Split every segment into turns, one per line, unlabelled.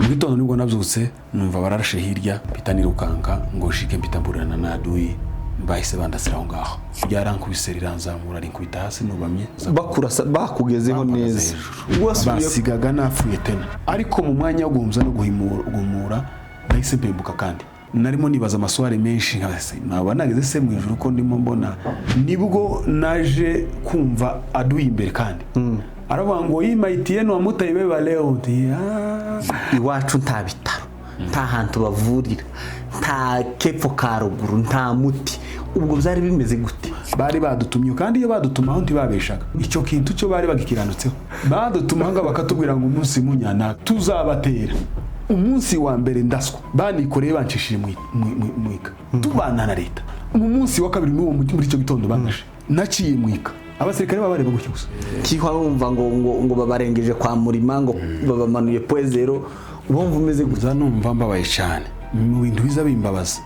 Gitondo nibwo nabyutse, numva bararashe hirya, mpita nirukanka ngo nshike, mpita mburana na adui, bahise bandasira aho ngaho. Ryarankubise, riranzamura, rinkubita hasi nubamye.
Bakurasa bakugezeho neza?
Hejuru.
Wasubiye?
Basigaga napfuye tena, ariko mu mwanya wo guhumza no guhumura nahise mpembuka. Kandi narimo nibaza amaswari menshi nka se naba nageze se mu ijuru ko ndimo mbona. Nibwo naje kumva aduye imbere kandi aravuga ngo: "Hii maiti yenu hamutaibeba leo." Nti: "Ah."
Iwacu nta bitaro, nta hantu bavurira, nta kepfo ka ruguru, nta muti. Ubwo byari bimeze gute?
Bari badutumye, kandi iyo badutumaho ntibabeshaga. Icyo kintu cyo bari bagikiranutseho. Badutumaga bakatubwira ngo umunsi munyana tuzabatera. Umunsi wa mbere ndaswa, banikoreye bancishije mwika, tubana na leta. Mu munsi wa kabiri n'uwo muri icyo gitondo bangashe, naciye mwika, abasirikare baba bareba gutya gusa.
Kihwa wumva ngo babarengeje kwa murima, ngo babamanuye Point Zéro, wumva umeze gute?
Nza numva mbabaye cyane. Mu bintu biza bimbabaza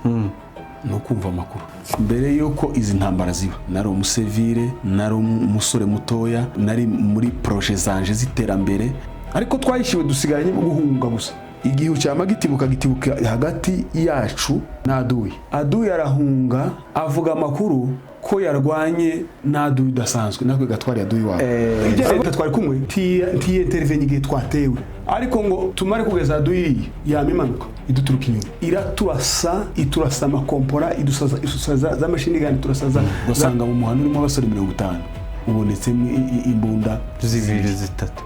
ni ukumva amakuru. Mbere y'uko izi ntambara ziba, nari umusivile, nari umusore mutoya, nari muri projets zanje z'iterambere, ariko twahishiwe, dusigaranye guhunga gusa. Igihu cyama gitibuka, gitibuka hagati yacu n'aduyi. Aduyi arahunga, avuga amakuru ko yarwanye n'aduyi udasanzwe, natwe gatwari aduyi wabo. Ibyo leta twari kumwe ntiyentervenye igihe twatewe, ariko ngo tumare kugeza aduyi yama imanuka iduturuka inyuma, iraturasa, iturasa amakompora, idusaza, idusaza za machine gun, turasa. Ugasanga mu muhanda urimo abasore 50 ubonetsemo imbunda
zibiri, zitatu.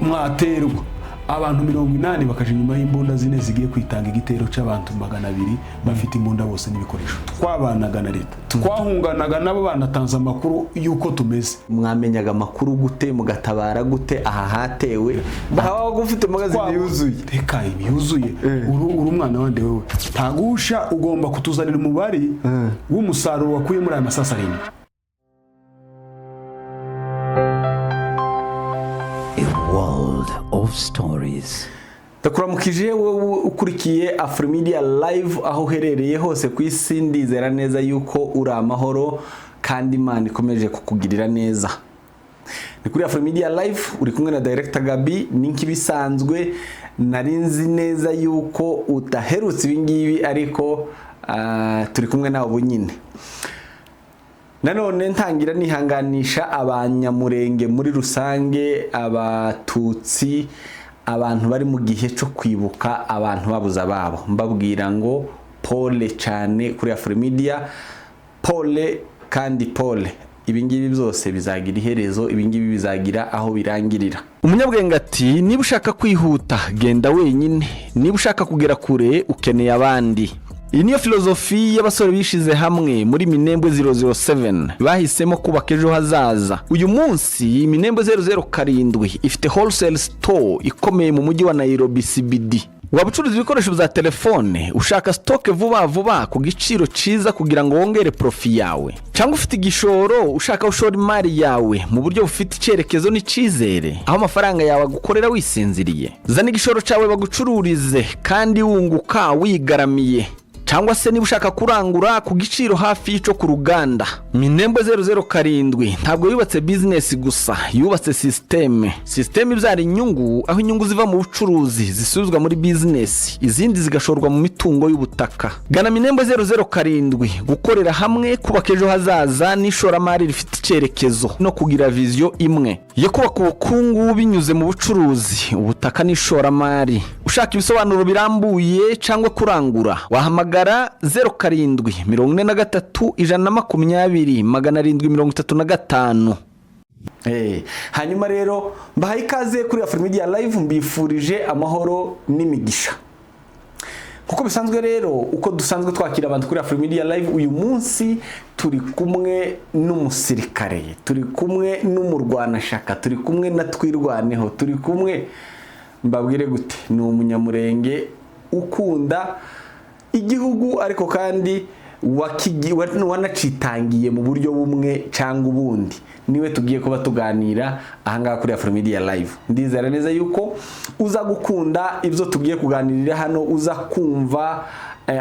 Mwaterwa abantu 80 bakaja inyuma y'imbunda zine zigiye kwitanga igitero cy'abantu 200 bafite imbunda bose n'ibikoresho. Twabanaga na leta, twahunganaga nabo, banatanze amakuru y'uko tumeze.
Mwamenyaga amakuru gute, mugatabara gute aha hatewe, wabaga ufite magazine yuzuye?
Reka, ibi yuzuye. Uri umwana wande wewe? Ntagusha, ugomba kutuzanira umubare w'umusaruro wakuye muri aya masasa arindwi.
A world of stories.
Ndakuramukije wowe ukurikiye Afrimedia Live aho uherereye hose ku isi. Ndizera neza yuko uri amahoro kandi Imana ikomeje kukugirira neza. Ni kuri Afrimedia Live, uri kumwe na Director Gabi. Ni nk'ibisanzwe, nari nzi neza yuko udaherutse ibingibi, ariko turi kumwe nawe ubu nyine. Nanone ntangira nihanganisha Abanyamurenge muri rusange, Abatutsi, abantu bari mu gihe cyo kwibuka abantu babuze ababo, mbabwira ngo pole cyane kuri Afrimedia, pole kandi pole. Ibingibi byose bizagira iherezo, ibingibi bizagira aho birangirira. Umunyabwenge ati: "Niba ushaka kwihuta, genda wenyine. Niba ushaka kugera kure, ukeneye abandi." Iyi niyo filozofi y'abasore bishize hamwe muri Minembwe 007, bahisemo kubaka ejo hazaza. Uyu munsi Minembwe 007 ifite wholesale store ikomeye mu mujyi wa Nairobi CBD. Waba ucuruza ibikoresho bya telefone, ushaka stock vuba vuba ku giciro cyiza kugira ngo wongere profit yawe, cyangwa ufite igishoro ushaka gushora imari yawe mu buryo bufite icyerekezo n'icyizere, aho amafaranga yawe agukorera wisinziriye, zana igishoro cyawe bagucururize kandi wunguka wigaramiye. Cyangwa se niba ushaka kurangura ku giciro hafi y'icyo ku ruganda, Minembwe 007 ntabwo yubatse business gusa, yubatse système, système ibyara inyungu, aho inyungu ziva mu bucuruzi zisubizwa muri business, izindi zigashorwa mu mitungo y'ubutaka. Gana Minembwe 007, gukorera hamwe, kubaka ejo hazaza n'ishoramari rifite icyerekezo no kugira vision imwe yo kubaka ubukungu binyuze mu bucuruzi, ubutaka n'ishoramari. Ushaka ibisobanuro birambuye cyangwa kurangura, wahamagara 0743 120 735. Hanyuma rero mbahaye ikaze kuri Afrimedia Live, mbifurije amahoro n'imigisha. Kuko bisanzwe rero, uko dusanzwe twakira abantu kuri Afrimedia Live, uyu munsi turi kumwe n'umusirikare, turi kumwe n'umurwanashaka, turi kumwe na Twirwaneho, turi kumwe, mbabwire gute, ni Umunyamurenge ukunda igihugu, ariko kandi wanacitangiye mu buryo bumwe cyangwa ubundi. Niwe tugiye kuba tuganira ahangaha kuri Afrimedia Live. Ndizera neza yuko uza gukunda ibyo tugiye kuganirira hano, uza kumva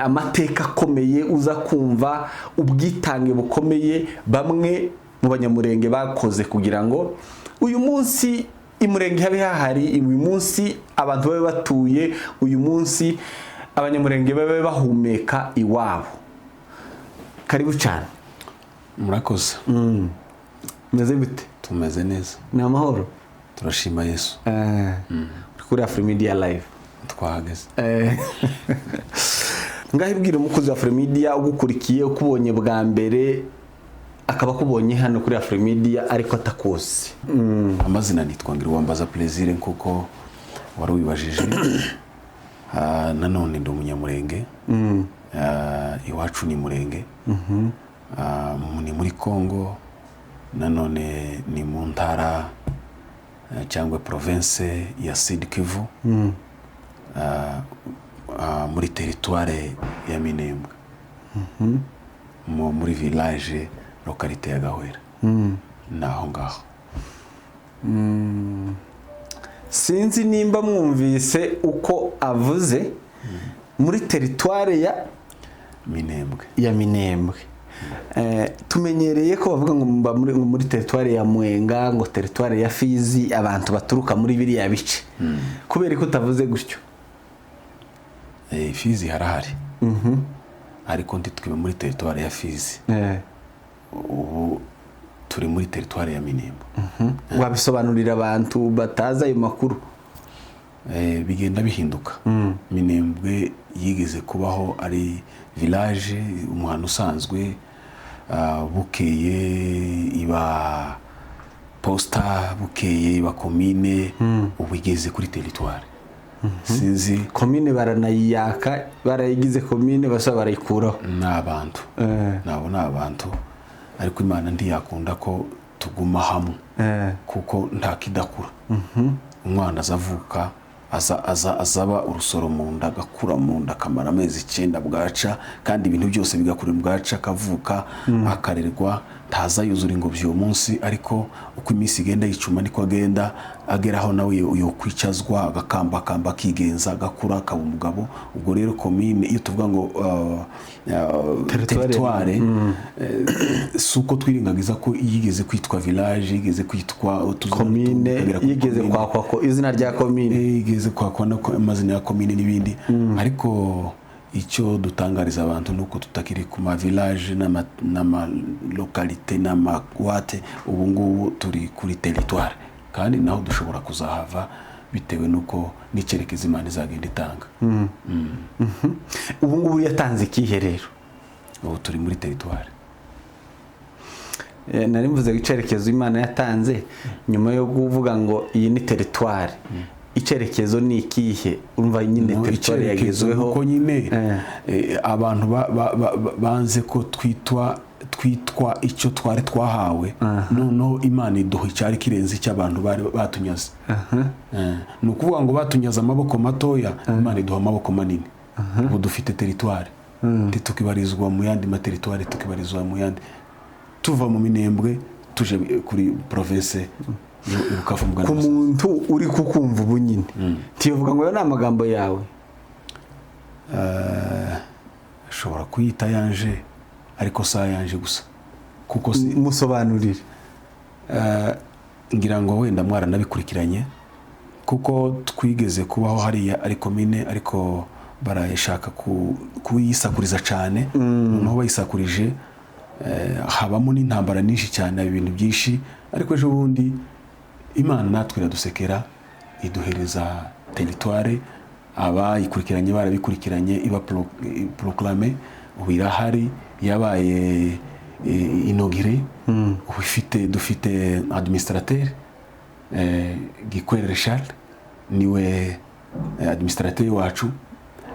amateka akomeye, uza kumva ubwitange bukomeye bamwe mu Banyamurenge bakoze kugira ngo uyu munsi Imurenge habe hahari uyu munsi, abantu babe batuye uyu munsi, Abanyamurenge babe bahumeka iwabo. Karibu cyane.
Murakoze.
Meze gute?
Tumeze neza.
Ni amahoro?
Turashima Yesu.
Uri kuri Afrimedia Live.
Twahageze.
Ngaho ibwira umukozi wa Afrimedia ugukurikiye, ukubonye bwa mbere, akaba akubonye hano kuri Afrimedia ariko atakuzi.
Amazina nitwa Ngiruwambaza Plaisir, nkuko wari wibajije. Nanone ndi Umunyamurenge. Iwacu ni Murenge. Ni muri Congo, nanone ni mu ntara cyangwa province ya Sud Kivu, muri territoire ya Minembwe, muri village localité ya Gahwera, ni aho ngaho.
Sinzi nimba mwumvise uko avuze, muri territoire ya
Minembwe.
Ya Minembwe. Tumenyereye ko bavuga ngo mba muri, ngo muri territoire ya Mwenga, ngo territoire ya Fizi, abantu baturuka muri biriya bice. Kubera ko utavuze gutyo?
Fizi harahari, ariko ntitwibe muri territoire ya Fizi. Ubu turi muri territoire ya Minembwe.
Wabisobanurira abantu batazi ayo makuru?
Bigenda bihinduka. Minembwe yigeze kubaho ari village, umuhanda usanzwe. Bukeye iba posta, bukeye iba komine, ubu igeze kuri territoire. Sinzi.
Komine baranayiyaka, barayigize komine basa barayikuraho.
Ni abantu. Nabo ni abantu, ariko Imana ntiyakunda ko tuguma hamwe kuko nta kidakura. Umwana azavuka, aza aza azaba urusoro mu nda, agakura mu nda, akamara amezi 9, bwaca kandi ibintu byose bigakura, bwaca akavuka, akarerwa. Ntaza yuzura ingobyi uwo munsi, ariko uko iminsi igenda yicuma niko agenda ageraho nawe yokwicazwa, agakambakamba, akigenza, agakura, akaba umugabo. Ubwo rero komine, iyo tuvuga ngo
Territoire.
Territoire, si uko twirengagiza ko yigeze kwitwa village, yigeze kwitwa utuzina
Komine.
tukagera kuri
Yigeze
komine.
kwakwa ko izina rya komine.
Yigeze kwakwa no amazina ya komine n'ibindi, ariko icyo dutangariza abantu ni uko tutakiri ku ma village n'ama localité n'amagwate. Ubu ngubu turi kuri territoire, kandi naho dushobora kuzahava bitewe n'uko n'icyerekezo Imana izagenda itanga.
Ubu ngubu yatanze ikihe rero?
Ubu turi muri territoire.
Nari mvuze icyerekezo Imana yatanze nyuma yo kuvuga ngo iyi ni territoire. Icyerekezo ni ikihe? Urumva nyine
No,
territoire
icyerekezo
yagezweho.
nuko nyine abantu banze ko twitwa icyo twari twahawe, noneho Imana iduha icyari kirenze icyo abantu bari batunyaze. Ni ukuvuga ngo batunyaze amaboko matoya, Imana iduha amaboko manini. Ubu dufite territoire, ntitukibarizwa mu yandi ma territoire, tukibarizwa mu yandi. Tuva mu Minembwe tuje kuri province i Bukavu mu
Ku
Rwanda.
muntu uri kukumva ubu nyine, ntiyovuga ngo ayo ni amagambo yawe?
Ashobora kuyita yanje, ariko si ayanje gusa, kuko si
Musobanurire.
Ngira ngo wenda mwaranabikurikiranye, kuko twigeze kubaho hariya ari komine, ariko barayishaka kuyisakuriza cyane. Noneho bayisakurije, habamo n'intambara nyinshi cyane, haba ibintu byinshi. Ariko ejo bundi Imana natwe iradusekera, iduhereza territoire. Abayikurikiranye barabikurikiranye, iba proclamé. Ubu irahari, yabaye inauguré. Ubu dufite administrateur, Gikwerere Charles niwe administrateur wacu.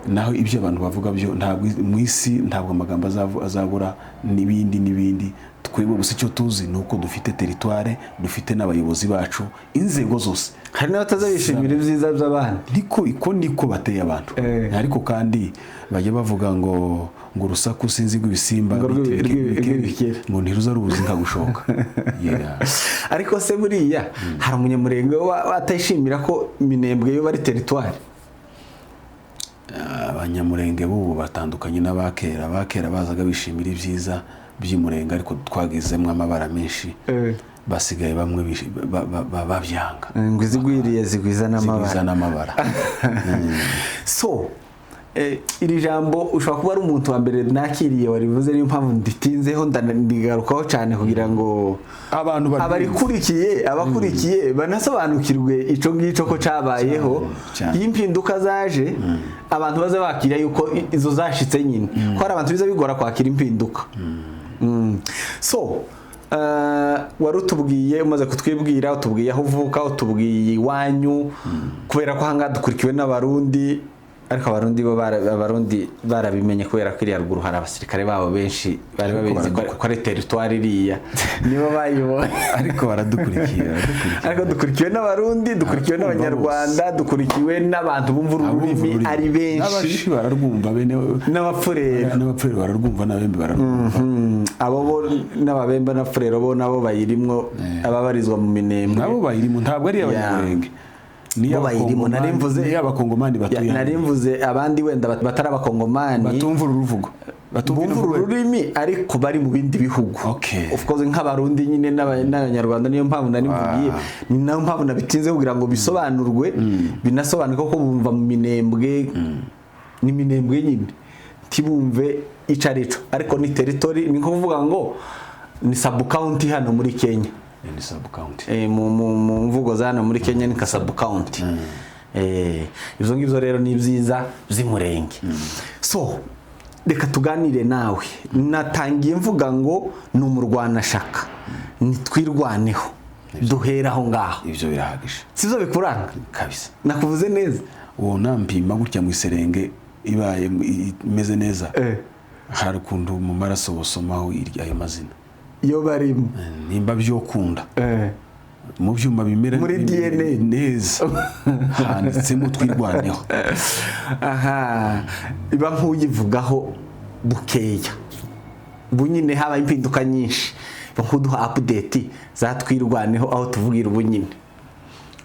Naho ibyo abantu bavuga byo, ntabwo mu isi ntabwo amagambo azabura n'ibindi n'ibindi. Twebwe gusa icyo tuzi ni uko dufite territoire, dufite n'abayobozi bacu, inzego zose.
Hari n'abatazabishimira ibyiza by'abandi.
Niko iko niko bateye abantu. Ariko kandi bajya bavuga ngo urusaku sinzi rw'ibisimba
Ngo
bita
rw'ibikeri.
Ngo ntiruza rubuza inka gushoka. Yeah.
Ariko se buriya hari Umunyamurenge atayishimira ko Minembwe yo bari territoire?
Abanyamurenge b'ubu batandukanye n'abakera. Abakera bazaga bishimira ibyiza by'Imurenge, ariko twagizemo amabara menshi. Basigaye bamwe babyanga.
Ngo izigwiriye zigwiza n'amabara.
Zigwiza n'amabara.
So iri jambo ushobora kuba ari umuntu wa mbere nakiriye warivuze, niyo mpamvu nditinzeho, ndigarukaho cyane kugira ngo
abantu baryumve.
Abakurikiye banasobanukirwe ico ngicyo ko cabayeho.
Cyane.
Iyo impinduka zaje, abantu baza bakira yuko izo zashitse nyine, ko hari abantu biza bigora kwakira impinduka. So wari utubwiye, umaze kutwibwira, utubwiye aho uvuka, utubwiye iwanyu, kubera ko ahangaha dukurikiwe n'Abarundi, ariko Abarundi bo Abarundi barabimenye kubera ko iriya ruguru hari abasirikare babo benshi bari babizi ko ari territoire iriya, nibo bayibonye.
Ariko baradukurikiye.
Ariko dukurikiwe n'Abarundi, dukurikiwe n'Abanyarwanda, dukurikiwe n'abantu bumva uru
Abumva
rurimi
ururimi.
ari benshi.
N'Abashi bararwumva, bene
N'Abapfurero.
N'Abapfurero bararwumva, n'Abembe bararwumva.
Abo bo n'Ababemba n'Abapfurero bo nabo bayirimwo, ababarizwa mu Minembwe.
Nabo bayirimo, ntabwo ari Abanyamurenge, ni
Bo bayirimo, nari mvuze-
ni Abakongomani batuye
Nari
hano.
mvuze abandi wenda batari Abakongomani.
Batumva uru ruvugo, batumva
Bumva
ino
uru
mvugo.
rurimi ariko bari mu bindi bihugu. Of course, nk'Abarundi nyine n'Abanyarwanda, niyo mpamvu nari mvugiye, ni nayo mpamvu nabitinze kugira ngo bisobanurwe, binasobanuke ko bumva mu Minembwe, ni Minembwe nyine, ntibumve ico arico, ariko ni territory, ni nko kuvuga ngo ni sub county hano muri Kenya.
Ni sub county.
Mu mvugo za hano muri Kenya ni nka sub county. Ibyo ngibyo rero ni byiza by'Umurenge. So reka tuganire nawe. Natangiye mvuga ngo ni umurwanashaka, nitwirwaneho, duhera aho ngaho.
Ibyo birahagije.
Sibyo bikuranga?
Kabisa.
Nakuvuze neza?
Uwo nampima gutya mu iserenge ibaye imeze neza, hari ukuntu mu maraso busomaho ayo mazina.
Iyo barimo.
Nimba byokunda mu byuma bimera
Muri DNA.
neza, handitsemo "Twirwaneho".
Aha iba nk'uyivugaho bukeya, ubu nyine habaye impinduka nyinshi, iba nk'uduha update za Twirwaneho aho tuvugira ubu nyine,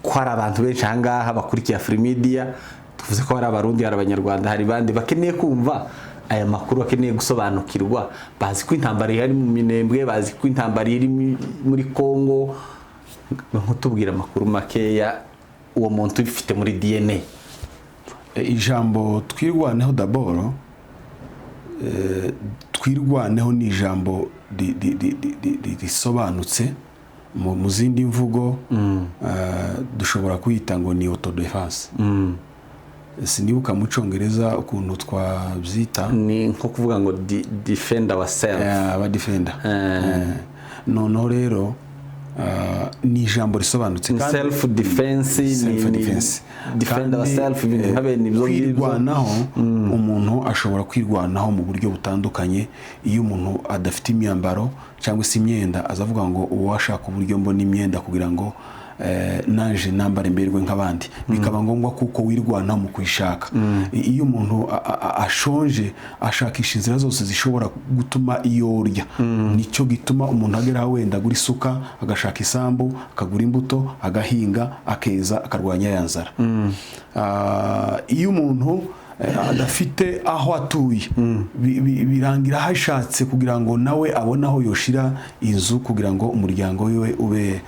ko hari abantu benshi ahangaha bakurikiye Afrimedia. Tuvuze ko hari Abarundi, hari Abanyarwanda, hari bandi bakeneye kumva aya makuru, bakeneye gusobanukirwa. Bazi ko intambara ihari mu Minembwe, bazi ko intambara iri muri Congo. Nk'utubwira amakuru makeya, uwo muntu ubifite muri DNA.
Ijambo "Twirwaneho", d'abord, "Twirwaneho" ni ijambo risobanutse mu zindi mvugo. Dushobora kwita ngo ni autodefense. Sinibuka mu Cyongereza ukuntu twabyita.
Ni nko kuvuga ngo defend ourselves.
Abadefenda. Noneho rero ni ijambo risobanutse
Ni self defense, ni
Self defense.
defend
Kandi,
ourselves, ibintu nka bene ibyo ngibyo.
Kwirwanaho, umuntu ashobora kwirwanaho mu buryo butandukanye. Iyo umuntu adafite imyambaro cyangwa se imyenda, azavuga ngo uwashaka uburyo mbona imyenda kugira ngo naje nambare mberwe nk'abandi, bikaba ngombwa kuko wirwanaho mu kuyishaka. Iyo umuntu ashonje, ashakisha inzira zose zishobora gutuma yorya. Nicyo gituma umuntu agera aho wenda agura isuka, agashaka isambu, akagura imbuto, agahinga, akeza, akarwanya ya nzara. Iyo umuntu adafite aho atuye, birangira ahashatse kugira ngo nawe abone aho yoshira inzu kugira ngo umuryango wiwe ube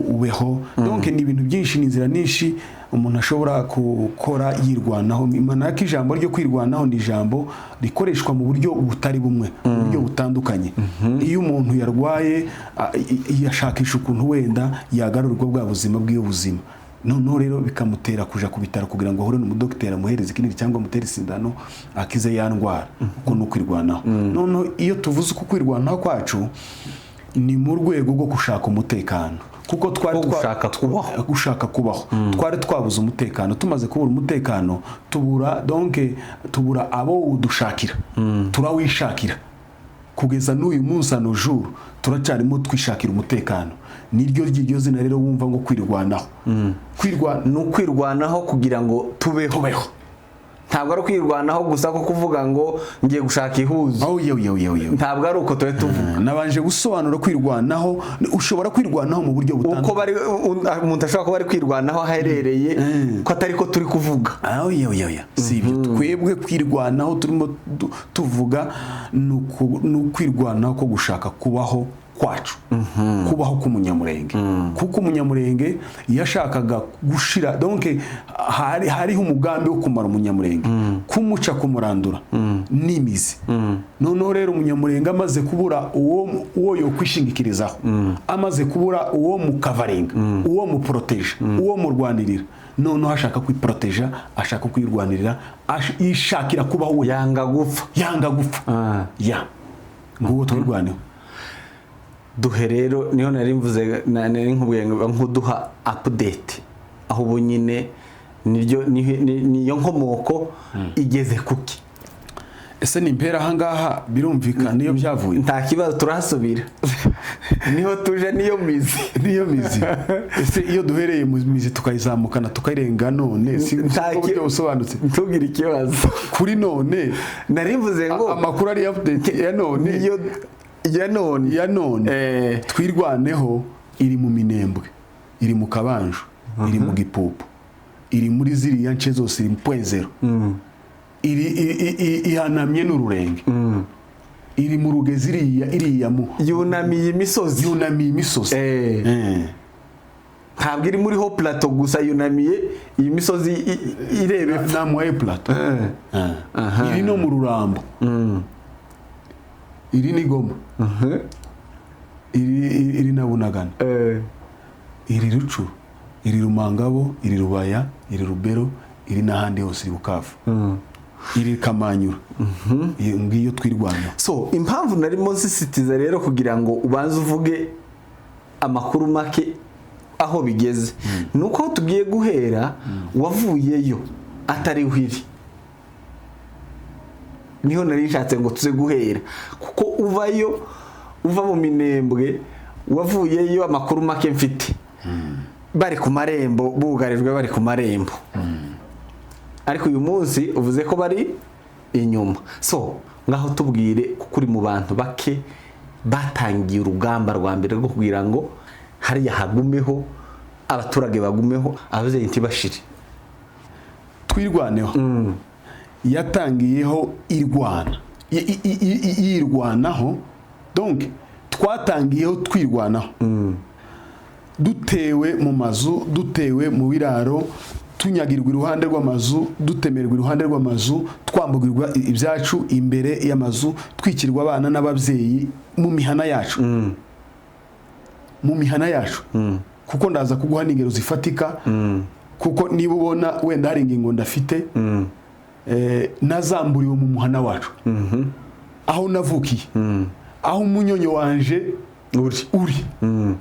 ubeho. Donc ni ibintu byinshi, ni inzira nyinshi umuntu ashobora gukora yirwanaho. Manake ijambo ryo kwirwanaho ni ijambo rikoreshwa mu buryo butari bumwe, mu buryo butandukanye. Iyo umuntu yarwaye, yashakisha ukuntu wenda yagarurwa bwa buzima bw'iyo buzima. Noneho rero bikamutera kuja ku bitaro kugira ngo ahure n'umudogiteri, amuhereze ikinini cyangwa amutere isindano, akize ya ndwara. Uko ni ukwirwanaho. Noneho iyo tuvuze uko kwirwanaho kwacu, ni mu rwego rwo gushaka umutekano, kuko twari
Wo gushaka kubaho.
Gushaka kubaho. Twari twabuze umutekano. Tumaze kubura umutekano, tubura, donc tubura abo udushakira, turawishakira. Kugeza n'uyu munsi ano jour turacyarimo twishakira umutekano. Niryo ry'iryo zina rero wumva ngo "Kwirwanaho", kwirwana.
Ni ukwirwanaho kugira ngo tubeho.
Tubeho.
Ntabwo ari ukwirwanaho gusa ko kuvuga ngo ngiye gushaka ihuzo.
Oh, yewe, yewe, yewe, yewe.
Ntabwo ari uko tube tuvuga.
Nabanje gusobanura kwirwanaho. Ushobora kwirwanaho mu buryo
Uko
butandukanye.
bari umuntu ashobora kuba ari kwirwanaho aho aherereye, ko atari ko turi kuvuga.
Aho yewe, yewe, si ibyo. Twebwe kwirwanaho turimo tuvuga ni ukwirwanaho ko gushaka kubaho. Kwacu, kubaho k'Umunyamurenge, kuko Umunyamurenge yashakaga gushira. Donc hariho umugambi wo kumara Umunyamurenge, kumuca, kumurandura n'imizi. Noneho rero Umunyamurenge amaze kubura uwo yokwishingikirizaho, amaze kubura uwo mukavaringa, uwo muporoteja, uwo murwanirira, noneho ashaka kwiporoteja, ashaka kwirwanirira, yishakira kubaho we.
Yanga gupfa.
Yanga gupfa. Ya nguwo Twirwaneho.
Duhe rero, niho nari mvuze, nari nkubwiye ngo nkuduha update aho ubu nyine niryo niyo nkomoko igeze kuki.
Ese ni impera ahangaha birumvikana niyo byavuye?
Nta kibazo, turahasubira, niho tuje, niyo mizi.
Niyo mizi. Ese iyo duhereye mu mizi tukayizamukana, tukayirenga, none si uburyo busobanutse?
Ntugire ikibazo.
Kuri none
Nari mvuze ngo
amakuru ari update ya none.
Niyo ya none.
Ya none. Twirwaneho iri mu Minembwe, iri mu Kabanju, iri mu Gipupu, iri muri ziriya nce zose, iri mu Point Zéro, iri ihanamye n'Ururenge, iri mu Rugezi, iriya mu
Yunamiye imisozi.
Yunamiye imisozi.
Ntabwo iri muri haut plateau gusa, yunamiye iyi misozi ireba epfo.
Na moyen plateau. Iri no mu Rurambo, iri ni Goma, iri na Bunagana, iri Rucuru, iri Rumangabo, iri Rubaya, iri Rubero, iri n'ahandi hose, iri Bukavu, iri Kamanyura. Iyo ngiyo Twirwaneho.
So impamvu narimo nsisitiza rero kugira ngo ubanze uvuge amakuru make aho bigeze, ni uko aho tugiye guhera wavuyeyo atariho iri. Niho nari nshatse ngo tuze guhera, kuko uvayo, uva mu Minembwe, wavuyeyo amakuru make mfite bari ku marembo, bugarijwe, bari ku marembo, ariko uyu munsi uvuze ko bari inyuma. So ngaho tubwire, kuko uri mu bantu bake batangiye urugamba rwa mbere rwo kugira ngo hariya hagumeho abaturage, bagumeho, ababyeyi ntibashire.
Twirwaneho yatangiyeho irwana, yirwanaho. Donc twatangiyeho twirwanaho, dutewe mu mazu, dutewe mu biraro, tunyagirwa iruhande rw'amazu, dutemerwa iruhande rw'amazu, twambugirwa ibyacu imbere y'amazu, twikirwa abana n'ababyeyi mu mihana yacu, mu mihana yacu. Kuko ndaza kuguha n'ingero zifatika, kuko niba ubona wenda hari ingingo ndafite, nazamburiwe mu muhana wacu, aho navukiye, aho umunyonyo wanje uri,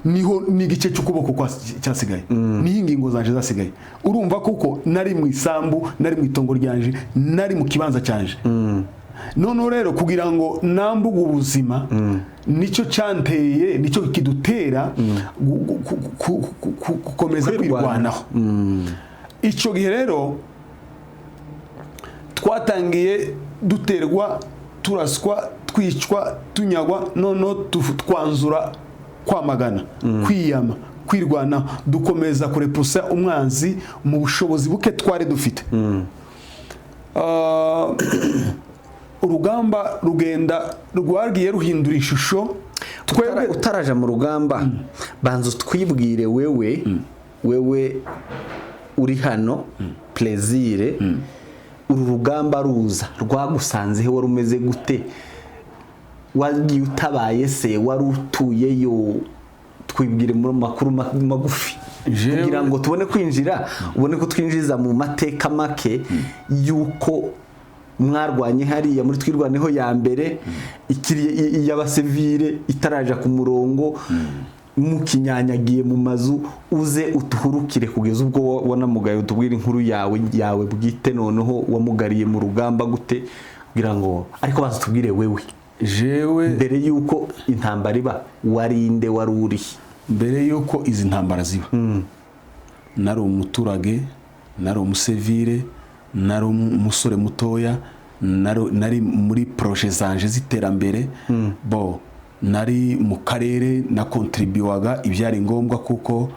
niho n'igice cy'ukuboko cyasigaye, niho ingingo zanje zasigaye. Urumva, kuko nari mu isambu, nari mu itongo ryanje, nari mu kibanza cyanje. Noneho rero kugira ngo nambuge ubuzima, nicyo cyanteye, nicyo kidutera gukomeza
Kwirwanaho.
kwirwanaho. Icyo gihe rero twatangiye duterwa, turaswa, twicwa, tunyagwa. Noneho twanzura kwamagana, kwiyama, kwirwana, dukomeza kurepusa umwanzi mu bushobozi buke twari dufite. Urugamba rugenda rwagiye ruhindura ishusho. Twebwe
Utaraja mu rugamba, banza utwibwire wewe uri hano, Plaisir. Uru rugamba ruza rwagusanzeho wari umeze gute? Wagiye utabaye se? Wari utuyeyo? Twibwire muri makuru magufi kugira ngo tubone kwinjira, ubone ko twinjiza mu mateka make y'uko mwarwanye hariya muri Twirwaneho ya mbere, ikiri iy'abasivile, itaraja ku murongo, mukinyanyagiye mu mazu. Uze utuhurukire kugeza ubwo wanamugaye, utubwire inkuru yawe bwite. Noneho wamugariye mu rugamba gute? Kugira ngo, ariko baza tubwire wewe.
Jewe
Mbere y'uko intambara iba, warinde, wari urihe?
Mbere y'uko izi ntambara ziba, nari umuturage, nari umusivile, nari umusore mutoya, nari muri projets zanje z'iterambere. Bo nari mu karere, na kontribuwaga ibyari ngombwa kuko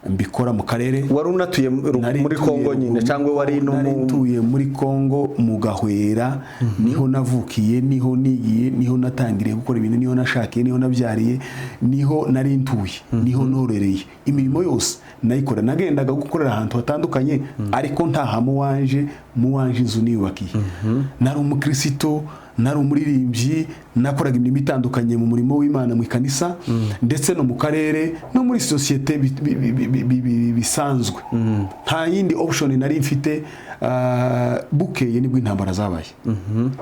mbikora mu karere.
Wari unatuye
Nari
muri
ntuye
Kongo nyine
muri
cyangwa wari no
Nari
mu
ntuye muri Kongo mu Gahwera, niho navukiye, niho nigiye, niho natangiriye gukora ibintu, niho nashakiye, niho nabyariye, niho nari ntuye, niho norereye. Imirimo yose nayikora, nagendaga gukorera ahantu hatandukanye, ariko ntaha mu wanje inzu niyubakiye. Nari umukristo, nari umuririmbyi, nakoraga imirimo itandukanye mu murimo w'Imana, mu ikanisa, ndetse no mu karere no muri sosiyete bisanzwe. Nta yindi option nari mfite. Bukeye nibwo intambara zabaye.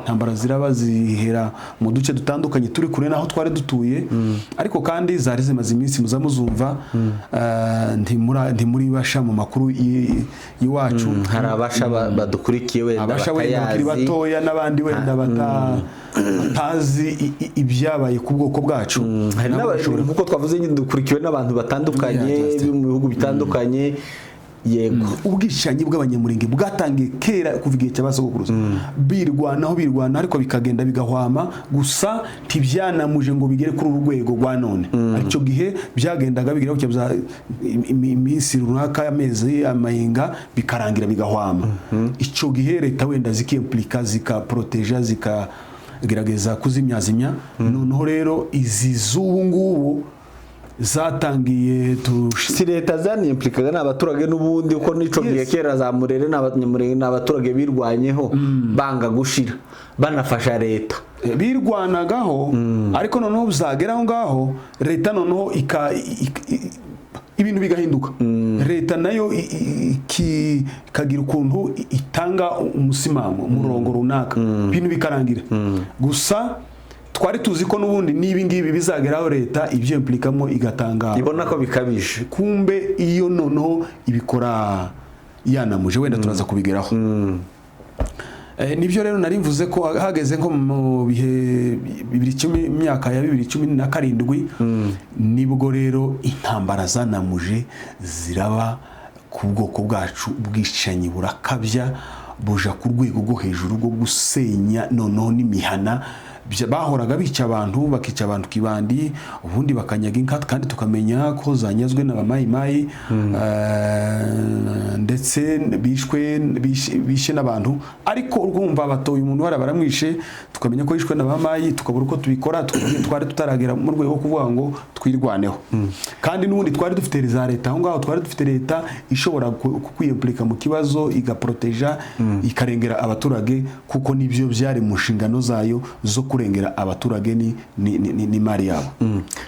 Intambara ziraba, zihera mu duce dutandukanye turi kure n'aho twari dutuye, ariko kandi zari zimaze iminsi muza muzumva. Ntimuri basha mu makuru y'iwacu.
Hari abasha badukurikiye wenda
Abasha wenda bakiri
batayazi.
batoya n'abandi wenda batazi ibyabaye ku bwoko bwacu.
Hari
Nabo bashobora
nkuko twavuze nyine, dukurikiwe n'abantu batandukanye
Yeah, Justin.
bo mu bihugu bitandukanye, yego.
Ubwicanyi bw'Abanyamurenge bwatangiye kera, kuva igihe cya basogokuruza, birwanaho, birwana, ariko bikagenda bigahwama gusa, ntibyanamuje ngo bigere kuri uru rwego rwa none. Ariko icyo gihe byagendaga bigera gutya, iminsi runaka, amezi, amahinga, bikarangira bigahwama. Icyo gihe leta wenda zikiyimplika, zikaporoteja, zikagerageza kuzimyazimya. Noneho rero izi z'ubu ngubu zatangiye
Si leta zaniyimplikaga, ni abaturage n'ubundi, kuko n'ico gihe kera za Murere n'Abanyamurenge ni abaturage birwanyeho, banga gushira, banafasha leta.
Birwanagaho, ariko noneho bizagera aho ngaho leta noneho ibintu bigahinduka, leta nayo ikagira ukuntu itanga umusimamo, umurongo runaka, ibintu bikarangira. Gusa twari tuzi ko n'ubundi n'ibi ngibi bizageraho leta ibyemplikamo, igatanga
Ibona ko bikabije.
Kumbe iyo noneho ibikora yanamuje, wenda turaza kubigeraho. Nibyo rero nari mvuze ko hageze nko mu bihe 2010, imyaka ya 2017, nibwo rero intambara zanamuje ziraba ku bwoko bwacu, ubwicanyi burakabya, buja ku rwego rwo hejuru rwo gusenya noneho n'imihana. Bahoraga bica abantu, bakica abantu kibandi, ubundi bakanyaga inka, kandi tukamenya ko zanyazwe n'abamayimayi, ndetse bishwe bishe n'abantu. Ariko urumva batoye umuntu hariya baramwishe, tukamenya ko yishwe n'abamayi, tukabura uko tubikora. Twari tutaragera mu rwego rwo kuvuga ngo twirwaneho, kandi n'ubundi twari dufite za leta aho ngaho, twari dufite leta ishobora kwiyimplika mu kibazo, igaporoteja, ikarengera abaturage, kuko nibyo byari mu nshingano zayo zo kurengera abaturage n'imari yabo.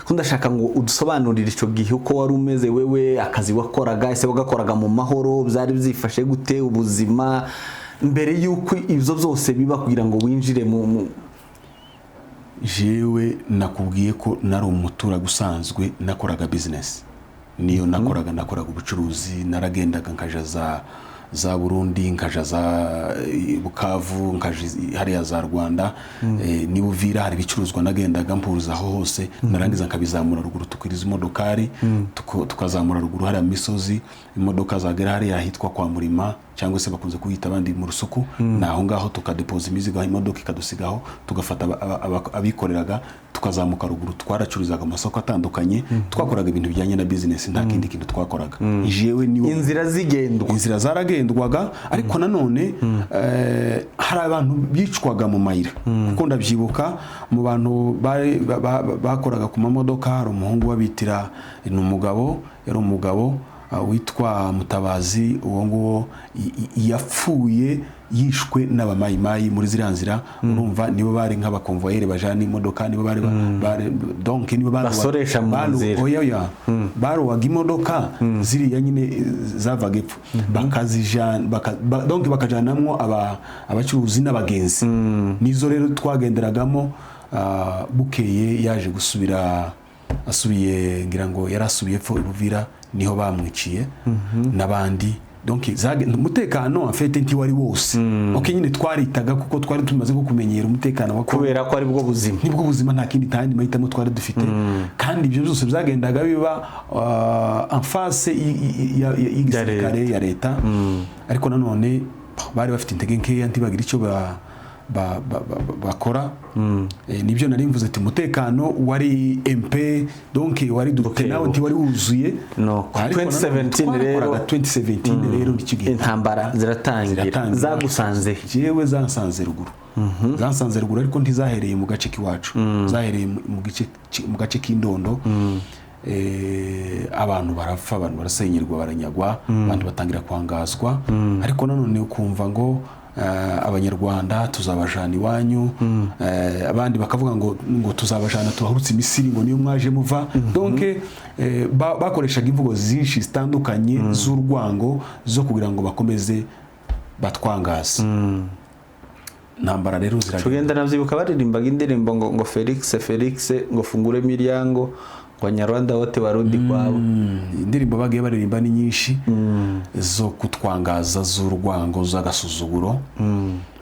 Ko ndashaka ngo udusobanurire icyo gihe uko wari umeze wewe, akazi wakoraga, ese wagakoraga mu mahoro, byari byifashe gute ubuzima mbere y'uko ibyo byose biba, kugira ngo winjire mu
Jewe nakubwiye ko nari umuturage usanzwe, nakoraga business, niyo nakoraga, nakoraga ubucuruzi. Naragendaga nkaja za Burundi, nkaja za Bukavu, nkaja hariya za Rwanda, ni Buvira, hari ibicuruzwa nagendaga mpuruza aho hose, narangiza nkabizamura ruguru, tukiriza imodokari, tukazamura ruguru hariya mu misozi. Imodoka zagera hariya hitwa kwa Murima, cyangwa se bakunze kuhita abandi mu Rusuku, ni aho ngaho tukadepoza imizigo aho, imodoka ikadusigaho, tugafata abikoreraga, tukazamuka ruguru. Twaracururizaga amasoko atandukanye, twakoraga ibintu bijyanye na business, nta kindi kintu twakoraga. Jewe niwo
Inzira zigendwa.
Inzira zaragendwaga, ariko nanone hari abantu bicwaga mu mayira, kuko ndabyibuka mu bantu bakoraga ku mamodoka, hari umuhungu wabitira, ni umugabo, yari umugabo witwa Mutabazi. Uwo nguwo yapfuye yishwe n'abamayimayi muri ziriya nzira. Urumva nibo bari nk'abakonvoyeri bajana imodoka, nibo bari donc nibo
Basoresha mu nzira.
Oya, oya, baruwaga imodoka ziriya nyine, zavaga epfo, bakazijana donc bakajanamwo abacuruzi n'abagenzi. Nizo rero twagenderagamo. Bukeye yaje gusubira, asubiye, ngira ngo yari asubiye epfo i Buvira, niho bamwiciye n'abandi. Donc umutekano en fait ntiwari wose. Ok, nyine twaritaga kuko twari tumaze nko kumenyera umutekano wa Kongo.
Kubera ko ari bwo buzima.
Nibwo buzima, nta kindi, nta yandi mahitamo twari dufite. Kandi ibyo byose byagendaga biba en face y'igisirikare ya leta, ariko nanone bari bafite intege nkeya, ntibagira icyo bakora. Nibyo nari mvuze ati umutekano wari MP, donc wari dute nawe ntiwari wuzuye.
Nuko,
Ariko nanone
2017 rero-
twakoraga. 2017 rero nicyo gihe
Intambara ziratangira.
Ziratangira.
Zagusanze he?
Jewe zansanze ruguru, zansanze ruguru, ariko ntizahereye mu gace k'iwacu, zahereye mu gace k'Indondo. Abantu barapfa, abantu barasenyerwa, baranyagwa, abantu batangira kwangazwa. Ariko nanone ukumva ngo Abanyarwanda tuzabajana iwanyu, abandi bakavuga ngo tuzabajana tubahurutse Imisiri, ngo niyo mwaje muva. Donc bakoreshaga imvugo zinshi zitandukanye z'urwango zo kugira ngo bakomeze batwangaze. Intambara rero ziragenda.
Tugenda, navyibuka baririmbaga indirimbo ngo "Felix, Felix, ngo fungure miryango, ngo Abanyarwanda wote warudi kwabo."
Indirimbo bagiye baririmba ni nyinshi zo kutwangaza, z'urwango, z'agasuzuguro,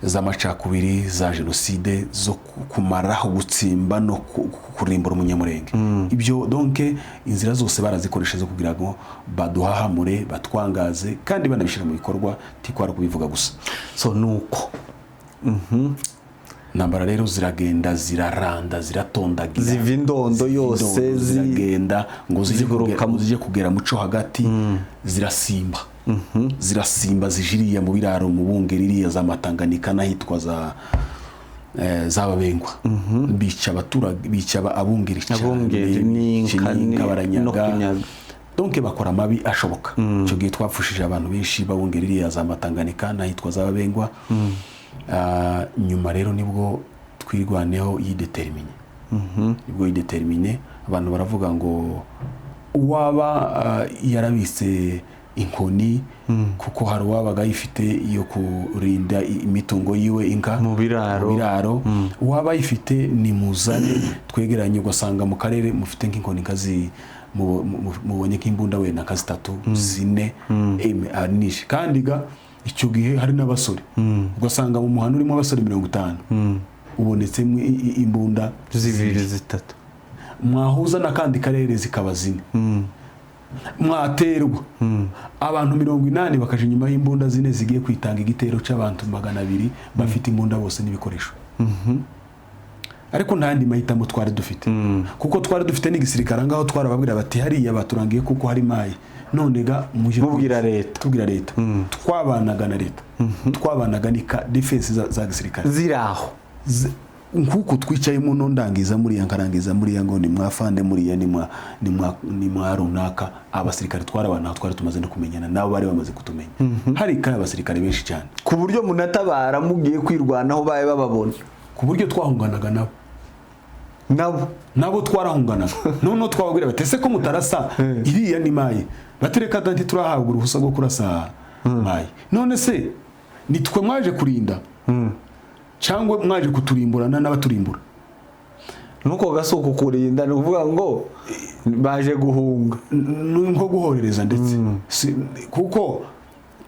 z'amacakubiri, za jenoside, zo kumaraho, gutsimba no kurimbura Umunyamurenge. Ibyo donc inzira zose barazikoresha zo kugira ngo baduhahamure, batwangaze, kandi banabishyira mu bikorwa, tikwara kubivuga gusa.
So nuko
Intambara rero ziragenda, ziraranda, ziratondagira.
Ziva Indondo yose.
Indondo ziragenda ngo zijye
Ziguruka
ngo zijye kugera muco hagati, zirasimba, zirasimba, zijiriya mu biraro, mu Bungeri, iriya za Matanganika n'ahitwa za z'Ababengwa, bica abaturage, bica abungeri cyane.
Abungeri
bica
n'inka
n'inka, baranyaga.
No kunyaga.
Donc bakora amabi ashoboka. Icyo gihe twapfushije abantu benshi b'Abungeri iriya za Matanganika n'ahitwa z'Ababengwa. Nyuma rero nibwo Twirwaneho yidetermine, nibwo yidetermine. Abantu baravuga ngo uwaba yarabitse inkoni, kuko hari uwabaga ayifite yo kurinda imitungo yiwe, inka
Mu biraro.
Mu biraro, uwaba ayifite ni muzane twegeranye. Ugasanga mu karere mufite nk'inkoni nkazi mubonye nk'imbunda wenda nka zitatu, zine, nishe. Kandi ga icyo gihe hari n'abasore, ugasanga mu muhanda urimo abasore 50 ubonetsemo imbunda
zibiri, zitatu.
Mwahuza n'akandi karere zikaba zine. Mwaterwa abantu 80 bakaja inyuma y'imbunda zine zigiye kwitanga igitero cy'abantu 200 bafite imbunda bose n'ibikoresho. Ariko nta yandi mahitamo twari dufite, kuko twari dufite n'igisirikare ngaho. Twarababwira bati hariya baturangiye kuko hari mayi, none ga muje.
Mubwira leta.
Tubwira leta. Twabanaga na leta, twabanaga ni defense za gisirikare
Ziri aho.
Nkuko twicaye muno, ndangiza muriya, nkarangiza muriya, ngo ni mwafande muriya, ni mwa runaka. Abasirikare twarabana, twari tumaze no kumenyana nabo, bari bamaze kutumenya. Hari kandi abasirikare benshi cyane.
Ku buryo munatabara mugiye kwirwanaho babe bababona.
Ku buryo twahunganaga nabo.
Nabo.
Nabo twarahunganaga. Noneho twababwira bati ese ko mutarasa iriya ni mayi? Batereka da, ntiturahabwa uruhusa rwo kurasa mayi. None se nitwe mwaje kurinda cyangwa mwaje kuturimburana n'abaturimbura?
Nuko gasuku kurinda, ni ukuvuga ngo baje guhunga.
Ni nko guhorereza ndetse. Kuko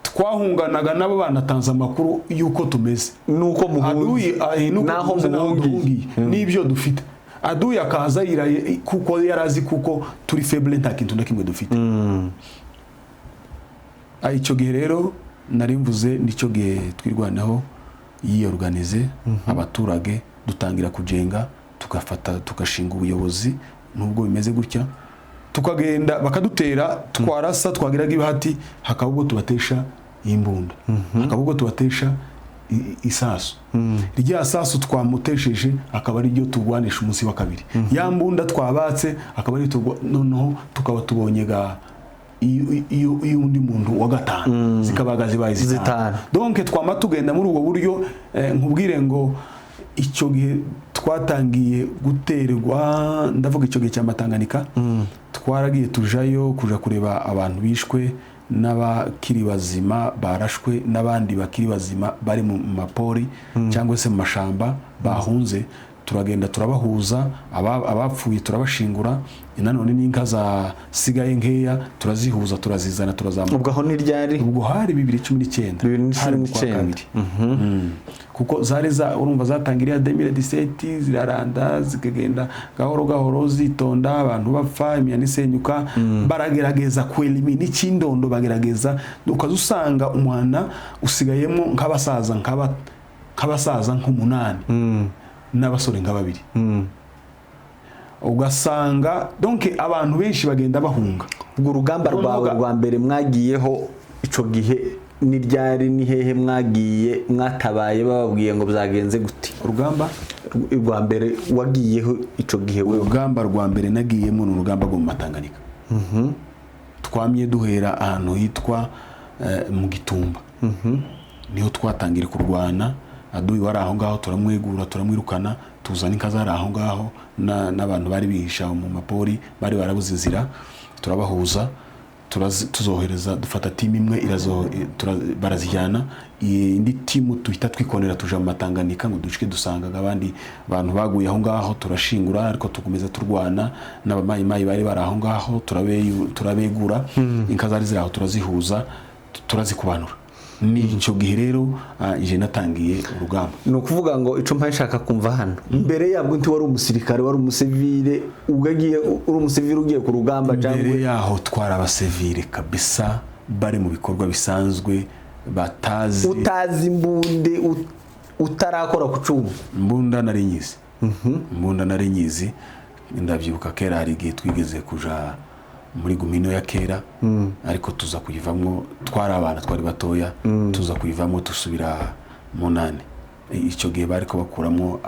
twahunganaga nabo, banatanze amakuru y'uko tumeze.
Nuko muhunze.
Aduyi nuko
naho
duhunze, naho
muhungiye.
duhungiye n'ibyo dufite. Aduyi akaza yiraye kuko yari azi kuko turi faible, nta kintu na kimwe dufite. Icyo gihe rero nari mvuze nicyo gihe Twirwaneho yiyorganize, abaturage dutangira kujenga, tugafata, tugashinga ubuyobozi. Nubwo bimeze gutya, tukagenda bakadutera, twarasa, twagiraga ibahati, hakaba ubwo tubatesha imbunda, hakaba ubwo tubatesha isasu. Rya sasu twamutesheje akaba ari ryo turwanisha umunsi wa kabiri, ya mbunda twabatse akaba ari noneho tukaba tubonye ga iyo undi muntu wa gatanu zikabaga zibaye zitanu.
Zitanu.
Donc twama tugenda muri ubwo buryo. Nkubwire ngo icyo gihe twatangiye guterwa, ndavuga icyo gihe cya Matanganika, twaragiye tujayo kuja kureba abantu bishwe n'abakiri bazima barashwe n'abandi bakiri bazima bari mu mapori cyangwa se mu mashamba bahunze. Turagenda turabahuza, abapfuye turabashingura, nanone n'inka zasigaye nkeya turazihuza, turazizana, turazamuka.
Ubwo aho ni ryari?
Ubwo hari 2019.
2019.
Hari mu kwa kabiri. Kuko zari za urumva zatangiriye 2017, ziraranda, zikagenda gahoro gahoro, zitonda, abantu bapfa, imyanda isenyuka, baragerageza kwelimina icy'Indondo, bagerageza ukaza usanga umuhana usigayemo nk'abasaza nk'aba nk'abasaza nk'umunani n'abasore nka babiri. Ugasanga donc abantu benshi bagenda bahunga.
Ubwo urugamba
Noneho
rwawe rwa mbere mwagiyeho ico gihe ni ryari? Ni hehe mwagiye, mwatabaye, bababwiye ngo byagenze gute?
Urugamba
Rwa mbere wagiyeho ico gihe wewe?
Urugamba rwa mbere nagiyemo ni urugamba rwo mu Matanganika. Twamye duhera ahantu hitwa mu Gitumba, niho twatangira kurwana. Aduyi wari aho ngaho turamwegura, turamwirukana, tuzana inka zari aho ngaho n'abantu bari bihisha mu mapori, bari barabuze inzira, turabahuza, tuzohereza, dufata timu imwe barazijyana, indi timu tuhita twikonera tuja mu Matanganika ngo dushike, dusangaga abandi bantu baguye aho ngaho, turashingura, ariko tukomeza turwana n'abamayimayi bari bari aho ngaho, turabegura, inka zari ziri aho turazihuza, turazikubanura. Ni icyo gihe rero nje natangiye urugamba.
Ni ukuvuga ngo ico mpaye nshaka kumva hano, mbere yabwo nti wari umusirikare, wari umusivile, ubwo agiye uri umusivile ugiye ku rugamba cyangwa?
Mbere yaho twari abasivile kabisa, bari mu bikorwa bisanzwe, batazi
Utazi imbunde, utarakora ku cuma?
Mbunda nari nyizi, mbunda nari nyizi. Ndabyibuka kera hari igihe twigeze kuja muri Gumino ya kera, ariko tuza kuyivamo, twari abana, twari batoya, tuza kuyivamo dusubira mu nane. Icyo gihe bari ko bakuramo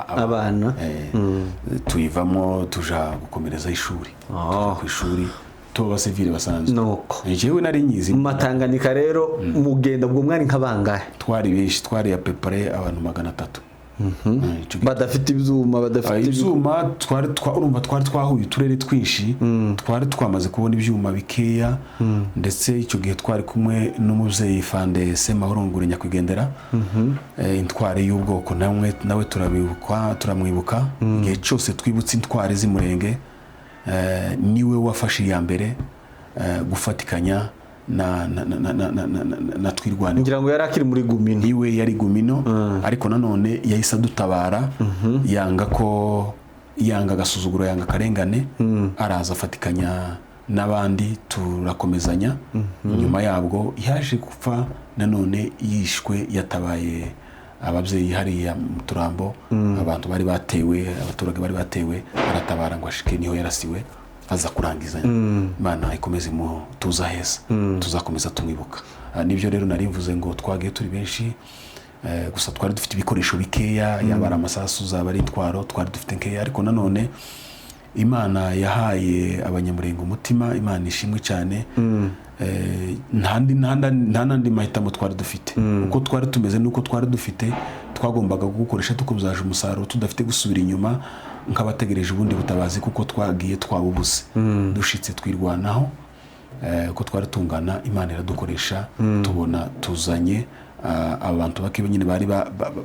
Abana.
Tuyivamo tuja gukomereza ishuri. Tuja ku ishuri, tuba abasivile basanzwe.
Nuko
Njyewe nari nyizi.
Mu Matanganika rero mugenda, ubwo mwari nka bangahe?
Twari benshi, twari à peu près abantu 300. Icyo gihe
Badafite ibyuma, badafite
Ibyuma twari urumva twari twahuye uturere twinshi, twari twamaze kubona ibyuma bikeya. Ndetse icyo gihe twari kumwe n'umubyeyi Fande Semahoro Ngure nyakwigendera, intwari y'ubwoko, namwe nawe turabibuka, turamwibuka. Igihe cyose twibutse intwari z'Umurenge, niwe wafashe iya mbere gufatikanya na Twirwaneho.
Ngira ngo yari akiri muri Gumino.
Niwe yari Gumino, ariko nanone yahise adutabara, yanga ko, yanga agasuzuguro, yanga akarengane, araza afatikanya n'abandi, turakomezanya. Nyuma yabwo yaje gupfa nanone, yishwe yatabaye ababyeyi hariya mu Turambo, abantu bari batewe, abaturage bari batewe, aratabara ngo ashike niho yarasiwe, aza kurangiza. Imana ikomeze mu tuza heza, tuzakomeza tumwibuka. Nibyo rero nari mvuze ngo twagiye turi benshi, gusa twari dufite ibikoresho bikeya, yaba ari amasasu, zaba ari intwaro, twari dufite nkeya. Ariko nanone Imana yahaye Abanyamurenge umutima, Imana ishimwe cyane. Nta nandi mahitamo twari dufite. Uko twari tumeze n'uko twari dufite, twagombaga gukoresha tukubyaje umusaruro, tudafite gusubira inyuma nk'abategereje ubundi butabazi, kuko twagiye twabubuze. Dushitse twirwanaho, uko twari tungana, Imana iradukoresha, tubona tuzanye abantu bake nyine bari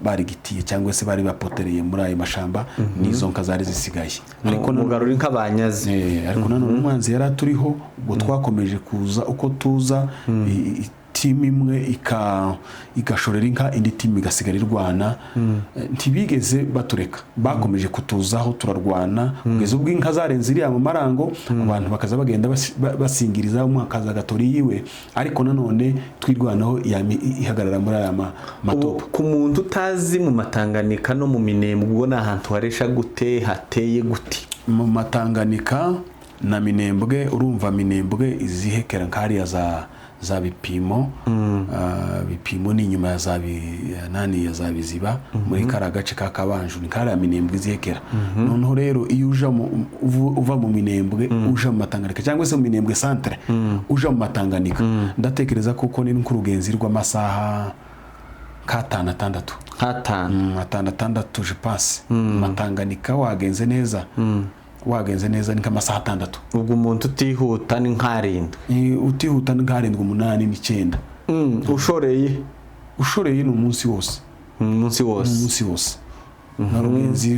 barigitiye cyangwa se bari bapotereye muri ayo mashamba n'izo nka zari zisigaye.
Ariko mugarura inka banyaze.
Ariko nanone umwanzi yari aturiho. Ubwo twakomeje kuza uko tuza, timu imwe igashorera inka, indi timu igasigara irwana. Ntibigeze batureka, bakomeje kutuzaho, turarwana kugeza ubwo inka zarenze iriya mu marango, abantu bakaza bagenda basingiriza, umwe akaza agatora iyiwe. Ariko nanone Twirwanaho ihagarara muri aya matopo.
Ubu, ku muntu utazi mu Matanganika no mu Minembwe, ubwo ni ahantu haresha gute, hateye gute?
Mu Matanganika na Minembwe, urumva Minembwe izihekera nk'hariya za Bipimo. Bipimo ni inyuma ya za nani, ya za Biziba, muri kariya gace ka Kabanju, ni kariya Minembwe izihekera. Noneho rero iyo uja uva mu Minembwe uja mu Matanganika, cyangwa se mu Minembwe centre uja mu Matanganika, ndatekereza kuko ni nk'urugenzi rw'amasaha k'atanu, atandatu.
Nk'atanu?
Atanu, atandatu je pense. Matanganika wagenze neza, wagenze neza ni nk'amasaha 6.
Ubwo umuntu utihuta ni nk'arindwi?
Utihuta ni nk'arindwi, umunani n'icyenda.
Ushoreye?
Ushoreye ni umunsi wose.
Umunsi wose?
Umunsi wose, ni urugenzi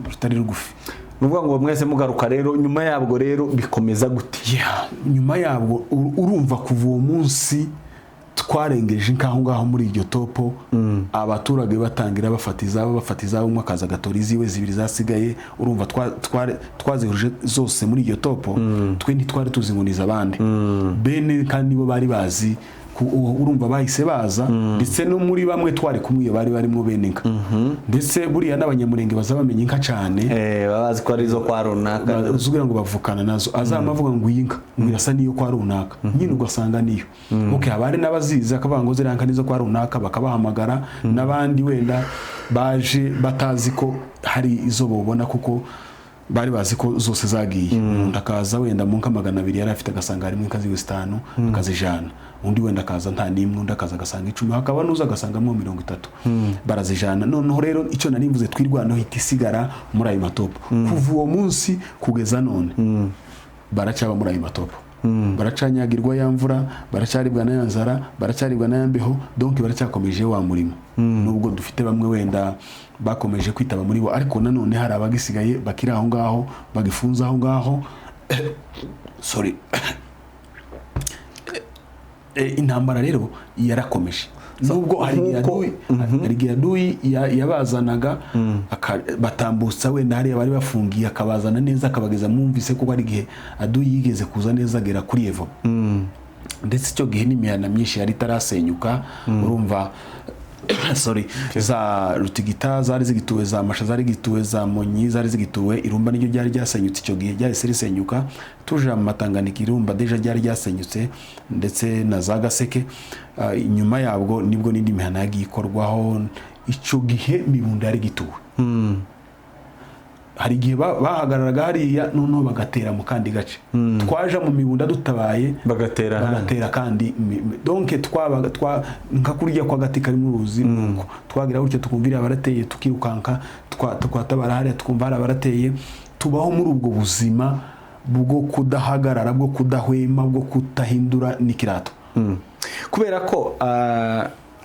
rutari rugufi.
Ni ukuvuga ngo mwese mugaruka rero, nyuma yabwo rero bikomeza gute?
Yeah, nyuma yabwo urumva kuva uwo munsi twarengeje nk'aho ngaho muri iryo topo, abaturage batangira bafata izabo, bafata izabo, umwe akaza agatora iziwe zibiri zasigaye. Urumva twazihurije zose muri iryo topo. Twe ntitwari tuzi ngo ni iz'abandi bene, kandi nibo bari bazi. Urumva bahise baza, ndetse no muri bamwe twari kumwe iyo bari barimo bene inka, ndetse buriya n'Abanyamurenge baza bamenya inka cyane.
Baba bazi ko ari izo kwa runaka.
Uzugira ngo bavukana nazo, azama avuga ngo iyi nka ngo irasa n'iyo kwa runaka nyine, ugasanga niyo. Okay, haba hari n'abazizi, akavuga ngo ziriya nka nizo kwa runaka, bakabahamagara. N'abandi wenda baje batazi ko hari izo bobona, kuko bari bazi ko zose zagiye. Umuntu akaza wenda mu nka 200 yari afite, agasanga harimo inka ziwe zitanu, akazijana. Undi wenda akaza nta n'imwe, undi akaza agasanga 10, hakaba n'uza agasangamo 30, barazijana. Noneho rero icyo nari mvuze, Twirwaneho ihita isigara muri ayo matopo. Kuva uwo munsi kugeza none baracyaba muri ayo matopo, baracanyagirwa ya mvura, baracyaribwa na ya nzara, baracyaribwa na ya mbeho. Donc baracyakomeje wa murimo, nubwo dufite bamwe wenda bakomeje kwitaba muri bo, ariko nanone hari abagisigaye bakiri aho ngaho, bagifunze aho ngaho. Sorry. Intambara rero yarakomeje, nubwo hari igihe adui yabazanaga, batambutsa wenda hariya bari bafungiye, akabazana neza, akabageza. Mwumvise ko hari igihe adui yigeze kuza neza agera kuri Evo, ndetse icyo gihe n'imihana myinshi yari itarasenyuka. Urumva, sorry, za Rutigita zari zigituwe, za Masha zari zigituwe, za Monyi zari zigituwe, Irumba niryo ryari ryasenyutse icyo gihe, ryahise risenyuka. Tuje mu Matanganika, Irumba déjà ryari ryasenyutse, ndetse na za Gaseke. Inyuma yabwo nibwo n'indi mihana yagiye ikorwaho. Icyo gihe Mibunda yari gituwe. Hari igihe bahagararaga hariya, noneho bagatera mu kandi gace. Twaja mu Mibunda dutabaye,
bagatera ahandi.
Bagatera kandi donc twabaga twa nka kurya kwa gati kari mu ruzi. Nuko twagira gutya tukumvira barateye, tukirukanka, twatabara hariya, tukumva hari abarateye. Tubaho muri ubwo buzima bwo kudahagarara, bwo kudahwema, bwo kudahindura n'ikirato.
Kubera ko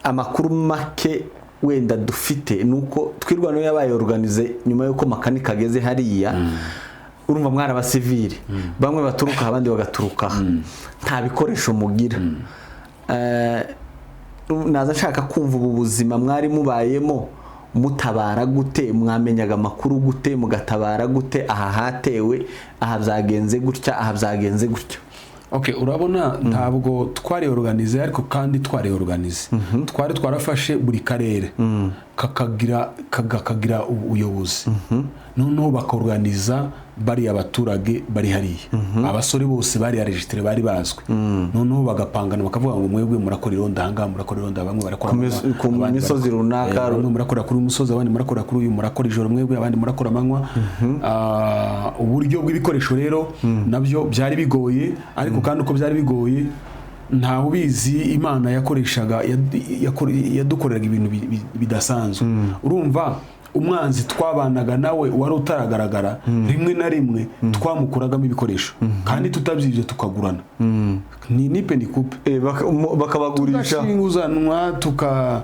amakuru make wenda dufite ni uko Twirwaneho yabaye organisé nyuma y'uko Makanika ageze hariya. Urumva mwari abasivili, bamwe baturuka aha, abandi bagaturuka aha, nta bikoresho mugira. Naza nshaka kumva ubu buzima mwari mubayemo, mutabara gute, mwamenyaga amakuru gute, mugatabara gute, aha hatewe, aha byagenze gutya, aha byagenze gutya?
Okay, urabona ntabwo twari organisé, ariko kandi twari organisé. Twari twarafashe buri karere kakagira ubuyobozi, noneho bakorganiza bariya baturage bari hariya. Abasore bose bari enregistré, bari bazwi. Noneho bagapangana, bakavuga ngo mwebwe murakora irondo ahangaha, murakora irondo, bamwe barakora
Ku
amanywa,
ku
abandi
misozi runaka.
Bamwe murakora kuri uyu musozi, abandi murakora kuri uyu, murakora ijoro mwebwe, abandi murakora amanywa. Uburyo bw'ibikoresho rero nabyo byari bigoye, ariko kandi uko byari bigoye, ntawe ubizi, Imana yakoreshaga yadukoreraga ibintu bidasanzwe. Urumva umwanzi twabanaga nawe wari utaragaragara, rimwe na rimwe twamukuragamo ibikoresho kandi tutabyibye, tukagurana, ni nipe ni kupe.
Bakabagurisha.
Tugashinguzanwa, tuka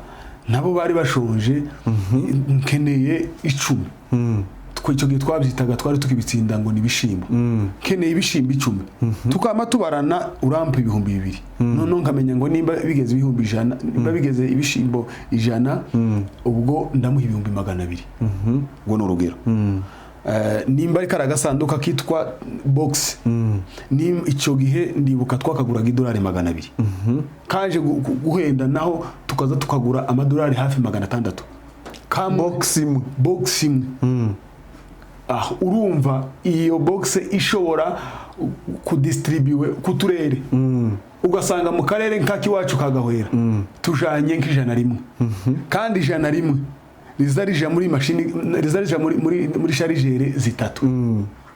nabo bari bashonje. Nkeneye 10. Icyo gihe twabyitaga, twari tukibitsinda ngo ni ibishimbo. Nkeneye ibishimbo 10, tukama tubarana, urampa 2000. Noneho nkamenya ngo nimba bigeze 100,000, nimba bigeze ibishimbo 100, ubwo ndamuha 200,000. Ubwo ni urugero. Nimba ari kari agasanduka kitwa box, ni icyo gihe ndibuka twakaguraga idolari 200, kaje guhenda naho tukaza tukagura amadolari hafi 600.
Box imwe?
Box imwe. Ah, urumva iyo box ishobora kudistribuwe ku turere, ugasanga mu karere nk'akiwacu kagahwera tujanye nk'101, kandi 101 riza rija muri mashini, riza rija muri chargeur zitatu,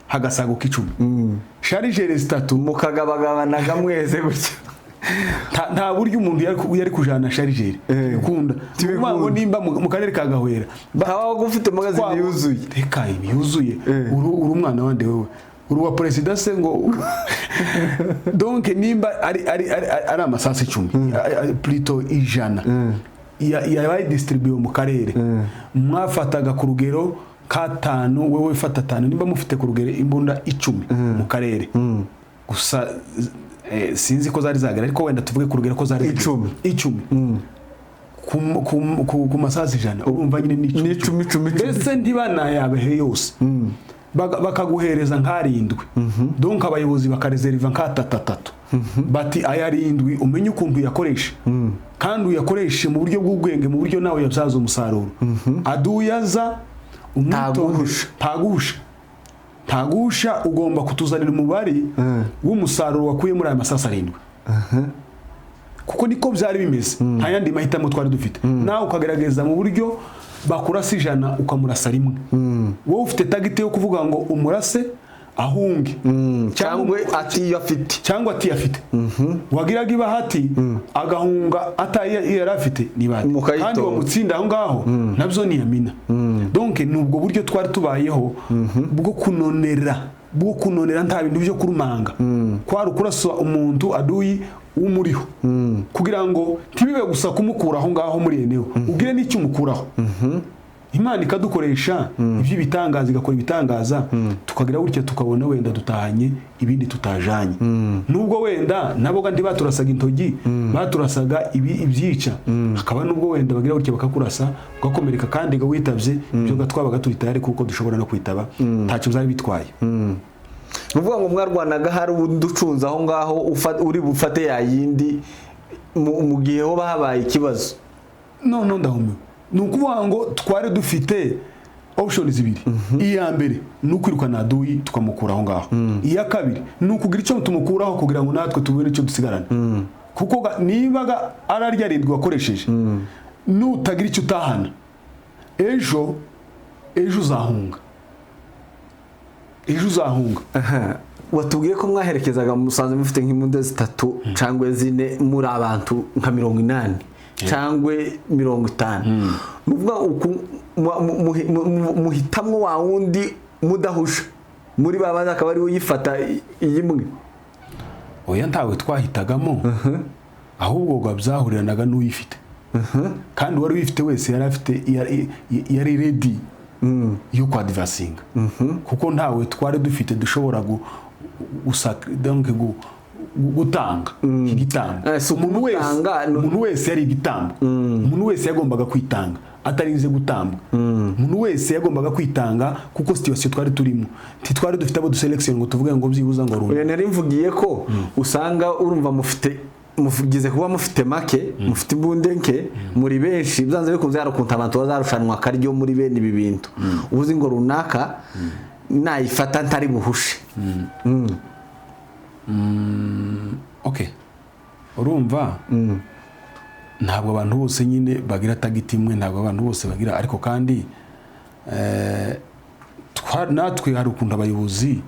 hagasaguka 10. Chargeur zitatu.
Mukagabagabanaga mwese gutya?
Nta buryo umuntu yari kujana chargeur bikunda.
Tibikunda.
Ngo nimba mu karere ka Gahwera
ntawabaga ufite magazine yuzuye.
Reka, ibi yuzuye. Uri umwana wande wewe? Uri uwa perezida se? Ngo donc nimba ari amasasu 10, plutôt 100 yabaye distribué mu karere, mwafataga ku rugero k'atanu, wewe fata atanu, nimba mufite ku rugero imbunda 10 mu karere gusa. Sinzi ko zari zagera, ariko wenda tuvuge ku rugero ko zari zigera.
10.
10 ku masasu 100, urumva nyine ni 10.
Ni 10, 10, 10.
Mbese ntibanayabehe yose. Bakaguhereza nk'arindwi. Donc abayobozi bakarezeriva nk'atatatatu, bati: "Aya arindwi umenye ukuntu uyakoresha, kandi uyakoreshe mu buryo bw'ubwenge, mu buryo nawe yabyaza umusaruro." Aduyaza
Ntaguhusha.
Ntaguhusha, ntaguhusha. Ugomba kutuzanira umubare w'umusaruro wakuye muri aya masasu arindwi, kuko niko byari bimeze, nta yandi mahitamo twari dufite. Nawe ukagerageza mu buryo bakurasa 100 ukamurasa rimwe. Wowe ufite target yo kuvuga ngo umurase ahunge.
Cyangwa atiyo afite.
Cyangwa atiyafite. Wagiraga ibahati agahunga atayi yari afite, ni ibahati.
Mukayitora.
Kandi wamutsinda aho ngaho nabyo ni yamina. Donc ni ubwo buryo twari tubayeho bwo kunonera, nta bintu byo kurumanga. Kwari ukurasa umuntu aduyi w'umuriho, kugira ngo ntibibe gusa kumukura aho ngaho muri eneo, ugire n'icyo umukuraho. Imana ikadukoresha iby'ibitangaza, igakora ibitangaza, tukagira gutya tukabona wenda dutahanye ibindi tutajanye, nubwo wenda nabo kandi baturasaga intogi, baturasaga ibi ibyica. Hakaba nubwo wenda bagira gutya bakakurasa ugakomereka kandi ngo witabye ibyo twabaga turi tayari, kuko dushobora no kwitaba, ntacyo byari bitwaye.
Ni ukuvuga ngo mwarwanaga hari undi ucunze aho ngaho uri bufate ya yindi mu gihe hoba habaye ikibazo?
No, ndahumiwe. Ni ukuvuga ngo twari dufite options zibiri: iya mbere ni ukwirukana aduyi tukamukura aho ngaho, iya kabiri ni ukugira icyo tumukuraho kugira ngo natwe tubone icyo dusigarana, kuko niba ararya arindwi wakoresheje, nutagira icyo utahana, ejo ejo uzahunga, ejo uzahunga.
Aha. Watubwiye ko mwaherekezaga musanze mufite nk'imbunda zitatu cyangwa zine, muri abantu nka 80 cyangwa 50. Ni ukuvuga muhitamwo wa wundi mudahusha muri ba bandi, akaba ariwe uyifata iyi imwe?
Oya, ntawe twahitagamo, ahubwo ngo byahuriranaga n'uyifite, kandi uwari uyifite wese yari afite yari ready yo kwadvancinga, kuko ntawe twari dufite dushobora donc gutanga igitambo.
Si
Umuntu wese
ukumutanga,
umuntu wese yari igitambo. Umuntu wese yagombaga kwitanga atarinze gutambwa. Umuntu wese yagombaga kwitanga, kuko situation twari turimo ntitwari dufite abo dusélectionne ngo tuvuge ngo byibuza ngo runaka.
Oya, nari mvugiye ko usanga urumva mufite, mugize kuba mufite make, mufite imbunde nke, muri benshi, byanze bikunze hari ukuntu abantu bazarushanwa akaryo muri bene ibi bintu, uzi ngo runaka nayifata ntari buhushe.
Okay, urumva ntabwo abantu bose nyine bagira target imwe, ntabwo abantu bose bagira, ariko kandi natwe hari ukuntu abayobozi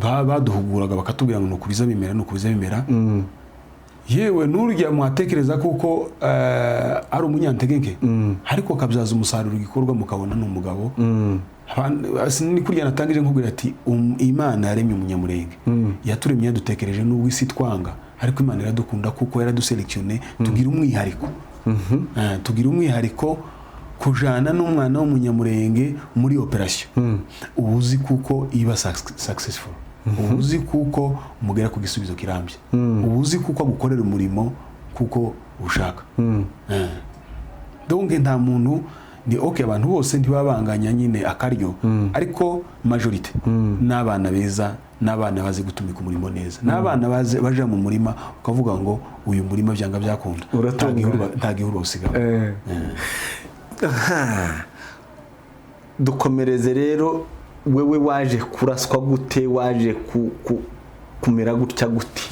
baduhuguraga bakatubwira ngo nuko biza bimera, nuko biza bimera. Yewe n'urya mwatekereza kuko ari umunyantegenke, ariko akabyaza umusaruro igikorwa, mukabona ni umugabo. Ni kurya natangije nkubwira ati Imana yaremye umunyamurenge, yaturemye yadutekereje. Nubwo isi twanga, ariko Imana iradukunda kuko yaradusélectionné, tugira umwihariko. Tugira umwihariko kujana n'umwana w'umunyamurenge muri operation, uba uzi kuko iba successful, uba uzi kuko mugera ku gisubizo kirambye, uba uzi kuko agukorera umurimo kuko ushaka. Donc nta muntu ni ok, abantu bose ntibabanganya nyine akaryo, ariko majorité ni abana beza, n'abana bazi gutumika umurimo neza, n'abana bazi baja mu murima ukavuga ngo uyu murima byanga byakunda
Uratunga.
Nta gihuru bawusigamo.
Aha. Dukomereze rero, wewe waje kuraswa gute? Waje kumera gutya gute?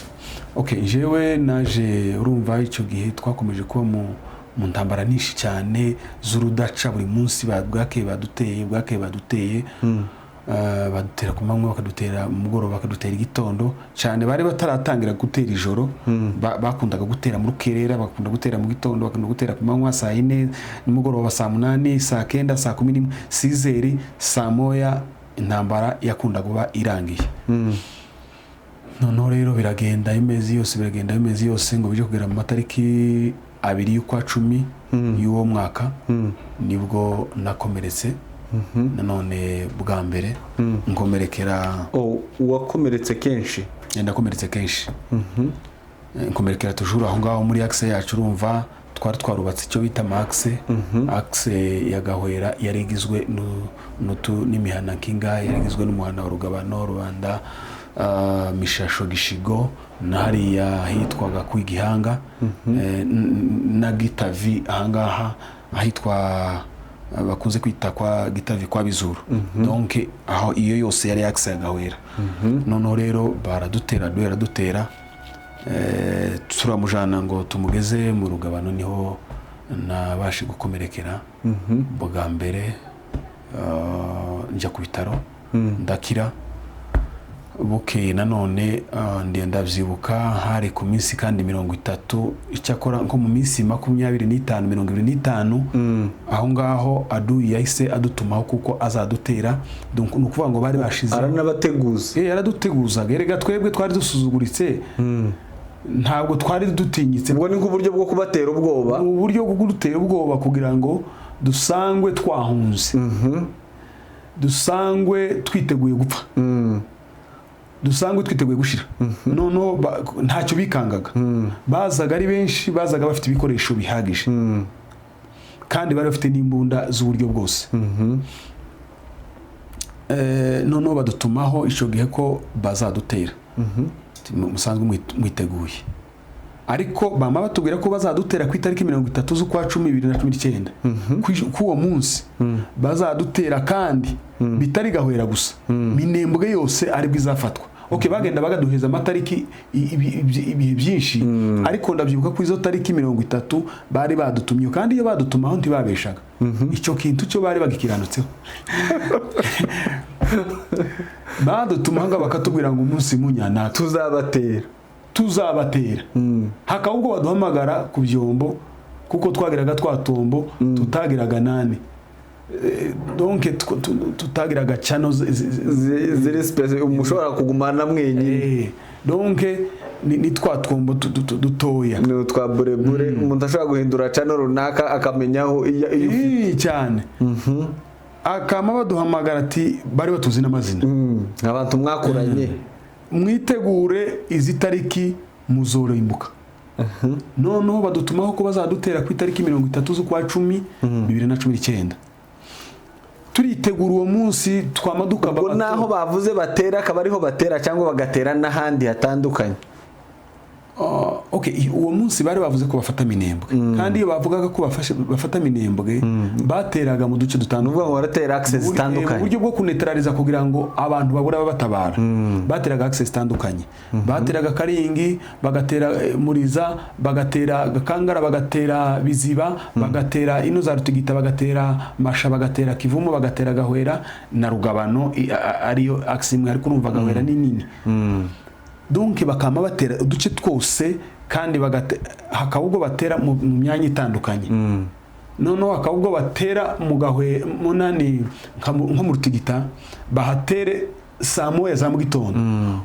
Ok, jewe naje, urumva icyo gihe twakomeje kuba mu ntambara nyinshi cyane z'urudaca, buri munsi bwakeye baduteye, bwakeye baduteye. Badutera ku manywa, bakadutera mu mugoroba, bakadutera igitondo cyane. Bari bataratangira gutera ijoro. Bakundaga gutera mu rukerera, bakunda gutera mu gitondo, bakunda gutera ku manywa saa 4, nimugoroba saa 8, saa 9, saa 11, 6h, saa 1 intambara yakunda kuba irangiye. Noneho rero biragenda imezi yose, biragenda imezi yose, ngo bije kugera mu matariki 2 y'ukwa 10 y'uwo mwaka, nibwo nakomeretse nanone bwa mbere, nkomerekera
Oh, uwakomeretse kenshi?
Ndakomeretse kenshi. Nkomerekera toujours aho ngaho muri axe yacu, urumva. Twari twarubatse icyo bita ama axe. Axe ya Gahwera yari igizwe n'imihana kingahe? Yari igizwe n'umuhana wa Rugabano, Rubanda, Mishasho, Gishigo na hariya hitwaga ku Igihanga, na Gitavi ahangaha ahitwa bakunze kwita kwa Gitavi kwa Bizuru. Donc aho iyo yose yari axe ya Gahwera. Noneho rero baradutera, duhera dutera, turamujana ngo tumugeze mu Rugabano, niho nabashe gukomerekera bwa mbere. Njya ku bitaro, ndakira. Bukeye nanone, ndabyibuka hari ku minsi kandi 30, icyakora nko mu minsi 25, 25 aho ngaho, aduyi yahise adutumaho kuko azadutera. Donc ni ukuvuga ngo bari bashize
Aranabateguza.
Yaraduteguzaga. Erega twebwe twari dusuzuguritse, ntabwo twari dutinyitse.
Ubwo ni nk'uburyo bwo kubatera ubwoba.
Ni uburyo bwo kudutera ubwoba kugira ngo dusangwe twahunze, dusangwe twiteguye gupfa, dusangwe twiteguye gushira. Noneho ntacyo bikangaga, bazaga ari benshi, bazaga bafite ibikoresho bihagije kandi bari bafite n'imbunda z'uburyo bwose. Noneho badutumaho icyo gihe ko bazadutera, musanzwe mwiteguye. Ariko bama batubwira ko bazadutera ku itariki 30 z'ukwa cumi 2019. K'uwo munsi bazadutera, kandi bitari Gahwera gusa, Minembwe yose aribwo izafatwa. Ok, bagenda bagaduheza amatariki ibihe byinshi, ariko ndabyibuka ko izo tariki 30 bari badutumye, kandi iyo badutumaho ntibabeshaga. Icyo kintu cyo bari bagikiranutseho. Badutumaga bakatubwira ngo umunsi munyanaka
tuzabatera,
tuzabatera. Hakaba ubwo baduhamagara ku byombo, kuko twagiraga twa tombo tutagiraga nani. Donc tutagiraga channel
ziri space umushobora kugumana mwenyine.
Donc ni twa twombo dutoya.
Ni utwa burebure, umuntu ashobora guhindura channel runaka akamenya aho iyo ufite.
Cyane. Akama baduhamagara ati, bari batuzi n'amazina,
abantu mwakuranye,
"Mwitegure izi tariki muzorimbuka." Noneho badutumaho ko bazadutera ku itariki 30 z'ukwa cumi 2019. Turitegura uwo munsi, twama dukaba
Ubwo naho bavuze batera akaba ariho batera, cyangwa bagatera n'ahandi hatandukanye?
Okay, uwo munsi bari bavuze ko bafata Minembwe, kandi iyo bavugaga ko bafata Minembwe, bateraga mu duce
Ni
dutandukanye.
ukuvuga ngo baratera axe
Mu
zitandukanye.
buryo bwo kunetraliza kugira ngo abantu babure ababatabara, bateraga axe zitandukanye. Bateraga Karingi, bagatera Muriza, bagatera Gakangara, bagatera Biziba, bagatera ino za Rutigita, bagatera Masha, bagatera Kivumu, bagatera Gahwera na Rugabano, ariyo axe imwe. Ariko urumva Gahwera ni nini. Donc bakama batera uduce twose, kandi hakaba ubwo batera mu myanya itandukanye. Noneho hakaba ubwo batera mu Gahwe munani, nko mu Rutigita, bahatere saa 1 za mu gitondo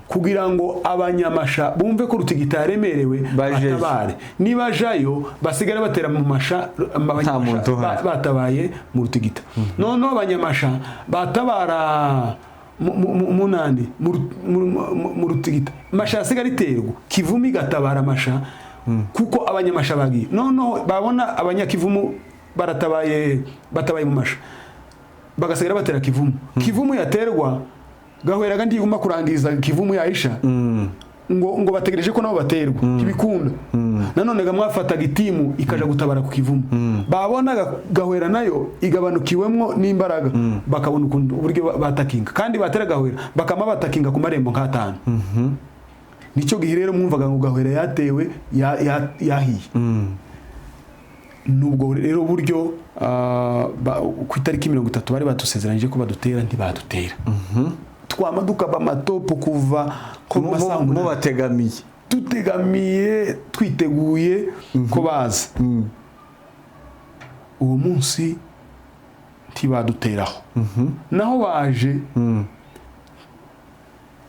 kugira ngo abanyamasha bumve ko Rutigita yaremerewe,
Bajeyo.
batabare. Niba jayo basigara batera mu Masha, abanyamasha
Muntu uhari.
batabaye mu Rutigita. Noneho abanyamasha batabara munani mu Rutigita, Masha yasigara iterwa, Kivumu igatabara Masha kuko abanyamasha bagiye. Noneho babona abanyakivumu baratabaye, batabaye mu Masha, bagasigara batera Kivumu. Kivumu yaterwa, Gahweraga ndiguma kurangiza Kivumu yaisha, ngo bategereje ko nabo baterwa, ntibikunda. Nanone ga mwafataga itimu ikaja gutabara ku Kivumu, babona Gahwera nayo igabanukiwemwo n'imbaraga, bakabona ukuntu uburyo batakinga, kandi batera Gahwera bakama batakinga ku marembo nk'atanu. Nicyo gihe rero mwumvaga ngo Gahwera yatewe, yahiye. Nubwo rero buryo, ku itariki 30 bari badusezeranyije ko badutera, ntibadutera. Twama dukaba amatopo kuva ko mu masaha 8.
Mubategamiye.
Tutegamiye, twiteguye ko baza. Uwo munsi ntibaduteraho. Naho baje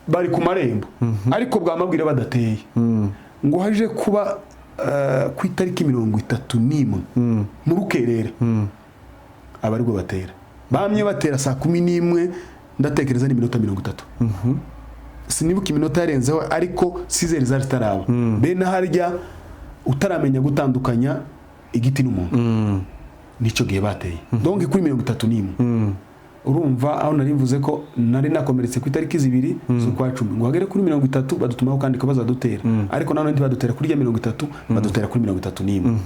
bari ku marembo, ariko bwamabwira badateye ngo haje kuba ku itariki 31 mu rukerera, aba aribwo batera. Bamye batera saa 11, ndatekereza n'iminota 30, sinibuka iminota yarenzeho, ariko 6h zari zitaraba. Bene harya utaramenya gutandukanya. Igiti n'umuntu nicyo gihe bateye, donc kuri 31. Urumva aho nari mvuze ko nari nakomeretse ku itariki 2 z'ukwa 10, ngo hagere kuri 30 badutumaho kandi ko bazadutera, ariko nanone ntibadutera kuri ya 30, badutera kuri 31.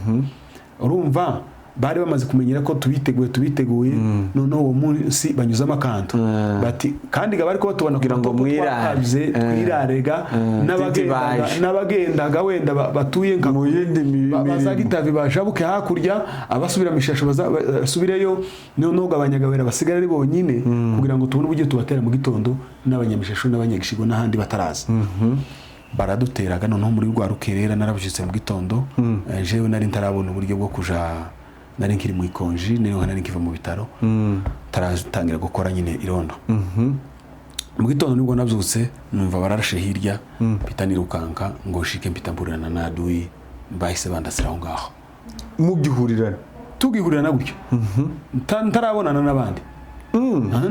Urumva bari bamaze kumenyera ko tubiteguye, tubiteguye. Noneho uwo munsi banyuzamo akantu bati kandi ga bariko batubona
Kugira ngo
ku matopo.
Mwirare.
Twakabye, twirarega n'abagendaga
Titibaje.
N'abagendaga wenda batuye nka
Mu yindi
baza
mirimo.
Gitavi bajabuke hakurya, abasubira mu Ishasho basubireyo, noneho abanyagabera basigare ari bonyine, kugira ngo tubone uburyo tubatera mu gitondo n'abanyamishasho n'abanyagishigo n'ahandi bataraza. Baraduteraga noneho muri rwa rukerera. Narabyutse mu gitondo, jewe nari ntarabona uburyo bwo kuja, nari nkiri mu ikonji, niho nari nkiva mu bitaro, taratangira gukora nyine irondo. Mu gitondo nibwo nabyutse numva bararashe hirya, mpita nirukanka ngo nshike, mpita mburirana na adui, bahise bandasira aho ngaho.
Mugihurirana?
Tugihurirana gutyo. Ntarabonana n'abandi.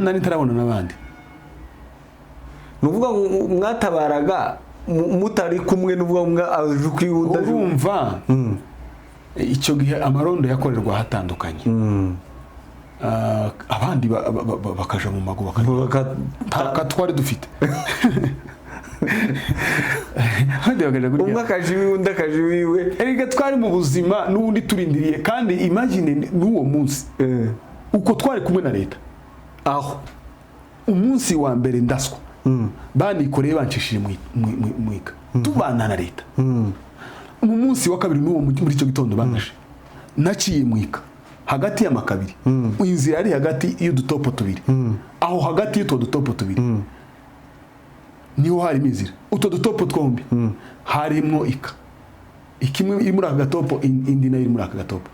Nari ntarabonana n'abandi.
Ni ukuvuga ngo mwatabaraga mutari kumwe, ni ukuvuga ngo aje ukwihuta.
Urumva icyo gihe amarondo yakorerwa ahatandukanye. Abandi bakaja mu mago nta twari dufite, abandi bakaja kurya.
Umwe akaje iwiwe, undi akaje iwiwe.
Erega twari mu buzima n'ubundi turindiriye, kandi imagine n'uwo munsi uko twari kumwe na leta.
Aho
Umunsi wa mbere ndaswa, banikoreye bancishije mwika, tubana na leta. Mu munsi wa kabiri n'uwo muri icyo gitondo bandashe, naciye mwika hagati y'amakabiri, inzira yari hagati y'udutopo tubiri. Aho hagati y'utwo dutopo tubiri niho harimo inzira. Utwo dutopo twombi harimwo ika ikimwe iri muri aka gatopo, indi nayo iri muri aka gatopo.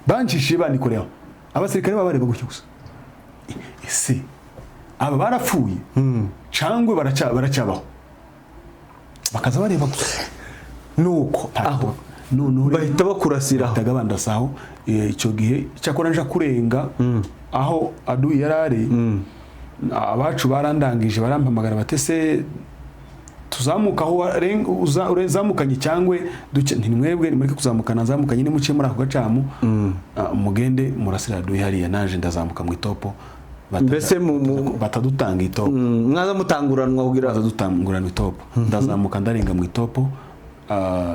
Bancishije banikoreho, abasirikare baba bareba gutyo gusa: ese aba barapfuye cyangwa baracyabaho? Bakaza bareba gusa.
Nuko aho
Noneho rero
bahita bakurasiraho.
Bahitaga bandasaho. Icyo gihe cyakora nja kurenga aho adui yari ari, abacu barandangije, barampamagara batese tuzamuka aho urezamukanye cyangwa duce? Nti mwebwe nimureke kuzamukana, nzamukanye, nimuce muri ako gacamu, mugende murasira adui hariya, naje ndazamuka mu itopo.
Mbese
Batadutanga itopo.
Mwaza mutanguranwa kugira
Batadutangurana itopo, ndazamuka ndarenga mu itopo.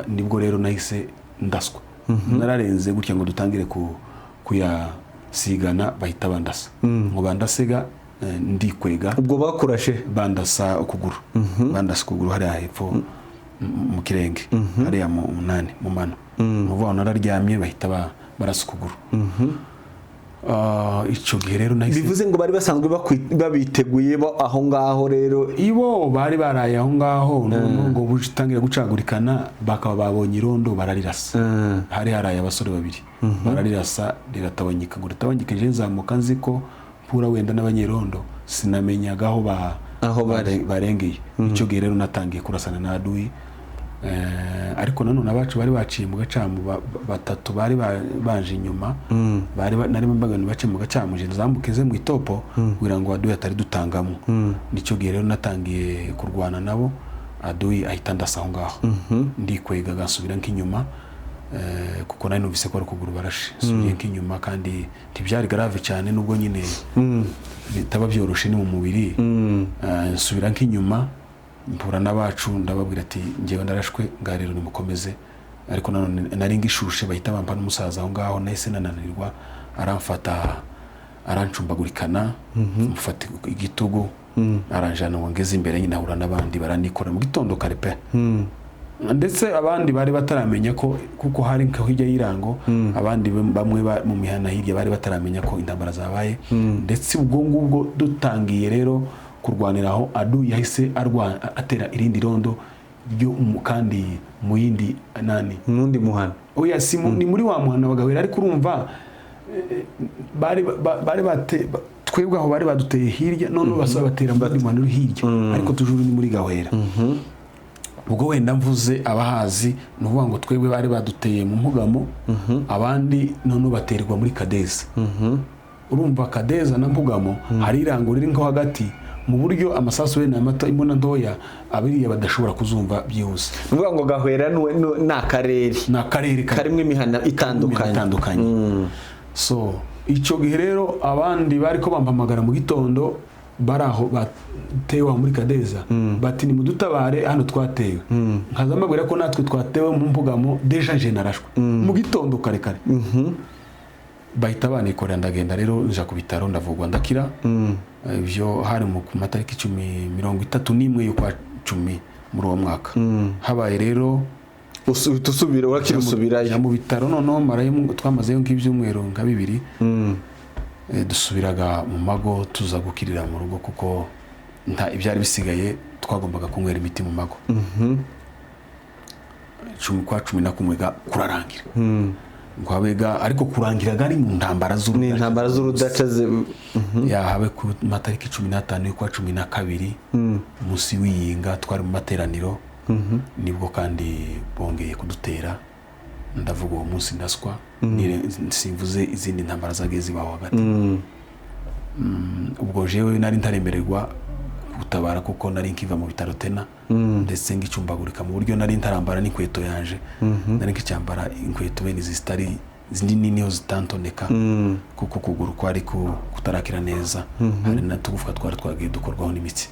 Nibwo rero nahise ndaswa. Nararenze gutya ngo dutangire kuyasigana, bahita bandasa ngo bandasega, ndikwega.
Ubwo bakurashe?
Bandasa ukuguru, bandasa ukuguru hariya hepfo mu kirenge, hariya mu munani mu mano. Ni ukuvuga ngo nararyamye, bahita barasa ukuguru. Icyo gihe rero nahise
Bivuze ngo bari basanzwe babiteguye aho ngaho rero?
Ibo bari baraye aho ngaho, noneho ngo butangira gucagurikana, bakaba babonye irondo bararirasa. Hari haraye abasore babiri, bararirasa riratabanyika. Ngo ritabanyika, nje nzamuka nzi ko mpura wenda n'abanyerondo, sinamenyaga aho
Aho bari.
Barengeye. Icyo gihe rero natangiye kurasana na adui. Ariko nanone abacu bari baciye mu gacamu batatu bari baje inyuma, bari nari mbaga baciye mu gacamu, je nzamuke ze mu itopo kugira ngo adui atari dutangamo. Nicyo gihe rero natangiye kurwana nabo, adui ahita ndasa aho ngaho, ndikwega gasubira nk'inyuma, kuko nari numvise ko ari ukuguru barashe. Nsubiye nk'inyuma kandi ntibyari grave cyane, nubwo nyine bitaba byoroshe, ni mu mubiri. Nsubira nk'inyuma, mpura n'abacu, ndababwira ati njyewe ndarashwe, ngaha rero nimukomeze. Ariko nanone nari ngishushe, bahita bampa n'umusaza aho ngaho, nahise nananirwa, aramfata arancumbagurikana, mufata igitugu aranjana ngo ngeze imbere nyine ahura n'abandi baranikora mu gitondo kare pe. Ndetse abandi bari bataramenya ko, kuko hari nka hirya y'irango, abandi bamwe mu mihana hirya bari bataramenya ko intambara zabaye. Ndetse ubwo ngubwo dutangiye rero kurwanira aho, adu yahise atera irindi rondo ryo kandi mu yindi nani.
N'undi muhana?
Oya, si ni muri wa muhana wa Gahwera, ariko urumva bari bari bate twebwe aho bari baduteye hirya, none basaba batera mu wundi muhana uri hirya, ariko tujuru ni muri Gahwera. Ubwo wenda mvuze abahazi, ni ukuvuga ngo twebwe bari baduteye mu Mpugamo, abandi noneho baterwa muri Kadeza. Urumva Kadeza na Mpugamo hari irango riri nko hagati. Mu buryo amasasu bene aya mato, imbunda ntoya, abiriya badashobora kuzumva byihuse.
Ni ukuvuga ngo Gahwera ni akarere
Ni akarere
karimo imihana itandukanye.
Itandukanye. So icyo gihe rero abandi bari ko bampamagara mu gitondo, bari aho batewe aho muri Kadeza, bati: "Nimudutabare, hano twatewe." Nkaza mbabwira ko natwe twatewe mu Mpugamo, déjà nje narashwe mu gitondo kare kare. Bahita banikorera, ndagenda rero nja ku bitaro, ndavugwa, ndakira. Ibyo hari ku matariki 10, 31 y'ukwa 10 muri uwo mwaka habaye rero.
Uhita usubira, urakira, usubirayo?
Njya mu bitaro, noneho marayo, twamazeyo nk'ibyumweru nka 2. Dusubiraga mu mago, tuza gukirira mu rugo kuko nta ibyari bisigaye, twagombaga kunywera imiti mu mago. 10 kwa 11 ga kurarangira ngo habega, ariko kurangiraga ari mu ntambara
Ni
z'urudaca.
intambara z'urudaca
Ya, habe ku matariki 15 y'ukwa 12, umunsi w'iyinga, twari mu materaniro, nibwo kandi bongeye kudutera. Ndavuga uwo munsi ndaswa. Simvuze izindi ntambara zagiye zibaho hagati. Ubwo jewe nari ntaremererwa gutabara kuko nari nkiva mu bitaro tena, ndetse ngicumbagurika mu buryo nari ntarambara n'inkweto yanje, nari nkicyambara inkweto bene izi zitari nini, niho zitantoneka, kuko ukuguru kwari kutarakira neza, hari n'utugufwa twari twagiye dukorwaho n'imitsi.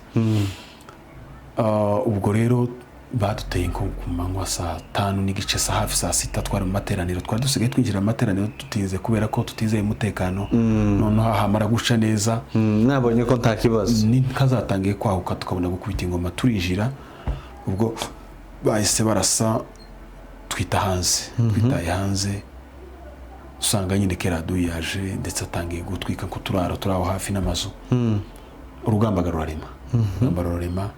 Ubwo rero baduteye nko ku manywa saa 5:30, saa hafi saa 6, twari mu materaniro. Twari dusigaye twinjira mu materaniro tutinze kubera ko tutizeye umutekano. Noneho hamara guca neza,
Mwabonye ko nta kibazo,
nikazatangiye kwahuka, tukabona gukubita ingoma turinjira. Ubwo bahise barasa, twita hanze. Twitaye hanze, usanga nyine keradu yaje, ndetse atangiye gutwika ku turaro turi aho hafi n'amazu. Urugamba rurarema, urugamba rurarema,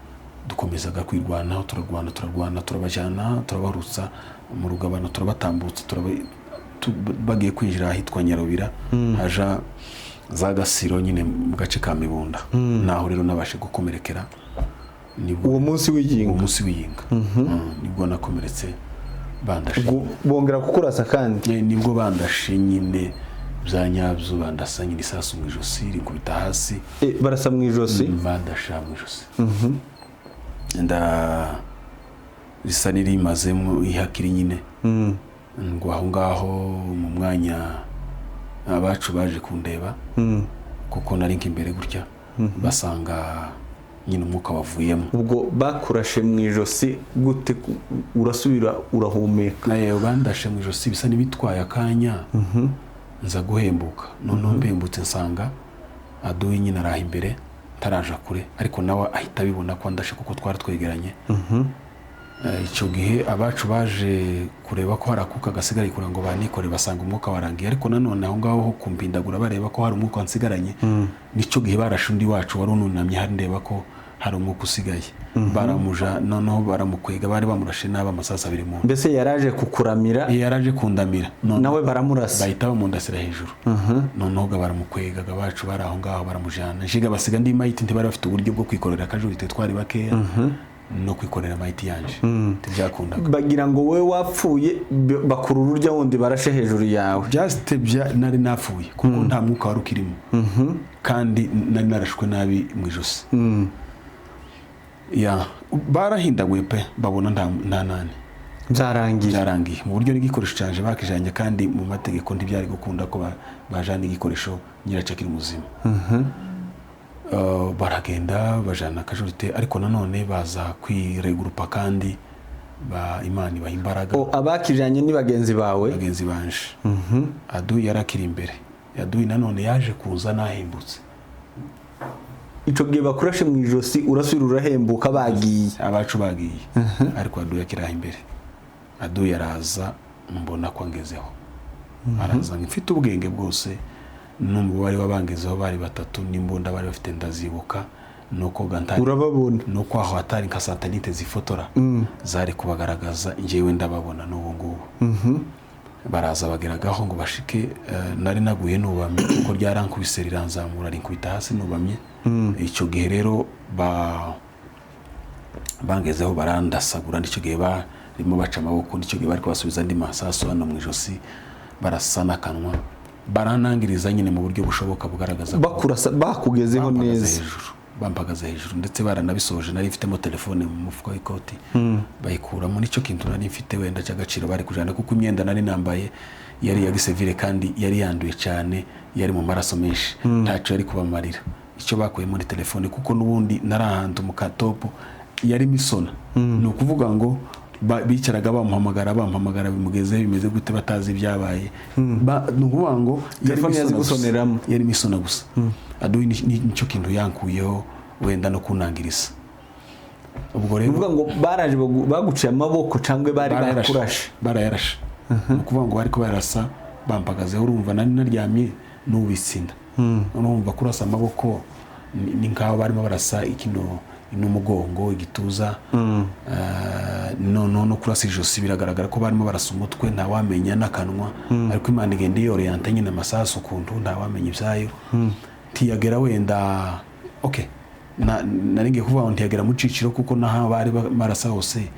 dukomezaga kwirwanaho, turarwana, turarwana, turabajyana, turabarutsa mu rugabano, turabatambutsa, bagiye kwinjira ahitwa Nyarubira, haja za Gasiro nyine mu gace ka Mibunda. Naho rero nabashe gukomerekera nibwo.
Uwo munsi
Uwo
w'iyinga?
munsi w'iyinga. Nibwo nakomeretse, bandashe.
Bongera kukurasa kandi?
Nibwo bandashe nyine bya nyabyo, bandasa nyine isasu mu ijosi rikubita hasi.
Barasa mu ijosi?
Bandasha mu ijosi, nda risa n'irimazemo ihakiri nyine. Ngo aho ngaho mu mwanya abacu baje kundeba, kuko nari nk'imbere gutya, basanga nyine umwuka wavuyemo.
Ubwo bakurashe mu ijosi gute? Urasubira urahumeka?
Nayo bandashe mu ijosi, bisa n'ibitwaye akanya, nza guhembuka. Noneho mbembutse nsanga aduyi nyine araha imbere, ntaraja kure, ariko nawe ahita abibona ko ndashe kuko twari twegeranye. Icyo gihe abacu baje kureba ko hari akuka gasigaye kugira ngo banikore, basanga umwuka warangiye. Ariko nanone aho ngaho ho kumpindagura bareba ko hari umwuka wansigaranye, nicyo gihe barashe undi wacu wari ununamye hari ndeba ko hari umwuka usigaye, baramuja, noneho baramukwega, bari bamurashe nabi amasasu abiri mu nda.
Mbese yaraje kukuramira?
Iyo yaraje kundamira none
Nawe baramurasa?
Bahita bamundasira hejuru. Noneho ga baramukwega, ga bacu bari aho ngaho baramujana, njiga basiga andi mayiti. Ntibari bafite uburyo bwo kwikorera akajurite, twari bakeya, no kwikorera mayiti yanje ntibyakundaga.
Bagira ngo wowe wapfuye, bakurura urya wundi barashe hejuru yawe.
Just bya nari napfuye kuko nta mwuka wari ukirimo, kandi nari narashwe nabi mu ijosi. Ya, barahindaguye pe, babona nta nani.
Byarangiye.
Byarangiye mu buryo n'igikoresho cyaje bakijanye, kandi mu mategeko ntibyari gukunda ko bajana igikoresho nyiracyo akiri muzima. Baragenda bajana akajurite, ariko nanone baza kwiregurupa kandi ba Imana ibaha imbaraga.
O, abakijanye ni bagenzi bawe?
Bagenzi banje. Aduyi yari akiri imbere. Aduyi nanone yaje kuza nahembutse.
Ico gihe bakurashe mu ijosi, urasubira urahembuka bagiye?
Abacu bagiye, ariko aduyi akiri aho imbere. Aduyi araza, mbona ko angezeho, araza mfite ubwenge bwose n'umubare w'abangezeho bari batatu, n'imbunda bari bafite ndazibuka, nuko gantari
Urababona?
Nuko aho hatari nka satellite zifotora zari kubagaragaza, njyewe ndababona n'ubu ngubu. Baraza bageragaho ngo bashike, nari naguye nubamye kuko ryarankubise riranzamura rinkubita hasi nubamye. Icyo gihe rero bangezeho barandasagura, nicyo gihe barimo baca amaboko, nicyo gihe bari kubasubiza andi masasu hano mu ijosi, barasa n'akanwa, baranangiriza nyine mu buryo bushoboka bugaragaza ko
Bakurasa bakugezeho
bampagaze
neza?
hejuru. Bampagaze hejuru, ndetse baranabisoje. Nari mfitemo telefone mu mufuka w'ikoti, bayikuramo. Nicyo kintu nari mfite wenda cy'agaciro bari kujana, kuko imyenda nari nambaye yari iya gisivile kandi yari yanduye cyane, yari mu maraso menshi, ntacyo yari kubamarira. Icyo bakuye muri telefone, kuko n'ubundi nari ahantu mu katopo yari misona, ni ukuvuga ngo bicaraga bamuhamagara, bamuhamagara, bimugezeho bimeze gute, batazi ibyabaye. Ni ukuvuga ngo yari
Telefone yazi
misona gusa.
gusoneramo.
Yari misona gusa. Aduyi nicyo kintu yankuyeho wenda no kunangiriza ubwo
Ni
rero.
ukuvuga ngo baraje baguciye amaboko cyangwa bari
Barayarashe.
bakurashe?
Barayarashe. Ni ukuvuga ngo bari barasa bampagazeho. Urumva nari naryamye n'ubitsinda, urumva kurasa amaboko ni nk'aho barimo barasa ikino n'umugongo, igituza. Noneho no kurasa ijosi, biragaragara ko barimo barasa umutwe, ntawamenya n'akanwa. Ariko Imana igenda yiyoreyanta nyine amasasu ukuntu, ntawamenya ibyayo. Ntiyagera wenda, okay, nari ngiye kuvuga ngo ntiyagera mu ciciro, kuko n'aho bari barasa hose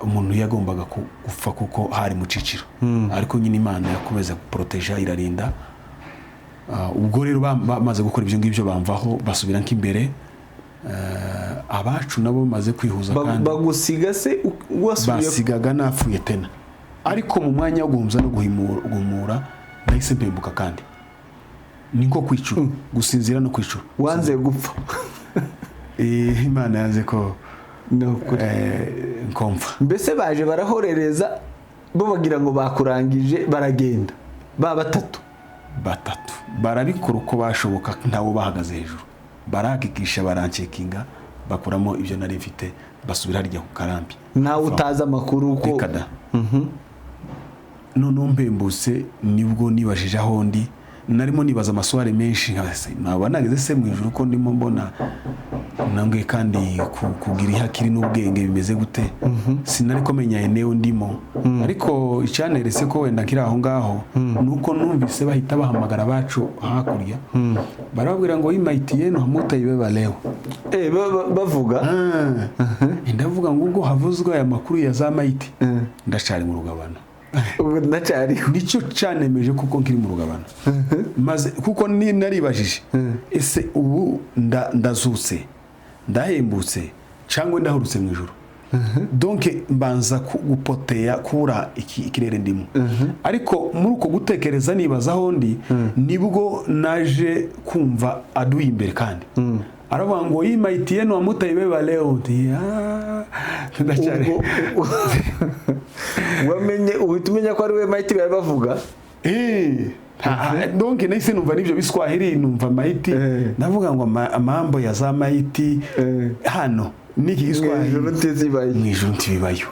umuntu yagombaga gupfa, kuko hari mu ciciro. Ariko nyine Imana yakomeza guporoteja, irarinda. Ubwo rero bamaze gukora ibyo ngibyo, bamvaho basubira nk'imbere. Abacu nabo bamaze kwihuza kandi
Bagusiga se wasubiye?
Basigaga napfuye tena, ariko mu mwanya wo guhumza no guhumura nahise mpembuka, kandi ni nko kwicura, gusinzira no kwicura.
Wanze gupfa.
Imana yanze ko
Ni ukuri.
Nkomfa.
Mbese baje barahorereza, bo bagira ngo bakurangije, baragenda ba batatu?
Batatu barabikora uko bashoboka, ntawo bahagaze hejuru, barahakikisha, barancekinga, bakuramo ibyo nari mfite, basubira harya ku karambi.
Nawe utazi amakuru ko
Reka da. Noneho mpembutse nibwo nibajije aho ndi. Narimo nibaza amaswari menshi, nka se naba nageze se mu ijuru, ko ndimo mbona nambwe, kandi kugira ihakiri n'ubwenge bimeze gute? Sinari ko menya eneo ndimo. Ariko icyaneretse ko wenda nkiri aho ngaho ni uko numvise bahita bahamagara abacu hakurya, barababwira ngo: "Hii yenu hamutaibeba leo."
Bavuga.
Ndavuga ngo ubwo havuzwe aya makuru ya za mayiti, ndacari mu rugabano.
Ubu ndacyariho.
Nicyo cyanemeje kuko nkiri mu rugabano, maze kuko naribajije: ese ubu ndazutse, ndahembutse, cyangwa ndahurutse mu ijuru? Donc mbanza gupoteya, kubura ikirere ndimo. Ariko muri uko gutekereza nibaza aho ndi, nibwo naje kumva aduye imbere kandi aravuga ngo: "Hii maiti yenu hamutaibeba leo." Nti: "Ah, ndacyari."
Ubwo wamenye, uhita umenya ko ari we mayiti bari bavuga.
Donc nahise numva n'ibyo biswahili, numva maiti. Ndavuga ngo amambo ya za maiti hano n'iki
Mu
giswahili
ijuru ntizibaye.
Mu ijuru ntibibayo.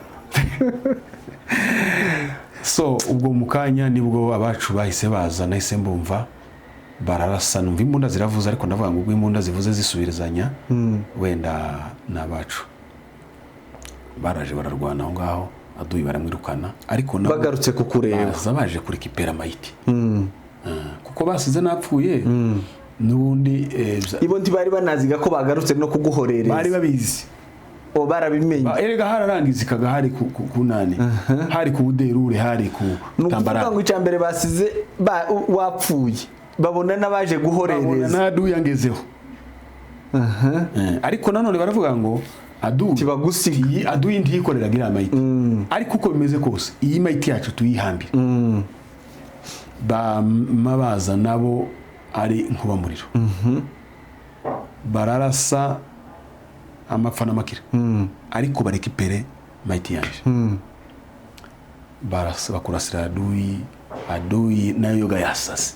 So ubwo mu kanya nibwo abacu bahise baza, nahise mbumva bararasa, numva imbunda ziravuze. Ariko ndavuga ngo ubwo imbunda zivuze zisubirizanya, wenda ni abacu baraje bararwana aho ngaho, aduyi baramwirukana, ariko nabo
Bagarutse kukureba?
Baza baje kurekipera mayiti. Kuko basize napfuye n'ubundi
Ibo ntibari banaziga ko bagarutse no kuguhorereza?
Bari babizi.
O, barabimenye.
Erega hararangizikaga, hari ku nani, hari ku buderure, hari ku
Ni ukuvuga
tambarare.
ngo icya mbere basize wapfuye, babona n'abaje
Babona
guhorereza.
n'aduyi yangezeho. Ariko nanone baravuga ngo aduyi
Tibagusiga.
Aduyi ntiyikoreraga iriya mayiti, ariko uko bimeze kose iyi mayiti yacu tuyihambire. Bama baza nabo ari nkubamuriro, bararasa amapfa n'amakira, ariko barekipere mayiti yanje. Barasa, bakurasira aduyi. Aduyi nayo yoga yasase,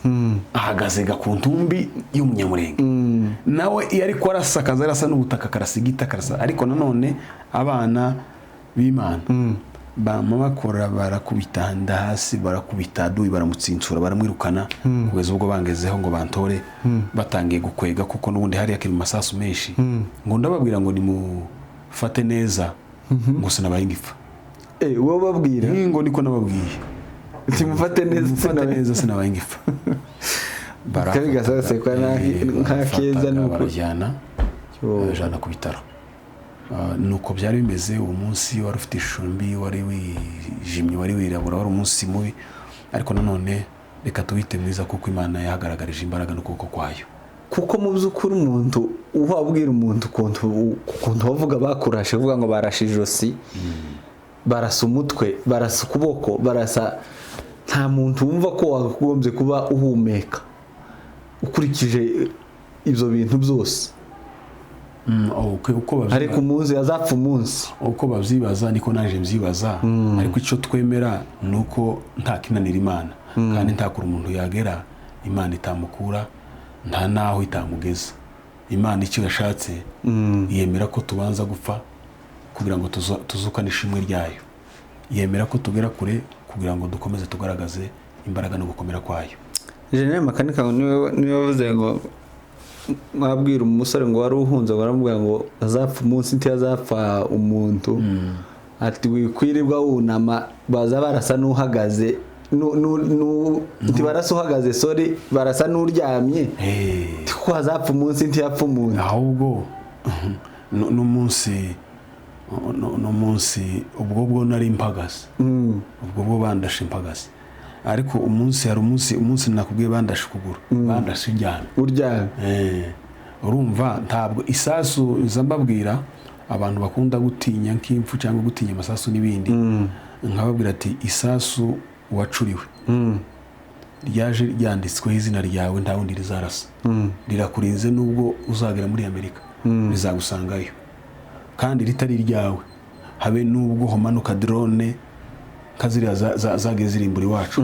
ahagaze ga ku ntumbi y'umunyamurenge. Nawe iyo ariko arasa, akaza arasa n'ubutaka, akarasa igiti, akarasa. Ariko nanone abana b'Imana bama bakora, barakubita nda hasi, barakubita aduyi, baramutsinsura, baramwirukana, kugeza ubwo bangezeho ngo bantore. Batangiye gukwega, kuko n'ubundi hariya kiri mu masasu menshi. Ngo ndababwira ngo nimufate neza, ngo sinabaye ngipfa.
Wowe babwira?
Ngo niko nababwiye.
Timufate neza.
Mufate neza, sinabaye ngipfa.
Kabi gasasekwa nk'akeza ni ukuri.
Barajyana, barajyana ku bitaro. Nuko byari bimeze. Uwo munsi wari ufite ishusho mbi, wari wijimye, wari wirabura, wari umunsi mubi. Ariko nanone reka tuwite mwiza, kuko Imana yahagaragarije imbaraga n'ukuboko kwayo.
Kuko mu by'ukuri umuntu wabwira umuntu ukuntu bavuga bakurashe, uvuga ngo barashe ijosi, barasa umutwe, barasa ukuboko, barasa, nta muntu wumva ko wakagombye kuba uhumeka ukurikije ibyo bintu byose.
Uko
Ariko umunsi azapfa umunsi.
Uko babyibaza niko naje mbyibaza, ariko icyo twemera ni uko nta kinanira Imana, kandi nta kure umuntu yagera Imana itamukura, nta n'aho itamugeza. Imana icyo yashatse yemera ko tubanza gupfa kugira ngo tuzukane ishimwe ryayo, yemera ko tugera kure kugira ngo dukomeze tugaragaze imbaraga no gukomera kwayo.
General Makanika ngo niwe wavuze ngo mwabwira umusore ngo wari uhunze, ngo aramubwira ngo azapfa umunsi ntiyazapfa umuntu, ati wikwirirwa wunama, baza barasa n'uhagaze, ntibarasa uhagaze, sorry, barasa n'uryamye, kuko hazapfa umunsi ntiyapfa umuntu.
Ahubwo n'umunsi ubwo bwo nari mpagaze, ubwo bwo bandashe mpagaze, ariko umunsi hari umunsi nakubwiye bandashe ukuguru, bandashe ndyamye.
Uryamye.
Urumva ntabwo isasu nza mbabwira abantu bakunda gutinya nk'impfu cyangwa gutinya amasasu n'ibindi, nkababwira ati isasu wacuriwe ryaje ryanditsweho izina ryawe, nta wundi rizarasa, rirakurinze nubwo uzagera muri Amerika rizagusangayo, kandi ritari iryawe, habe nubwo homanuka drone nka ziriya zagiye zirimbura iwacu,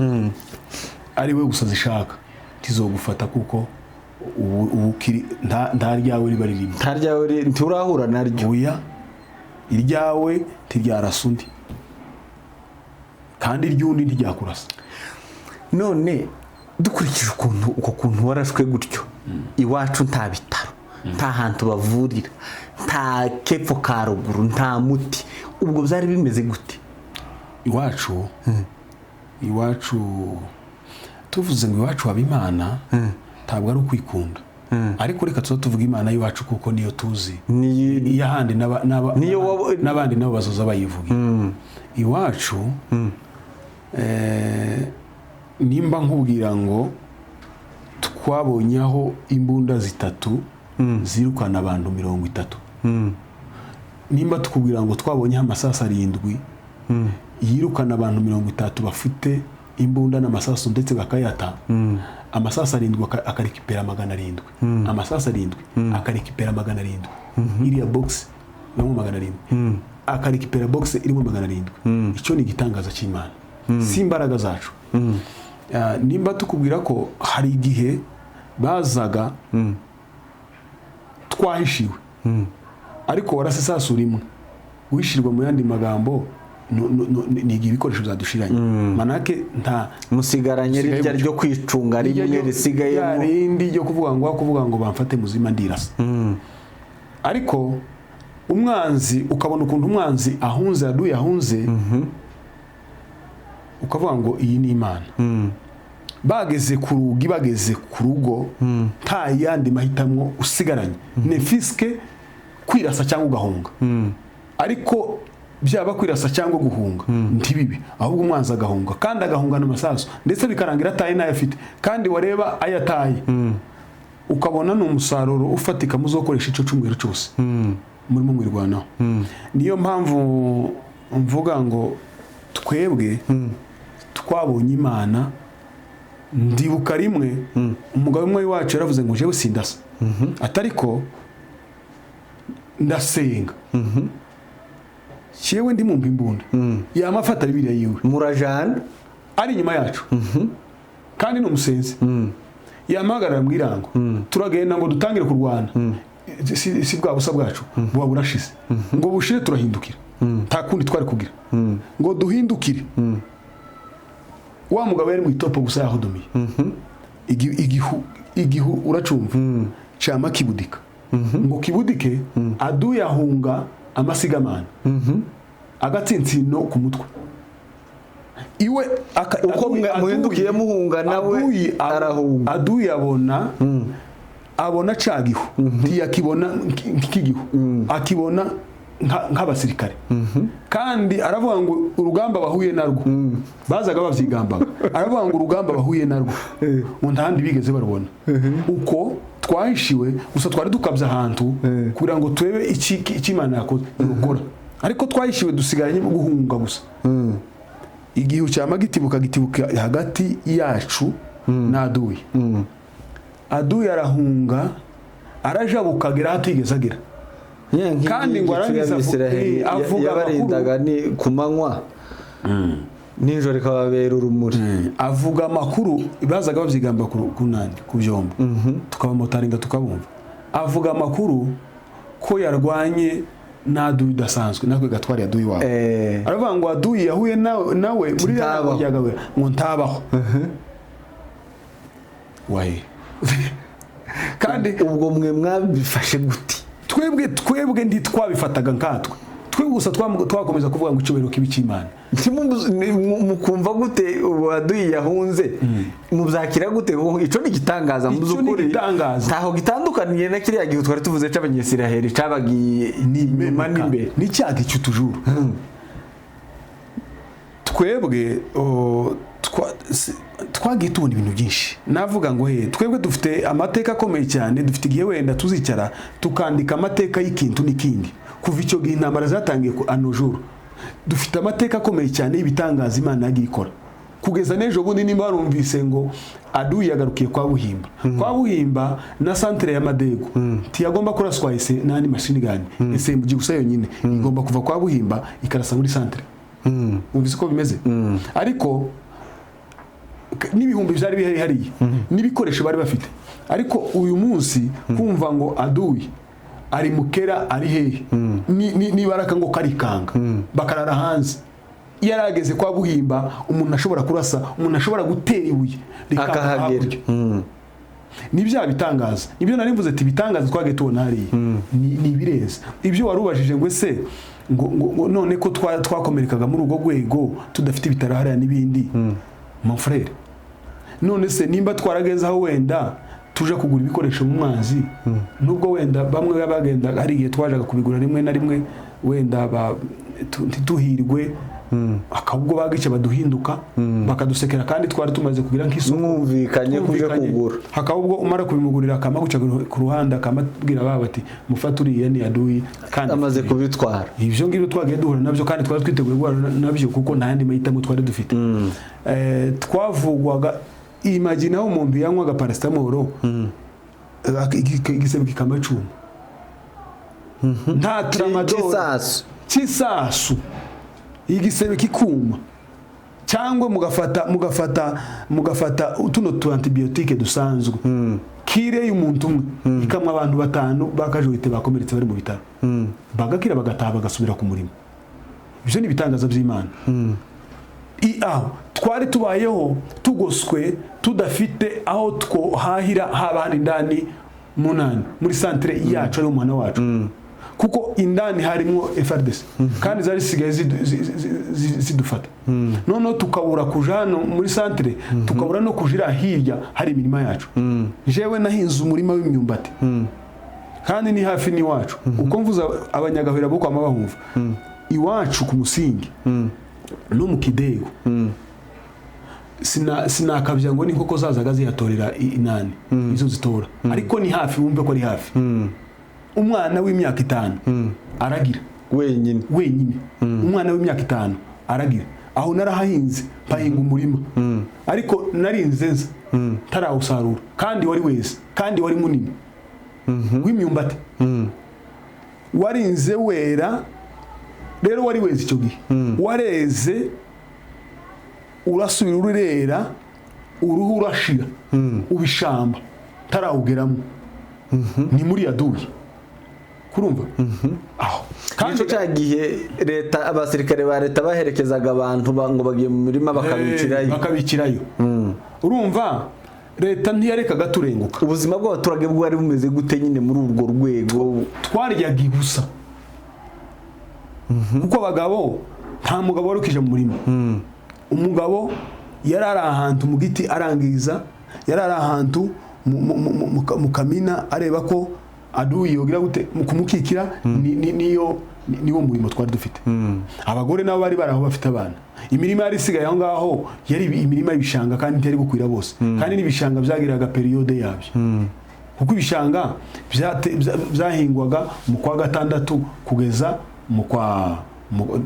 ari we gusa zishaka, ntizogufata kuko ubu nta ryawe riba ririmo.
Nta ryawe nturahura naryo.
Oya, iryawe ntiryarasa undi, kandi iry'undi ntiryakurasa.
None dukurikije ukuntu uko kuntu warashwe gutyo, iwacu nta bitaro, nta hantu bavurira, nta kepfo ka ruguru, nta muti, ubwo byari bimeze gute?
Iwacu tuvuze ngo iwacu haba Imana, ntabwo ari ukwikunda, ariko reka tuba tuvuga Imana y'iwacu kuko niyo tuzi, iy'ahandi n'abandi nabo bazoza bayivuga. Iwacu nimba nkubwira ngo twabonye aho imbunda 3 zirukana abantu 30, nimba tukubwira ngo twabonyeho amasasu 7 yirukana abantu 30 bafite imbunda n'amasasu ndetse bakayata, amasasu 7 akarikipera 700, amasasu 7 akarikipera 700, iriya box irimo 700, akarikipera box irimo 700, icyo ni igitangaza cy'Imana, si imbaraga zacu. Nimba tukubwira ko hari igihe bazaga twahishiwe, ariko warase isasu rimwe, guhishirwa mu yandi magambo ni igihe ibikoresho byadushiranye, manake nta
musigaranye rirya ryo kwicunga rimwe risigayemo
rindi ryo kuvuga ngo bamfate muzima ndirasa. Ariko umwanzi ukabona ukuntu umwanzi ahunze, aduye ahunze, ukavuga ngo iyi ni Imana. Bageze ku rugi, bageze ku rugo, nta yandi mahitamo usigaranye, nefiske kwirasa cyangwa ugahunga. Ariko byaba kwirasa cyangwa guhunga ntibibe, ahubwo umwanzi agahunga, kandi agahungana amasasu, ndetse bikarangira ataye n'ayo afite, kandi wareba ayataye ukabona ni umusaruro ufatika muzokoresha icyo cyumweru cyose murimo mwirwanaho. Niyo mpamvu mvuga ngo twebwe twabonye Imana. Ndibuka rimwe umugabo umwe wacu yaravuze ngo jewe sindasa, atariko ndasenga, cyewe ndi mumpa imbunda yamafata Bibiliya yiwe,
murajana
ari inyuma yacu, kandi ni umusenzi, yamahagarara mu irango, turagenda ngo dutangire kurwana, si bwa busa bwacu buba burashize, ngo bushire turahindukira, nta kundi twari kugira ngo duhindukire. Wa mugabo yari mu itopo gusa yahodomiye, igihu uracumva cama kibudika, ngo kibudike aduyahunga amasigamana agatsinsino ku mutwe iwe,
uko muhindukiye muhunga nawe arahunga,
aduye abona ca gihu, ntiyakibona nk'igihu, akibona Nk'abasirikare. Kandi aravuga ngo urugamba bahuye narwo, bazaga babyigambaga, aravuga ngo urugamba bahuye narwo ngo nta handi bigeze barubona. Uko twahishiwe gusa, twari dukabye ahantu kugira ngo turebe iki Imana yakoze irukora, ariko twahishiwe, dusigaranye guhunga gusa. Igihu cyama gitibuka, gitibuka hagati yacu n'aduyi. Aduyi arahunga, arajabuka, agera aho atigeze agera. Kandi ngo arangiza avuga
yabarindaga ni ku manywa, nijoro ikababera urumuri.
Avuga amakuru, bazaga babyigamba ku nani, ku byombo, tukabamotaringa tukabumva. Avuga amakuru ko yarwanye n'aduyi udasanzwe, natwe gatwari aduyi wabo. Aravuga ngo aduyi yahuye nawe muri
Ntabaho.
Yagawe ngo ntabaho wahe kandi.
Ubwo mwe mwabifashe gute?
Twebwe ntitwabifataga nkatwe, twebwe gusa twakomeza kuvuga ngo icyubahiro kibi cy'Imana.
Mukumva gute uwaduyi yahunze? Mubyakira gute? Ico ni igitangaza mu
Ico ni
by'ukuri.
igitangaza.
Ntaho gitandukaniye na kiriya gihe twari tuvuze c'Abanyisiraheli cabagiye inyuma n'imbere.
Ni cya gicu tujuru. Twebwe twagiye tubona ibintu byinshi. Navuga ngo he, twebwe dufite amateka akomeye cyane, dufite igihe wenda tuzicara tukandika amateka y'ikintu n'ikindi. Kuva icyo gihe intambara zatangiye ku anojuru, dufite amateka akomeye cyane y'ibitangaza Imana yagiye ikora kugeza n'ejo bundi. Nimba warumvise ngo aduyi yagarukiye kwa Buhimba, kwa Buhimba na santere ya Madego ntiyagomba kuraswa ese n'andi machine gun, ese mu gusa yonyine igomba kuva kwa Buhimba ikarasa muri santere. Wumvise uko bimeze? Ariko n'ibihumbi byari bihari hariya n'ibikoresho bari bafite, ariko uyu munsi kumva ngo aduyi ari mukera, ari hehe, nibaraka ngo karikanga bakarara hanze. Iyo yarageze kwa Buhimba, umuntu ashobora kurasa, umuntu ashobora gutera ibuye rikanga
akahagera.
Hakurya. Ni bya bitangaza, nibyo nari mvuze ati ibitangaza twagiye tubona hariya ni ibirenze ibyo wari ubajije ngo ese ngo none ko twakomerekaga muri urwo rwego tudafite ibitaro hariya n'ibindi. Mon frère, none se nimba twarageze aho wenda tuje kugura ibikoresho mu mwanzi, nubwo wenda bamwe bagenda, hari igihe twajaga kubigura rimwe na rimwe wenda ntituhirwe, akabwo bagice baduhinduka bakadusekera, kandi twari tumaze kugira nk'isoko.
Mwumvikanye kuje
Twumvikanye.
kugura.
Hakaba ubwo umara kubimugurira akama guca ku ruhande, akamabwira baba bati mufate uriya ni aduyi kandi
amaze kubitwara.
Ibyo ngibyo twagiye duhura nabyo, kandi twari twiteguye guhura nabyo kuko nta yandi mahitamo twari dufite. Twavugwaga, imagine aho umuntu yanywaga paracetamol, igisebe kikamacuma, nta tramadol.
Cy'isasu.
Cy'isasu, igisebe kikuma, cyangwa mugafata tuno tu antibiotique dusanzwe, kire y'umuntu umwe ikamwa abantu batanu bakajurite bakomeretse bari mu bitaro, bagakira, bagataha, bagasubira ku murimo. Ibyo ni ibitangaza by'Imana. Aho twari tubayeho tugoswe, tudafite aho twohahira, haba hano indani munani muri santere yacu, ari umuhana wacu, kuko indani harimo FARDC kandi zari zisigaye zidufata. Noneho tukabura kuja hano muri santere, tukabura no kujira hirya hari imirima yacu. Jewe nahinze umurima w'imyumbati kandi ni hafi n'iwacu. Uko mvuze Abanyagahwera bo kwama bahumva iwacu ku Musingi no mu Kidego, sinakabya ngo n'inkoko zazaga zihatorera inani izo zitora, ariko ni hafi, wumve ko ari hafi. Umwana w'imyaka 5 aragira
wenyine.
Wenyine, umwana w'imyaka 5 aragira. Aho narahahinze, mpahinga umurima, ariko narinze nza ntarawusarura, kandi wari weze, kandi wari munini w'imyumbati, warinze wera. Rero wari weze icyo gihe, wareze urasubira ururera, uruhu urashira, ubishamba ntarawugeramo. Ni muri yaduye kurumva aho.
Kandi cya gihe leta, abasirikare ba leta baherekezaga abantu ngo bagiye mu mirima bakabicirayo.
Bakabikirayo. Urumva leta ntiyarekaga turenguka.
Ubuzima bw'abaturage bwari bumeze gute nyine muri urwo rwego?
Twaryaga ibusa, kuko abagabo, nta mugabo wari ukije mu murima. Umugabo yari ari ahantu mu giti arangiza, yari ari ahantu mu kamina areba ko Aduyi yogira gute mu kumukikira niyo niwo murimo twari dufite. Abagore nabo bari baraho bafite abana. Imirima yari isigaye aho ngaho yari imirima y'ibishanga, kandi ntiyari gukwira bose, kandi n'ibishanga byagiraga période yabyo, kuko ibishanga byahingwaga mu kwa gatandatu kugeza mu kwa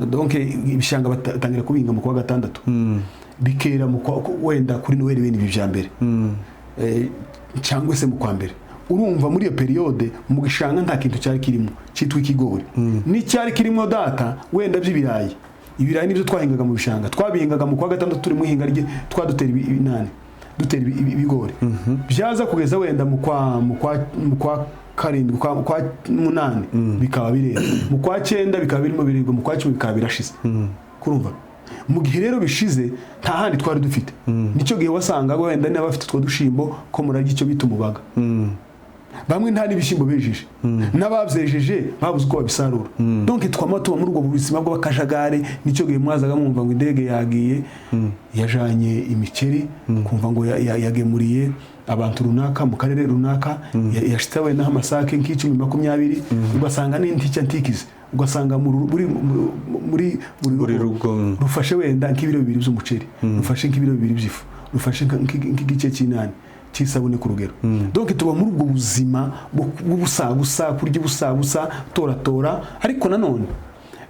donc ibishanga batangira kubihinga mu kwa gatandatu, bikera mu kwa wenda kuri Noheli, bene ibi bya mbere, cyangwa se mu kwa mbere. Urumva muri iyo période mu gishanga nta kintu cyari kirimo cyitwa ikigori, n'icyari kirimo data wenda by'ibirayi. Ibirayi nibyo twahingaga mu bishanga, twabihingaga mu kwa gatandatu turi mu ihinga rye, twadutera ibinani, dutera ibigori, byaza kugeza wenda mu kwa karindwi, kwa munani bikaba birera, mu kwa cyenda bikaba birimo biribwa, mu kwa 10 bikaba birashize. Kurumva mu gihe rero bishize nta handi twari dufite, nicyo gihe wasangaga wenda n'abafite utwo dushimbo ko murarya icyo bita umubaga. Bamwe nta n'ibishyimbo bejeje, n'ababyejeje babuze uko babisarura. Donc twama tuba muri ubwo buzima bw'akajagari. Nicyo gihe mwazaga mwumva ngo indege yagiye yajanye imiceri, kumva ngo yagemuriye abantu runaka mu karere runaka, yashitse wenda nk'amasake nk'icumi, 20, ugasanga n'intica ntikize, ugasanga muri
buri
buri
rugo
rufashe wenda nk'ibiro 2 by'umuceri, rufashe nk'ibiro 2 by'ifu, rufashe nk'igice cy'inani cy'isabune ku rugero. Donc tuba muri ubwo buzima bw'ubusabusa, kurya ubusabusa, toratora. Ariko nanone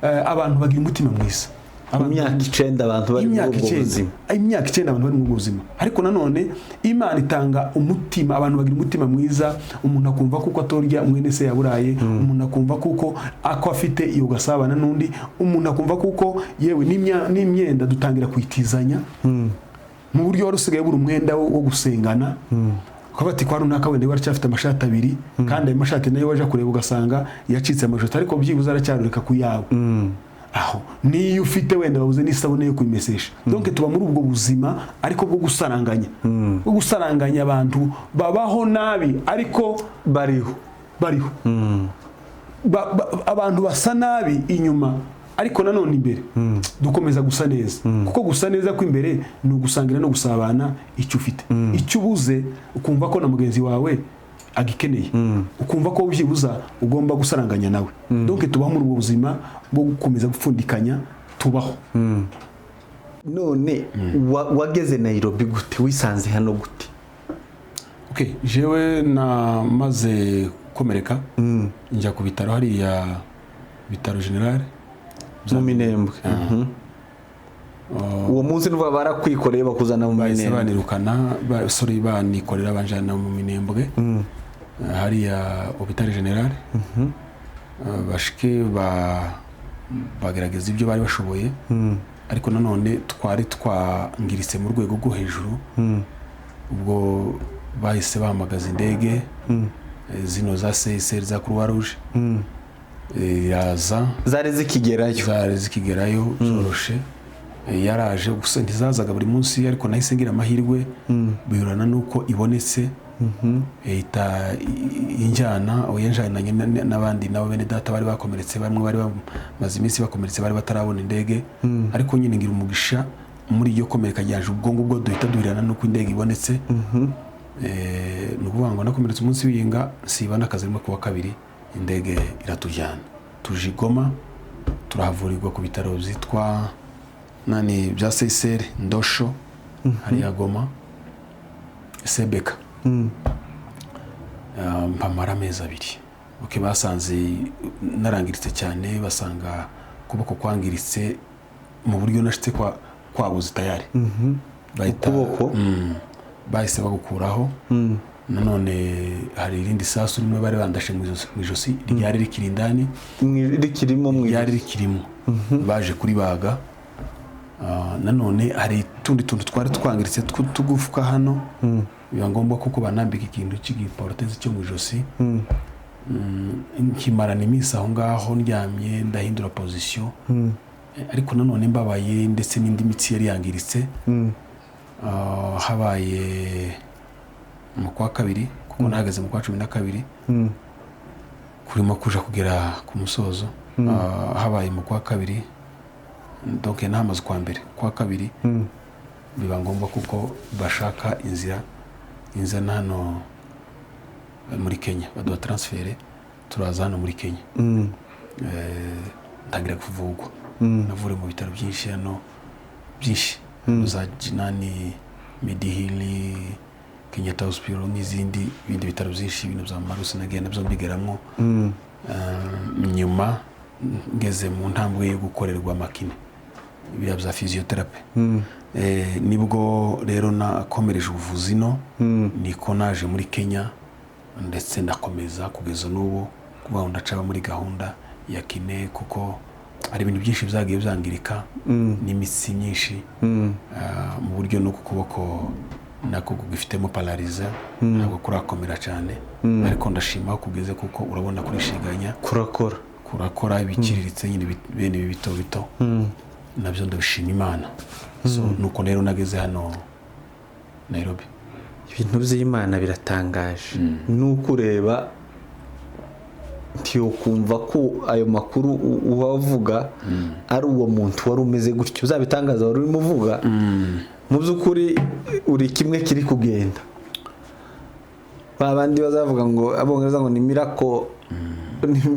abantu bagira umutima mwiza.
Imyaka 9 abantu bari muri
Imyaka
ubwo
9,
buzima.
Imyaka 9 abantu bari muri ubwo buzima, ariko nanone Imana itanga umutima, abantu bagira umutima mwiza. Umuntu akumva kuko atorya mwene se yaburaye, umuntu akumva kuko ako afite iyo gasabana n'undi, umuntu akumva kuko yewe n'imyenda dutangira kuyitizanya mu buryo wari usigaye buri umwenda wo gusengana, ukavuga ati kwa runaka wenda we aracyafite amashati abiri, kandi ayo mashati nayo waje kureba ugasanga yacitse amajosi, ariko byibuze aracyarureka ku yawe aho niyo ufite wenda babuze n'isabune yo kuyimesesha. Donc tuba muri ubwo buzima, ariko bwo gusaranganya. Abantu babaho nabi ariko
bariho.
Bariho. Abantu basa nabi inyuma, ariko nanone imbere dukomeza gusa neza, kuko gusa neza kw'imbere ni ugusangira no gusabana icyo ufite. Icyo ubuze ukumva ko na mugenzi wawe agikeneye, ukumva ko byibuza ugomba gusaranganya nawe. Donc tubaho muri ubwo buzima bwo gukomeza gupfundikanya, tubaho.
None wageze Nairobi gute? Wisanze hano gute?
Okay, jewe namaze gukomereka njya ku bitaro hariya, bitaro general.
Mu Minembwe. Uwo munsi nuva barakwikoreye bakuzana mu
Bahise
Minembwe?
Banirukana, sorry, banikorera banjana mu Minembwe, hariya hôpital général. Bashike bagerageza ibyo bari bashoboye, ariko nanone twari twangiritse mu rwego rwo hejuru. Ubwo bahise bahamagaza indege, zino za CICR, za Croix Rouge, iraza.
Zari zikigerayo?
Zari zikigerayo byoroshe. Yaraje gusa ntizazaga buri munsi, ariko nahise ngira amahirwe bihurana n'uko ibonetse, ihita injyana aho yanjyananye n'abandi nabo bene data bari bakomeretse. Bamwe bari bamaze iminsi bakomeretse, bari batarabona indege, ariko nyine ngira umugisha muri iryo komereka ryaje, ubwo ngubwo duhita duhurirana n'uko indege ibonetse. Ni ukuvuga ngo nakomeretse umunsi w'iyinga, siba n'akazi rimwe, kuwa kabiri indege iratujyana, tuje i Goma, turahavurirwa ku bitaro byitwa nani bya CICR Ndosho hariya Goma Sebeka. Mpamara amezi 2. Okay, basanze narangiritse cyane, basanga ukuboko kwangiritse mu buryo nashitse kwa kwabuze tayari.
Ukuboko?
Bahise bagukuraho. Nanone hari irindi sasu rimwe bari bandashe mu ijosi ryari rikiri indani.
Rikirimo mu
Ryari rikirimo, baje kuribaga. Nanone hari utundi tuntu twari twangiritse tw'utugufwa hano, biba ngombwa kuko banambika ikintu cy'igiprothèse cyo mu ijosi. Nkimarana iminsi aho ngaho ndyamye, ndahindura position. Ariko nanone mbabaye, ndetse n'indi mitsi yari yangiritse. Habaye mu kwa kabiri, kuko nahagaze mu kwa 12 kurimo kuja kugera ku musozo. Habaye mu kwa kabiri, donc nahamaze kwa mbere, kwa kabiri biba ngombwa kuko bashaka inzira inzana hano. Muri Kenya baduha transfert, turaza hano muri Kenya. Ntangira kuvugwa, navuriwe mu bitaro byinshi hano, byinshi, za Jinani, Mediheal, Kenyatta Hospital n'izindi, bindi bitaro byinshi, ibintu bya marusi nagiye nabyo mbigeramo. Nyuma ngeze mu ntambwe yo gukorerwa ama kiné, biriya bya physiotherapy. Nibwo rero nakomereje ubuvuzi no niko naje muri Kenya, ndetse ndakomeza kugeza n'ubu, kuba ngo ndacaba muri gahunda ya kiné, kuko hari ibintu byinshi byagiye byangirika n'imitsi myinshi, mu buryo n'uku kuboko nako gifitemo paralysie, ntabwo kurakomera cyane, ariko ndashima aho kugeze, kuko urabona kurishiganya.
Kurakora.
Kurakora ibiciriritse nyine, bene ibi bito bito, nabyo ndabishima Imana. So nuko rero nageze hano Nairobi.
Ibintu by'Imana biratangaje. Nuko ureba ntiyokumva ko ayo makuru uhavuga ari uwo muntu wari umeze gutyo, uzabitangaza wari urimo uvuga. Mu by'ukuri uri kimwe kiri kugenda, ba bandi bazavuga ngo Abongereza ngo ni miracle,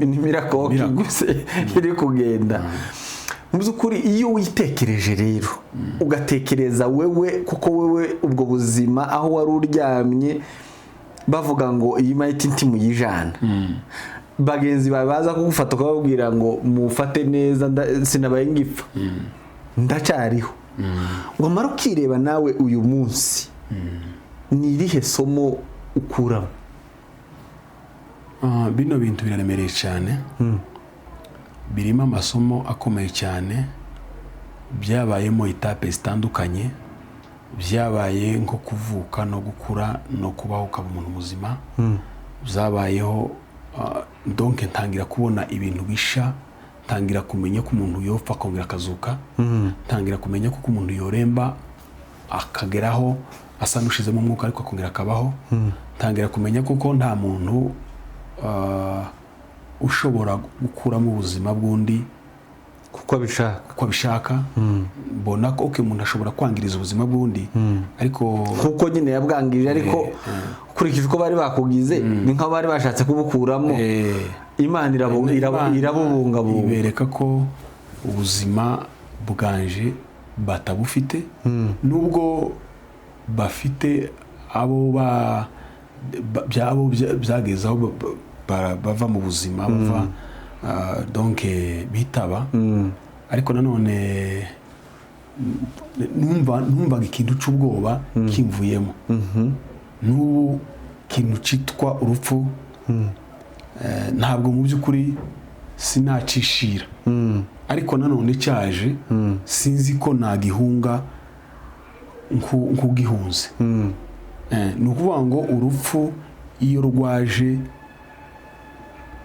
ni miracle
Miracle.
Gusa iri kugenda. Mu by'ukuri iyo witekereje rero, ugatekereza wewe, kuko wewe ubwo buzima aho wari uryamye bavuga ngo iyi mayiti ntimuyijana, bagenzi bawe baza kugufata ukababwira ngo mufate neza, sinabaye ngipfa, ndacyariho, wamara ukireba nawe uyu munsi, ni irihe somo ukuramo?
Bino bintu biraremereye cyane, birimo amasomo akomeye cyane. Byabayemo étapes zitandukanye, byabaye nko kuvuka no gukura no kubaho ukaba umuntu muzima. Byabayeho, donc ntangira kubona ibintu bisha, ntangira kumenya ko umuntu yopfa akongera akazuka, ntangira kumenya ko umuntu yoremba akageraho asa n'ushizemo umwuka ariko akongera akabaho, ntangira kumenya kuko nta muntu ushobora gukuramo ubuzima bw'undi
kuko abishaka.
Uko abishaka. Mbona ko okay, umuntu ashobora kwangiriza ubuzima bw'undi, ariko
Nkuko nyine yabwangije, ariko ukurikije uko bari bakugize ni nk'aho bari bashatse kubukuramo. Imana
Imana
irabubungabunga.
Ibereka ko ubuzima bwanje batabufite, nubwo bafite abo byabo byageze aho bava mu buzima, bava, donc bitaba. Ariko nanone numvaga ikintu cy'ubwoba kimvuyemo. N'ubu ikintu cyitwa urupfu, ntabwo mu by'ukuri sinacishira, ariko nanone cyaje sinzi ko nagihunga nk'ugihunze. Ni ukuvuga ngo urupfu iyo rwaje,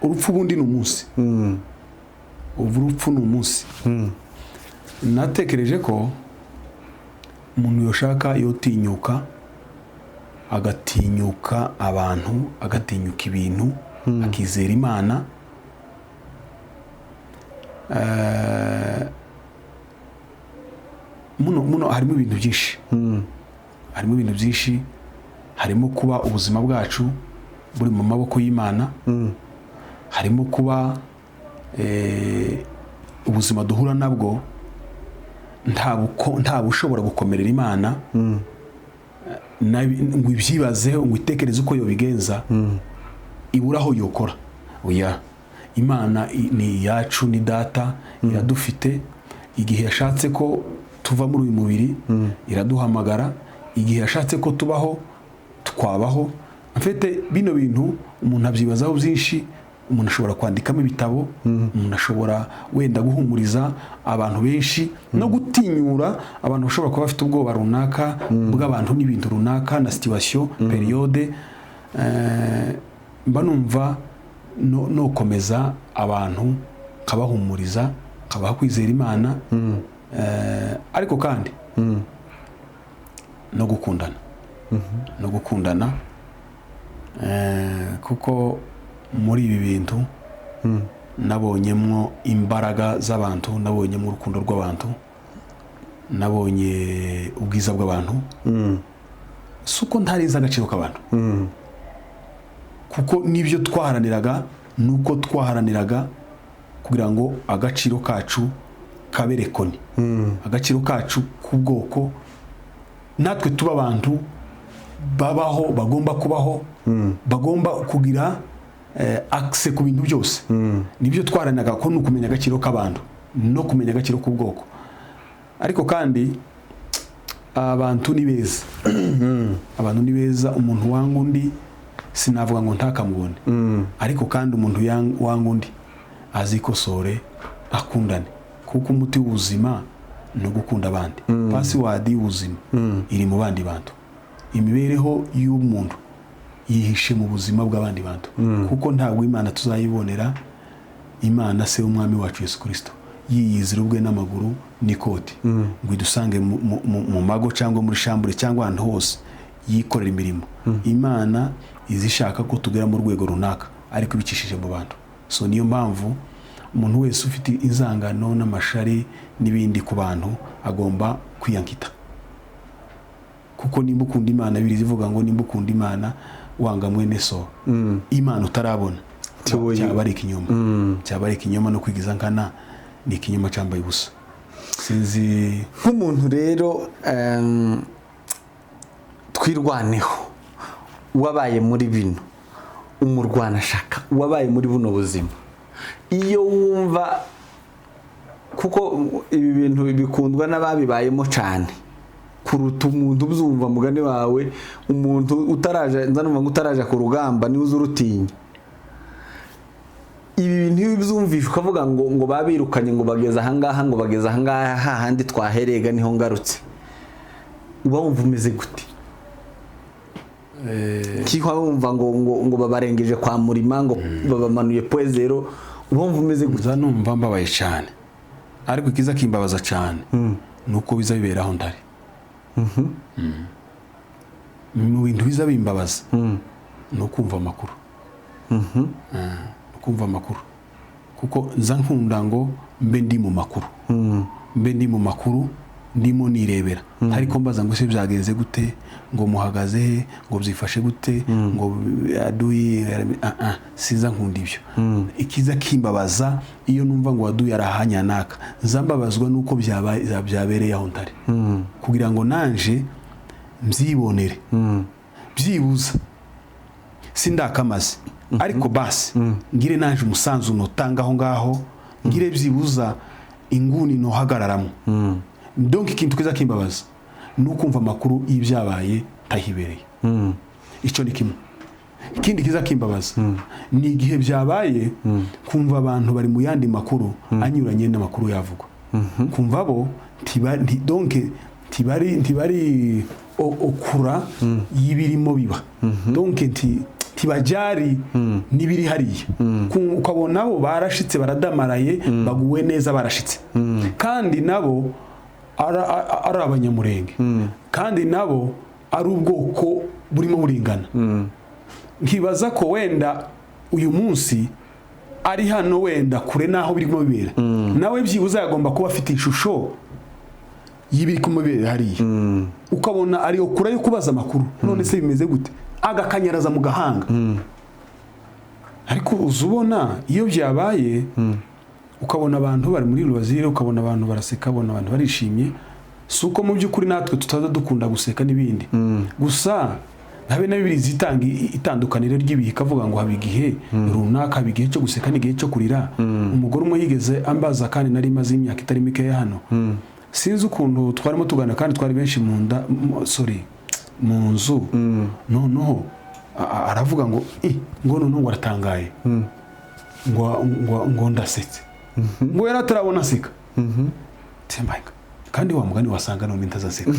urupfu ubundi ni umunsi, ubu urupfu ni umunsi. Natekereje ko umuntu yoshaka yotinyuka, agatinyuka abantu, agatinyuka ibintu, akizera Imana. Muno harimo ibintu byinshi, harimo ibintu byinshi, harimo kuba ubuzima bwacu buri mu maboko y'Imana, harimo kuba ubuzima duhura nabwo nta bushobora gukomerera Imana ngo ibyibazeho, ngo itekereze uko yobigenza, ibura aho yokora. Oya, Imana ni iyacu, ni data, iradufite. Igihe yashatse ko tuva muri uyu mubiri iraduhamagara, igihe yashatse ko tubaho twabaho. Mfite bino bintu umuntu abyibazaho byinshi, umuntu ashobora kwandikamo ibitabo, umuntu ashobora wenda guhumuriza abantu benshi no gutinyura abantu bashobora kuba bafite ubwoba runaka bw'abantu n'ibintu runaka na situation, période. Mba numva nokomeza abantu, nkabahumuriza, nkabaha kwizera Imana, ariko kandi no gukundana, no gukundana, kuko muri ibi bintu nabonyemwo imbaraga z'abantu, nabonyemo urukundo rw'abantu, nabonye ubwiza bw'abantu. Si uko ntarizi agaciro k'abantu. Kuko n'ibyo twaharaniraga, nuko twaharaniraga kugira ngo agaciro kacu kabe reconnu, agaciro kacu k'ubwoko, natwe tuba abantu babaho, bagomba kubaho, bagomba kugira accès ku bintu byose. Nibyo twaharaniraga, ko ni ukumenya agaciro k'abantu no kumenya agaciro k'ubwoko. Ariko kandi abantu ni beza, abantu ni beza. Umuntu wanga undi, sinavuga ngo ntakamubone, ariko kandi umuntu wanga undi azikosore, akundane, kuko umuti w'ubuzima ni ugukunda abandi. Password y'ubuzima iri mu bandi bantu. Imibereho y'umuntu yihishe mu buzima bw'abandi bantu, kuko ntabwo Imana tuzayibonera. Imana se w'Umwami wacu Yesu Kirisito yiyizira ubwe n'amaguru n'ikoti ngo idusange mu mago cyangwa muri chambre cyangwa ahantu hose yikorera imirimo. Imana iza ishaka ko tugera mu rwego runaka, ariko ibicishije mu bantu. So niyo mpamvu umuntu wese ufite inzangano n'amashari n'ibindi ku bantu agomba kwiyankita, kuko nimba ukunda Imana, biri ivuga ngo nimba ukunda Imana wanga mwene so, Imana utarabona, cyaba ari ikinyoma, cyaba ari ikinyoma no kwigiza nkana, ni ikinyoma cyambaye ubusa. Sinzi.
Nk'umuntu rero, Twirwaneho, wabaye muri bino, umurwanashaka wabaye muri buno buzima, iyo wumva, kuko ibi bintu bikundwa n'ababibayemo cyane kuruta umuntu ubyumva, mugani wawe, umuntu utaraje, nza numva ngo utaraje ku rugamba niwe uza urutinya. Ibi bintu iyo ubyumvishe ukavuga ngo babirukanye, ngo bageze ahangaha, ngo bageze ahangaha, hahandi twaherega niho ngarutse, uba wumva umeze gute? Kihwa wumva ngo babarengeje kwa murima, ngo babamanuye point zéro, uba wumva umeze gute?
Nza numva mbabaye cyane, ariko ikiza kimbabaza cyane ni uko biza bibera aho ntari. Mu bintu biza bimbabaza ni ukumva amakuru, ni ukumva amakuru, kuko nza nkunda ngo mbe ndi mu makuru, mbe ndi mu makuru, ndimo nirebera, ariko mbaza ngo ese byagenze gute, ngo muhagaze he, ngo byifashe gute, ngo aduyi. Ah ah, siza nkunda ibyo. Ikiza kimbabaza, iyo numva ngo aduyi arahanyanaka, nza mbabazwa nuko byabereye aho ntari, kugira ngo nanje mbyibonere byibuza. Sindakamaze, ariko basi ngire naje umusanzu notanga aho ngaho, ngire byibuza inguni nohagararamo. Donc ikintu kiza kimbabaza ni ukumva amakuru y'ibyabaye tahibereye. Icyo ni kimwe. Ikindi kiza kimbabaza ni igihe byabaye, kumva abantu bari mu yandi makuru anyuranye n'amakuru yavugwa, kumva bo donc ntibari okura y'ibirimo biba, donc ntibajyari n'ibiri hariya. Ukabona bo barashitse, baradamaraye, baguwe neza, barashitse, kandi nabo ari Abanyamurenge, kandi nabo ari ubwoko burimo buringana. Nkibaza ko wenda uyu munsi ari hano, wenda kure n'aho birimo bibera, nawe byibuze yagomba kuba afite ishusho y'ibiri kumubera hariya. Ukabona ari kure yo kubaza amakuru, none se bimeze gute, agakanyaraza mu gahanga. Ariko uza ubona iyo byabaye, ukabona abantu bari muri loisir, ukabona abantu baraseka, ukabona abantu barishimye. Si uko mu by'ukuri natwe tutaza dukunda guseka n'ibindi gusa, habe na Bibiri zitanga itandukaniro ry'ibihe, ikavuga ngo haba igihe runaka, haba igihe cyo guseka n'igihe cyo kurira. Umugore umwe yigeze ambaza, kandi nari maze imyaka itari mikeya hano, sinzi ukuntu twarimo tugana, kandi twari benshi mu nda, sorry, mu nzu. Noneho aravuga ngo "Eh," ngo noneho ngo aratangaye, ngo ndasetse, ngo yari atarabona aseka. Tembaga. Kandi wa mugani wasanga none ntazaseka,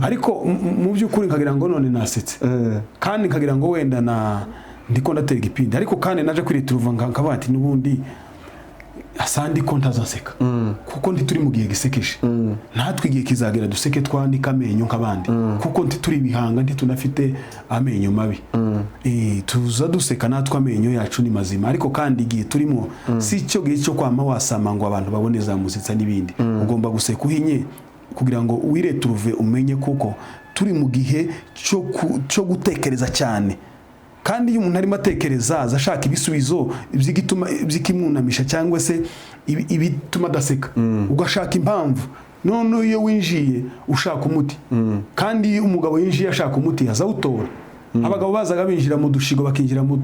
ariko mu by'ukuri nkagira ngo none nasetse, kandi nkagira ngo wenda na ndiko ndatera igipindi. Ariko kandi naje kwirituruva, nkavuga ati n'ubundi asandi ko ntazaseka, kuko ntituri mu gihe gisekeje. Natwe igihe kizagera duseke, twandika amenyo nk'abandi, kuko ntituri ibihanga, ntitunafite amenyo mabi. Tuza duseka natwe, amenyo yacu ni mazima. Ariko kandi igihe turimo si cyo gihe cyo kwama wasama ngo abantu babone za musetsa n'ibindi. Ugomba guseka uhinye kugira ngo wireturuve, umenye kuko turi mu gihe cyo gutekereza cyane. Kandi iyo umuntu arimo atekereza, aza ashaka ibisubizo by'igituma, by'ikimwunamisha cyangwa se ibituma adaseka, ugashaka impamvu. Noneho iyo winjiye ushaka umuti, kandi iyo umugabo yinjiye ashaka umuti, azawutora. Abagabo bazaga binjira mu dushigo, bakinjira mu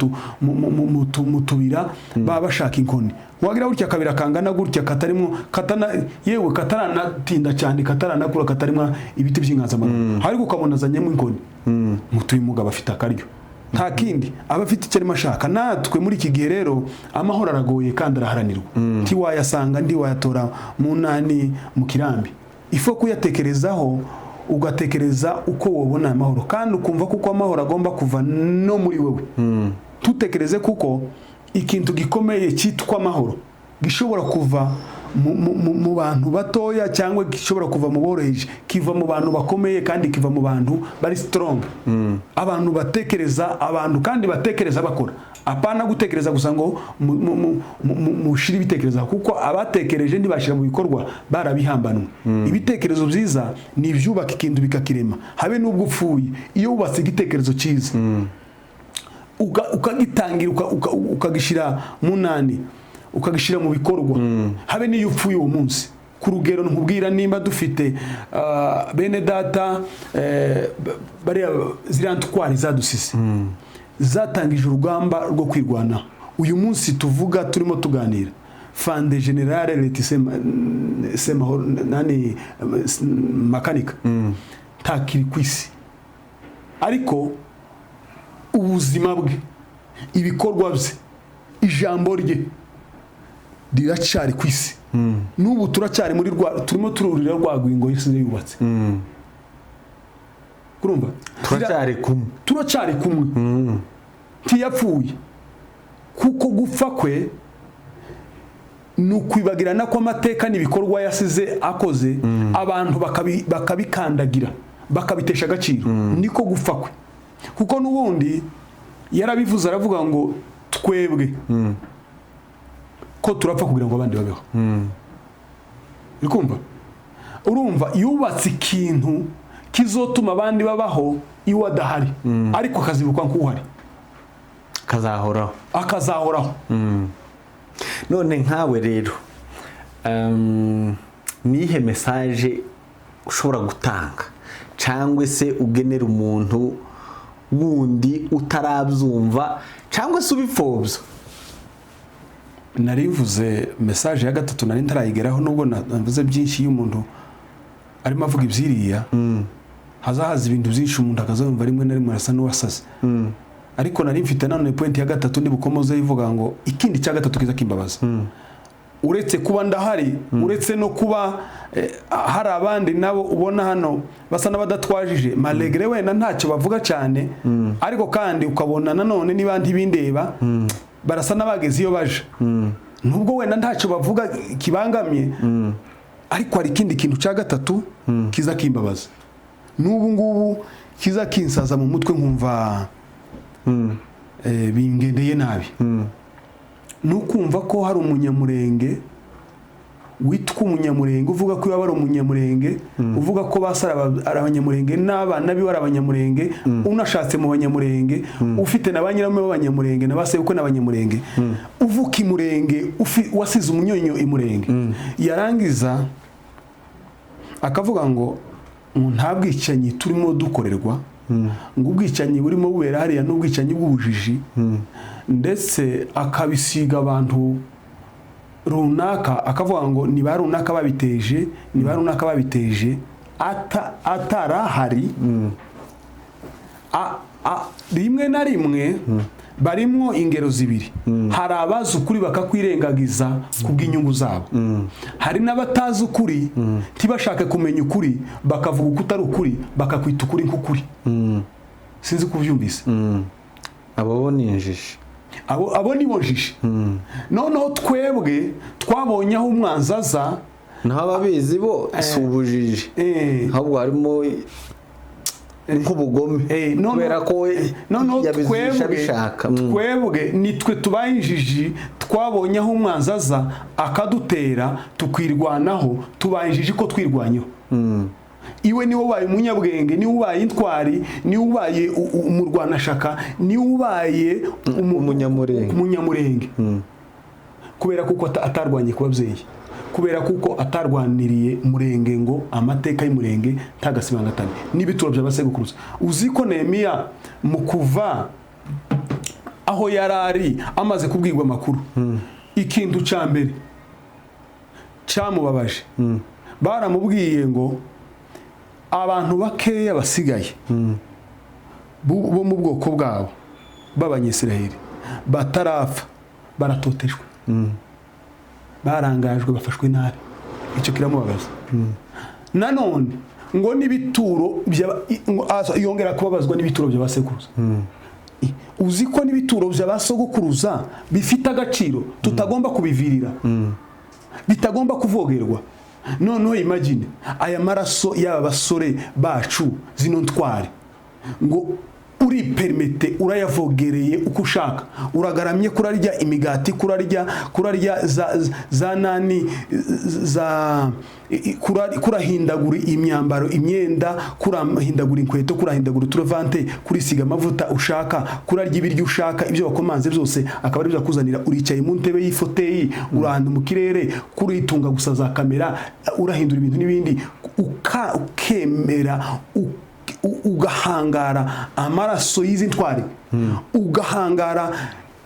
tubira, baba bashaka inkoni. Wagira gutya akabira kangana gutya, katarimo, katana, yewe kataranatinda cyane, kataranakura, katarimo ibiti by'inganzamarumbo, ariko ukabona azanyemo inkoni. Mutuye umugabo afite akaryo, nta kindi aba afite icyo arimo ashaka. Natwe muri iki gihe rero amahoro aragoye kandi araharanirwa. Ntiwayasanga, ntiwayatora mu nani, mu kirambi. Ifo kuyatekerezaho, ugatekereza uko wabona aya mahoro, kandi ukumva kuko amahoro agomba kuva no muri wewe. Tutekereze kuko ikintu gikomeye cyitwa amahoro gishobora kuva mu bantu batoya cyangwa gishobora kuva mu boroheje, kiva mu bantu bakomeye kandi kiva mu bantu bari strong, abantu batekereza, abantu kandi batekereza bakora, apana gutekereza gusa ngo mushire ibitekerezo, kuko abatekereje ntibashyira mu bikorwa barabihambanwe. Ibitekerezo byiza ni ibyubaka ikintu bikakirema, habe n'ubwo upfuye. Iyo wubatse igitekerezo cyiza, ukagitangira, ukagishyira mu nani, ukagishyira mu bikorwa, habe n'iyo upfuye uwo munsi. Ku rugero nkubwira, nimba dufite bene data, bariya ziriya ntwari zadusize, zatangije urugamba rwo kwirwanaho, uyu munsi tuvuga turimo tuganira, Fande Général Leti Semahoro nani Makanika ntakiri ku isi, ariko ubuzima bwe, ibikorwa bye, ijambo rye riracari ku isi. N'ubu turacyari muri rwa, turimo tururira rwa rwingo yasize yubatse. Urumva?
Turacyari kumwe.
Turacyari kumwe, ntiyapfuye, kuko gupfa kwe ni ukwibagirana kw'amateka n'ibikorwa yasize akoze, abantu bakabikandagira, bakabitesha agaciro. Niko gupfa kwe, kuko n'ubundi yarabivuze, aravuga ngo twebwe ko turapfa kugira ngo abandi babeho. Uri kumva? Urumva, yubatse ikintu kizotuma abandi babaho iwe adahari, ariko akazibukwa nk'uhari.
Kazahoraho.
Akazahoraho.
None nkawe rero, nihe message ushobora gutanga cyangwa se ugenera umuntu wundi utarabyumva cyangwa se ubipfobya?
Narivuze message ya gatatu, nari ntarayigeraho, nubwo navuze byinshi. Iyo umuntu arimo avuga ibyiriya, haza ibintu byinshi, umuntu akazumva rimwe na rimwe arasa n'uwasaze. Ariko nari mfite nanone point ya gatatu ndi bukomoze, ivuga ngo ikindi cya gatatu kiza kimbabaza, uretse kuba ndahari, uretse no kuba hari abandi nabo ubona hano basa n'abadatwajije malgré wenda ntacyo bavuga cyane, ariko kandi ukabona nanone niba ntibindeba, barasa n'abageze iyo baje, nubwo wenda ntacyo bavuga kibangamye. Ariko hari ikindi kintu cya gatatu kiza kimbabaza n'ubu ngubu, kiza kinsaza mu mutwe, nkumva bingendeye nabi, ni ukumva ko hari umunyamurenge witwa umunyamurenge, uvuga ko iwabo ari umunyamurenge, uvuga ko basi ari abanyamurenge n'abana biwe ari abanyamurenge, unashatse mu banyamurenge, ufite na ba nyirarume b'abanyamurenge na ba sebukwe n'abanyamurenge, uvuka imurenge, wasize umunyonyo imurenge, yarangiza akavuga ngo nta bwicanyi turimo dukorerwa, ngo ubwicanyi burimo bubera hariya n'ubwicanyi bw'ubujiji, ndetse akabisiga abantu runaka, akavuga ngo ni ba runaka babiteje, ni ba runaka babiteje, atarahari. Rimwe na rimwe barimwo ingero zibiri: hari abazi ukuri bakakwirengagiza kubw'inyungu zabo, hari n'abatazi ukuri ntibashake kumenya ukuri, bakavuga uko utari ukuri, bakakwita ukuri nk'ukuri. Sinzi ko ubyumvise.
Abo bo ni injiji.
Abo ni bo njiji. Noneho twebwe twabonye aho umwanzi aza.
Naho ababizi bo si ubujiji, ahubwo harimo nk'ubugome, kubera ko we
noneho
yabizisha
twebwe
abishaka.
Twebwe nitwe tubaye injiji, twabonye aho umwanzi aza akadutera, tukirwanaho. Tubaye injiji ko twirwanyeho. Iwe niwe ubaye umunyabwenge, niwe ubaye intwari, niwe ubaye umurwanashaka, niwe ubaye
Umunyamurenge.
Umunyamurenge, kubera kuko atarwanye ku babyeyi, kubera kuko atarwaniriye Murenge ngo amateka y'Umurenge ntagasibangatane n'ibituro by'abasekuruza. Uzi ko Nehemiya mu kuva aho yari ari amaze kubwirwa amakuru, ikintu cya mbere cyamubabaje, baramubwiye ngo abantu bakeya basigaye bo mu bwoko bwabo b'Abanyisiraheli batarapfa baratotejwe, barangajwe, bafashwe nabi. Icyo kiramubabaza. Nanone ngo n'ibituro ngo yongera kubabazwa n'ibituro by'abasekuruza. Uzi ko n'ibituro by'abasogokuruza bifite agaciro, tutagomba kubivirira, bitagomba kuvogerwa? Noneho imagine aya maraso y'aba basore bacu, zino ntwari, ngo uripermete urayavogereye uko ushaka, uragaramye kurarya imigati, kurarya za nani za kurahindagura imyambaro, imyenda, kurahindagura inkweto, kurahindagura uturovante, kurisiga amavuta ushaka, kurarya ibiryo ushaka, ibyo wakomanze byose akaba ari byo akuzanira. Uricaye mu ntebe y'ifauteuil, uri ahantu mu kirere, kuritunga gusa za kamera, urahindura ibintu n'ibindi, ukemera ugahangara amaraso y'izi ntwari, ugahangara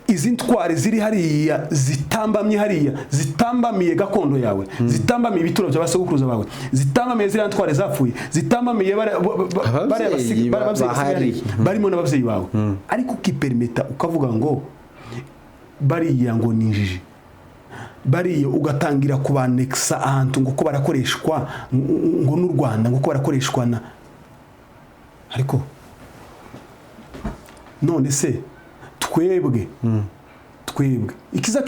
izi ntwari ziri hariya, zitambamye hariya, zitambamiye gakondo yawe, zitambamiye ibituro by'abasogokuruza bawe, zitambamiye ziriya ntwari zapfuye, zitambamiye bariya
Ababyeyi
bariya babyeyi basigaye
bahari.
hariya, barimo n'ababyeyi bawe, ariko ukiperimeta ukavuga ngo bariya ngo ni injiji, bariya ugatangira kubanekisa ahantu ngo ko barakoreshwa ngo n'u Rwanda, ngo ko barakoreshwa na. Ariko none se twebwe ikiza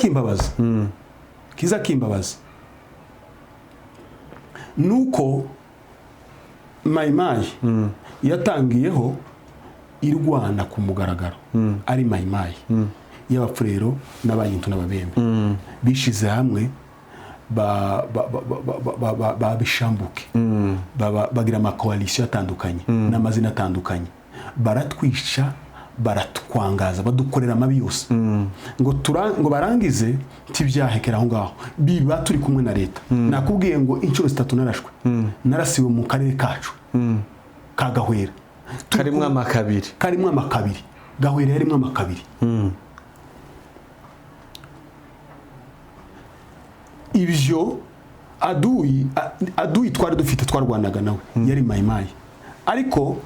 kimbabaza nuko Mayimayi yatangiyeho irwana ku mugaragaro, ari Mayimayi y'Abapfurero n'Abayintu n'Ababembe bishize hamwe, babishambuke, bagira amakoalisiyo atandukanye n'amazina atandukanye, baratwica, baratwangaza, badukorera amabi yose, ngo barangize ntibyahekera aho ngaho, biba turi kumwe na leta. Nakubwiye ngo inshuro zitatu narashwe, narasiwe mu karere kacu ka Gahwera. Turi
Karimo amakabiri.
Karimo amakabiri. Gahwera yarimo amakabiri. Ibyo aduyi twari dufite, twarwanaga nawe, yari Mayimayi, ariko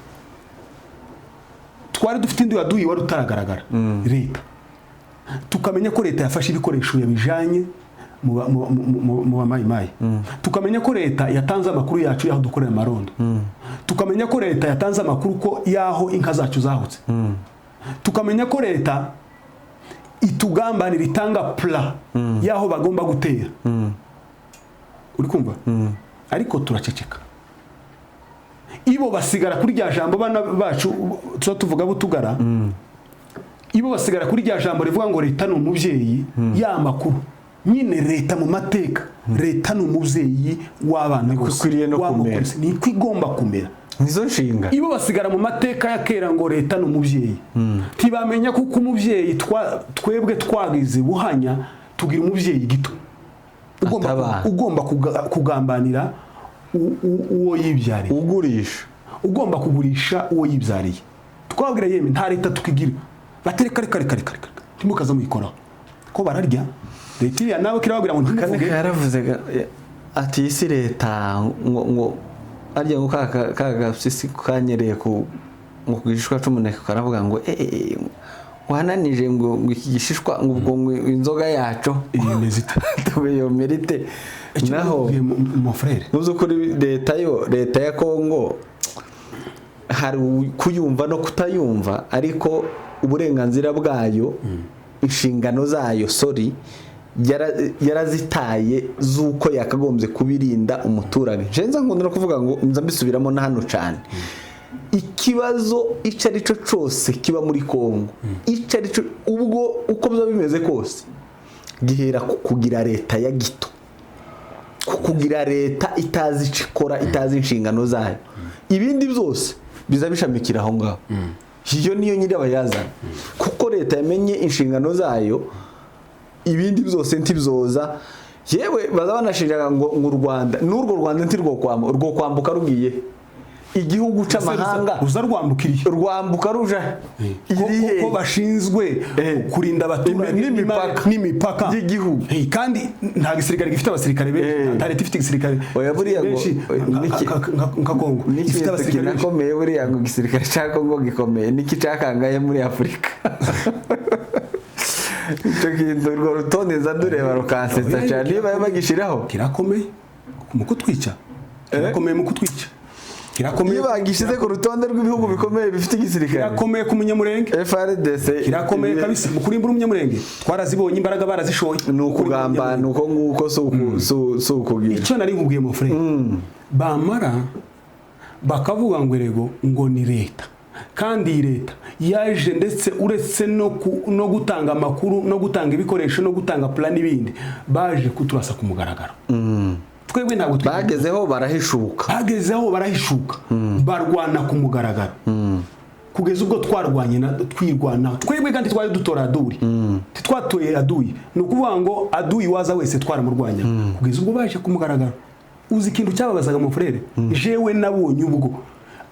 twari dufite indi aduyi wari utaragaragara, leta. Tukamenya ko leta yafashe ibikoresho yabijanye mu bamayimayi, tukamenya ko leta yatanze amakuru yacu y'aho dukorera amarondo, tukamenya ko leta yatanze amakuru ko y'aho inka zacu zahutse, tukamenya ko leta itugambanira, itanga plan y'aho bagomba gutera. Uri kumva? Ariko turaceceka, ibo basigara kuri rya jambo. Bana bacu tuba tuvuga butugara, ibo basigara kuri rya jambo rivuga ngo leta ni umubyeyi. Ya makuru nyine, leta mu mateka, leta ni umubyeyi w'abana bose,
Ikwiriye no
w'amoko
kumera.
yose. Niko igomba kumera.
Nizo nshinga.
Ibo basigara mu mateka ya kera ngo leta ni umubyeyi, ntibamenya kuko umubyeyi twebwe twagize buhanya, tugira umubyeyi gito ugomba,
Atabara.
ugomba kugambanira uwo yibyariye.
Ugurisha.
Ugomba kugurisha uwo yibyariye. Twabwira yemwe nta leta tukigira, batereka reka reka reka reka, ntimukaza muyikoraho ko bararya leta iriya. Nawe kirababwira ngo
Kane
ntimuvuge.
Yaravuze ati iyi si leta, ngo arya ngo ka gapyisi kanyereye ku ngo ku gishishwa c'umuneke, karavuga ngo eh eh, wananije ngo iki gishishwa, ngo ubwo ngo inzoga yacu
Iyo meze ite?
Iyo merite naho.
Mon frère.
Mu by'ukuri leta yo, leta ya Kongo, hari kuyumva no kutayumva, ariko uburenganzira bwayo, inshingano zayo, sorry, yarazitaye z'uko yakagombye kubirinda umuturage. Njenza nkunda no kuvuga ngo nza mbisubiramo na hano cyane, ikibazo icyo ari cyo cyose kiba muri Kongo, icyo ari cyo ubwo uko biba bimeze kose, gihera ku kugira leta ya gito, ku kugira leta itazi icyo ikora, itazi inshingano zayo. Ibindi byose biza bishamikira aho ngaho. Iyo niyo nyirabayazana, kuko leta yamenye inshingano zayo, ibindi byose ntibyoza. Yewe, baza banashinjaga ngo u Rwanda, n'urwo Rwanda ntirwo kwambuka rugiye igihugu c'amahanga.
Uza rwambukiriye.
Rwambuka ruja irihe?
Ko bashinzwe kurinda abaturage
n'imipaka.
N'imipaka
y'igihugu.
Kandi nta gisirikare gifite abasirikare benshi, nta leta ifite igisirikare
Oya, buriya ngo-
benshi nka Kongo ifite
n'ikintu
abasirikare benshi.
Kinakomeye buriya ngo igisirikare cya Kongo gikomeye, niki cyakangaye muri Afurika. Icyo kintu, urwo rutonde nza ndureba rukansetsa
Oya,
cyane niba bagishyiraho.
Kirakomeye mu kutwica, kirakomeye mu kutwica, kirakomeye.
Iyo bagishyize ku rutonde rw'ibihugu bikomeye bifite igisirikare,
Kirakomeye ku Munyamurenge.
FARDC
Kirakomeye kabisa mu kurimbura Umunyamurenge. Twarazibonye imbaraga barazishoye.
Ni ukugambana uko nguko, si ukugira.
Icyo nari nkubwiye mu frère, bamara bakavuga ngo erego ngo ni leta, kandi iyi leta yaje ndetse uretse no gutanga amakuru no gutanga ibikoresho no gutanga plan n'ibindi, baje kuturasa ku mugaragaro. Twebwe ntabwo
Bagezeho barahishuka.
Bagezeho barahishuka, barwana ku mugaragaro kugeza ubwo twarwanye na twirwanaho twebwe. Kandi twari dutora adui, twatoye adui, ni ukuvuga ngo adui waza wese twaramurwanya kugeza ubwo baje ku mugaragaro. Uzi ikintu cyababazaga mu frère? Jewe nabonye ubwo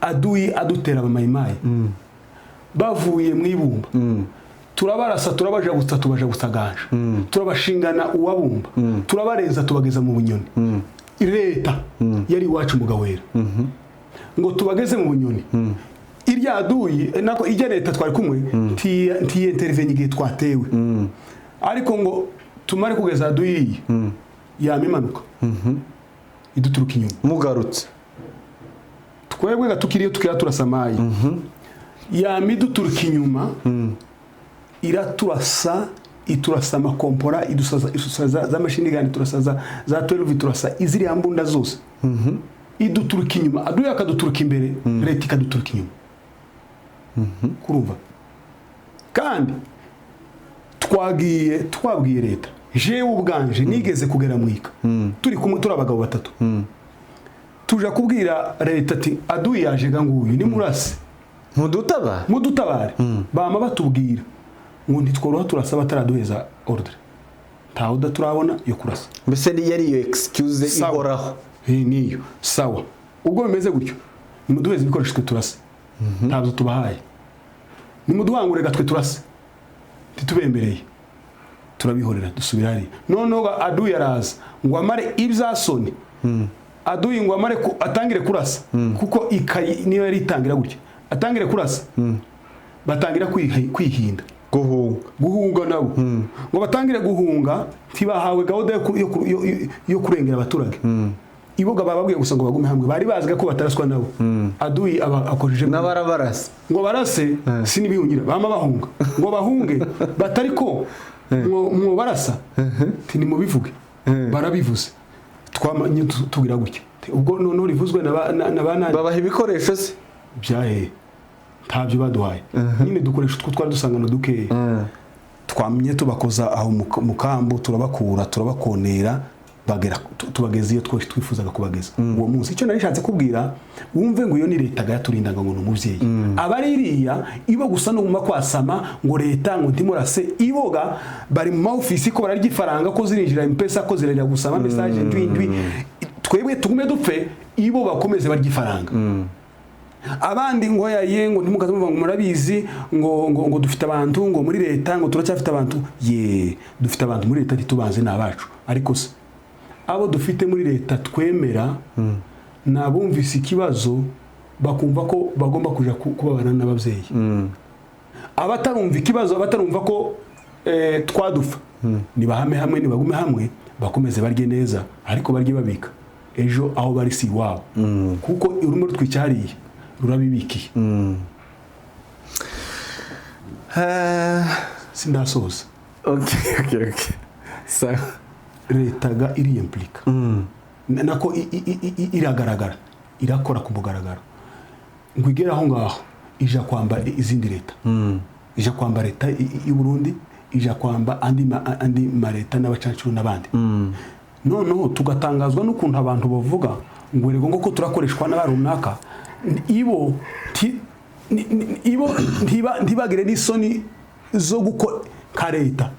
adui adutera abamayimayi bavuye mu ibumba, turabarasa, turabajabutsa, tubajabutsa ganja, turabashingana uwabumba, turabarenza, tubageza mu Bunyoni. Leta yari iwacu mu Gawera ngo tubageze mu Bunyoni, irya adui nako ijya leta twari kumwe ntiyentervenye igihe twatewe, ariko ngo tumare kugeza adui yama imanuka iduturuka inyuma.
Mugarutse.
Twebwe gatukiriyo tukira turasamaye, yama iduturuka inyuma, iraturasa, iturasa amakompora, idusaza, idusaza za machine gun, iturasa za 12, iturasa iziriya mbunda zose, iduturuka inyuma. Adui akaduturuka imbere, leta ikaduturuka inyuma. Kurumva kandi twagiye twabwiye leta. Jewe ubwanje nigeze kugera mwika turi kumwe, turi abagabo batatu, tuja kubwira leta ati: "Adui yaje ga nguyu, ni murase."
Mudutaba.
Mudutabare. Bama batubwira ngo ntitworoha turasaba bataraduheza ordre, ntawe udaturabona yo kurasa.
Mbese yari iyo excuse
Sawa.
ihoraho.
Niyo sawa. Ubwo bimeze gutyo, nimuduheze ibikoresho twe turase. Ntabwo tubahaye. Nimuduhangure twe turase. Ntitubemereye, turabihorera, dusubira hariya. Noneho aduyi araza ngo amare ibyasoni, aduyi ngo amare atangire kurasa, kuko ikayi niyo yari itangira gutya, atangire kurasa, batangira kwihinda.
Guhunga.
Guhunga nabo. Ngo batangire guhunga, ntibahawe gahunda yo kurengera abaturage. Iboga bababwiye gusa ngo bagume hamwe, bari bazi ko bataraswa nabo. Aduyi aba akojeje
N'abarabarasa.
Ngo barase sinibihungira, bama bahunga. Ngo bahunge batari ko mwo barasa, nti nimubivuge. Barabivuze, twamanye tugira gutya. Ubwo noneho rivuzwe na ba nani?
Babaha ibikoresho se?
Byahe, ntabyo baduhaye. Nyine dukoresha utwo twari dusangano dukeya. Twamye tubakoza aho mu kambo, turabakura, turabakonera, bagera tubageza iyo twese twifuzaga kubageza uwo munsi. Icyo nari nishatse kubwira, wumve ngo iyo ni leta yaturindaga, ngo ni umubyeyi. Abari iriya ibo gusa no kwasama ngo leta ngo ntimurase, iboga bari mu ma ofisi ko bararya ifaranga, ko zirinjira M-Pesa, ko zirarira gusaba message ndwi ndwi. Twebwe tugume dupfe, ibo bakomeze barya ifaranga. Abandi ngo yaye ngo ntimukaze muvuga ngo murabizi ngo dufite abantu ngo muri leta, ngo turacyafite abantu. Ye, dufite abantu muri leta, ntitubanze ni abacu. Ariko se abo dufite muri leta twemera ni abumvise ikibazo bakumva ko bagomba kuja kubabana n'ababyeyi. Abatarumva ikibazo, abatarumva ko twadufa, nibahame hamwe, nibagume hamwe, bakomeze barye neza, ariko barye babika ejo. Aho bari si iwabo, kuko urimo rutwica hariya rurabibikiye. Sindasoza.
Okay, sawa.
Leta ga iriyemplika nako iragaragara, irakora ku mugaragaro. Ngo igere aho ngaho, ija kwamba izindi leta, ija kwamba leta y'u Burundi, ija kwamba andi mareta n'abacancuro n'abandi. Noneho tugatangazwa n'ukuntu abantu bavuga ngo erego ngo ko turakoreshwa n'aba runaka. Ibo ibo ntibagire n'isoni zo gukora nka leta.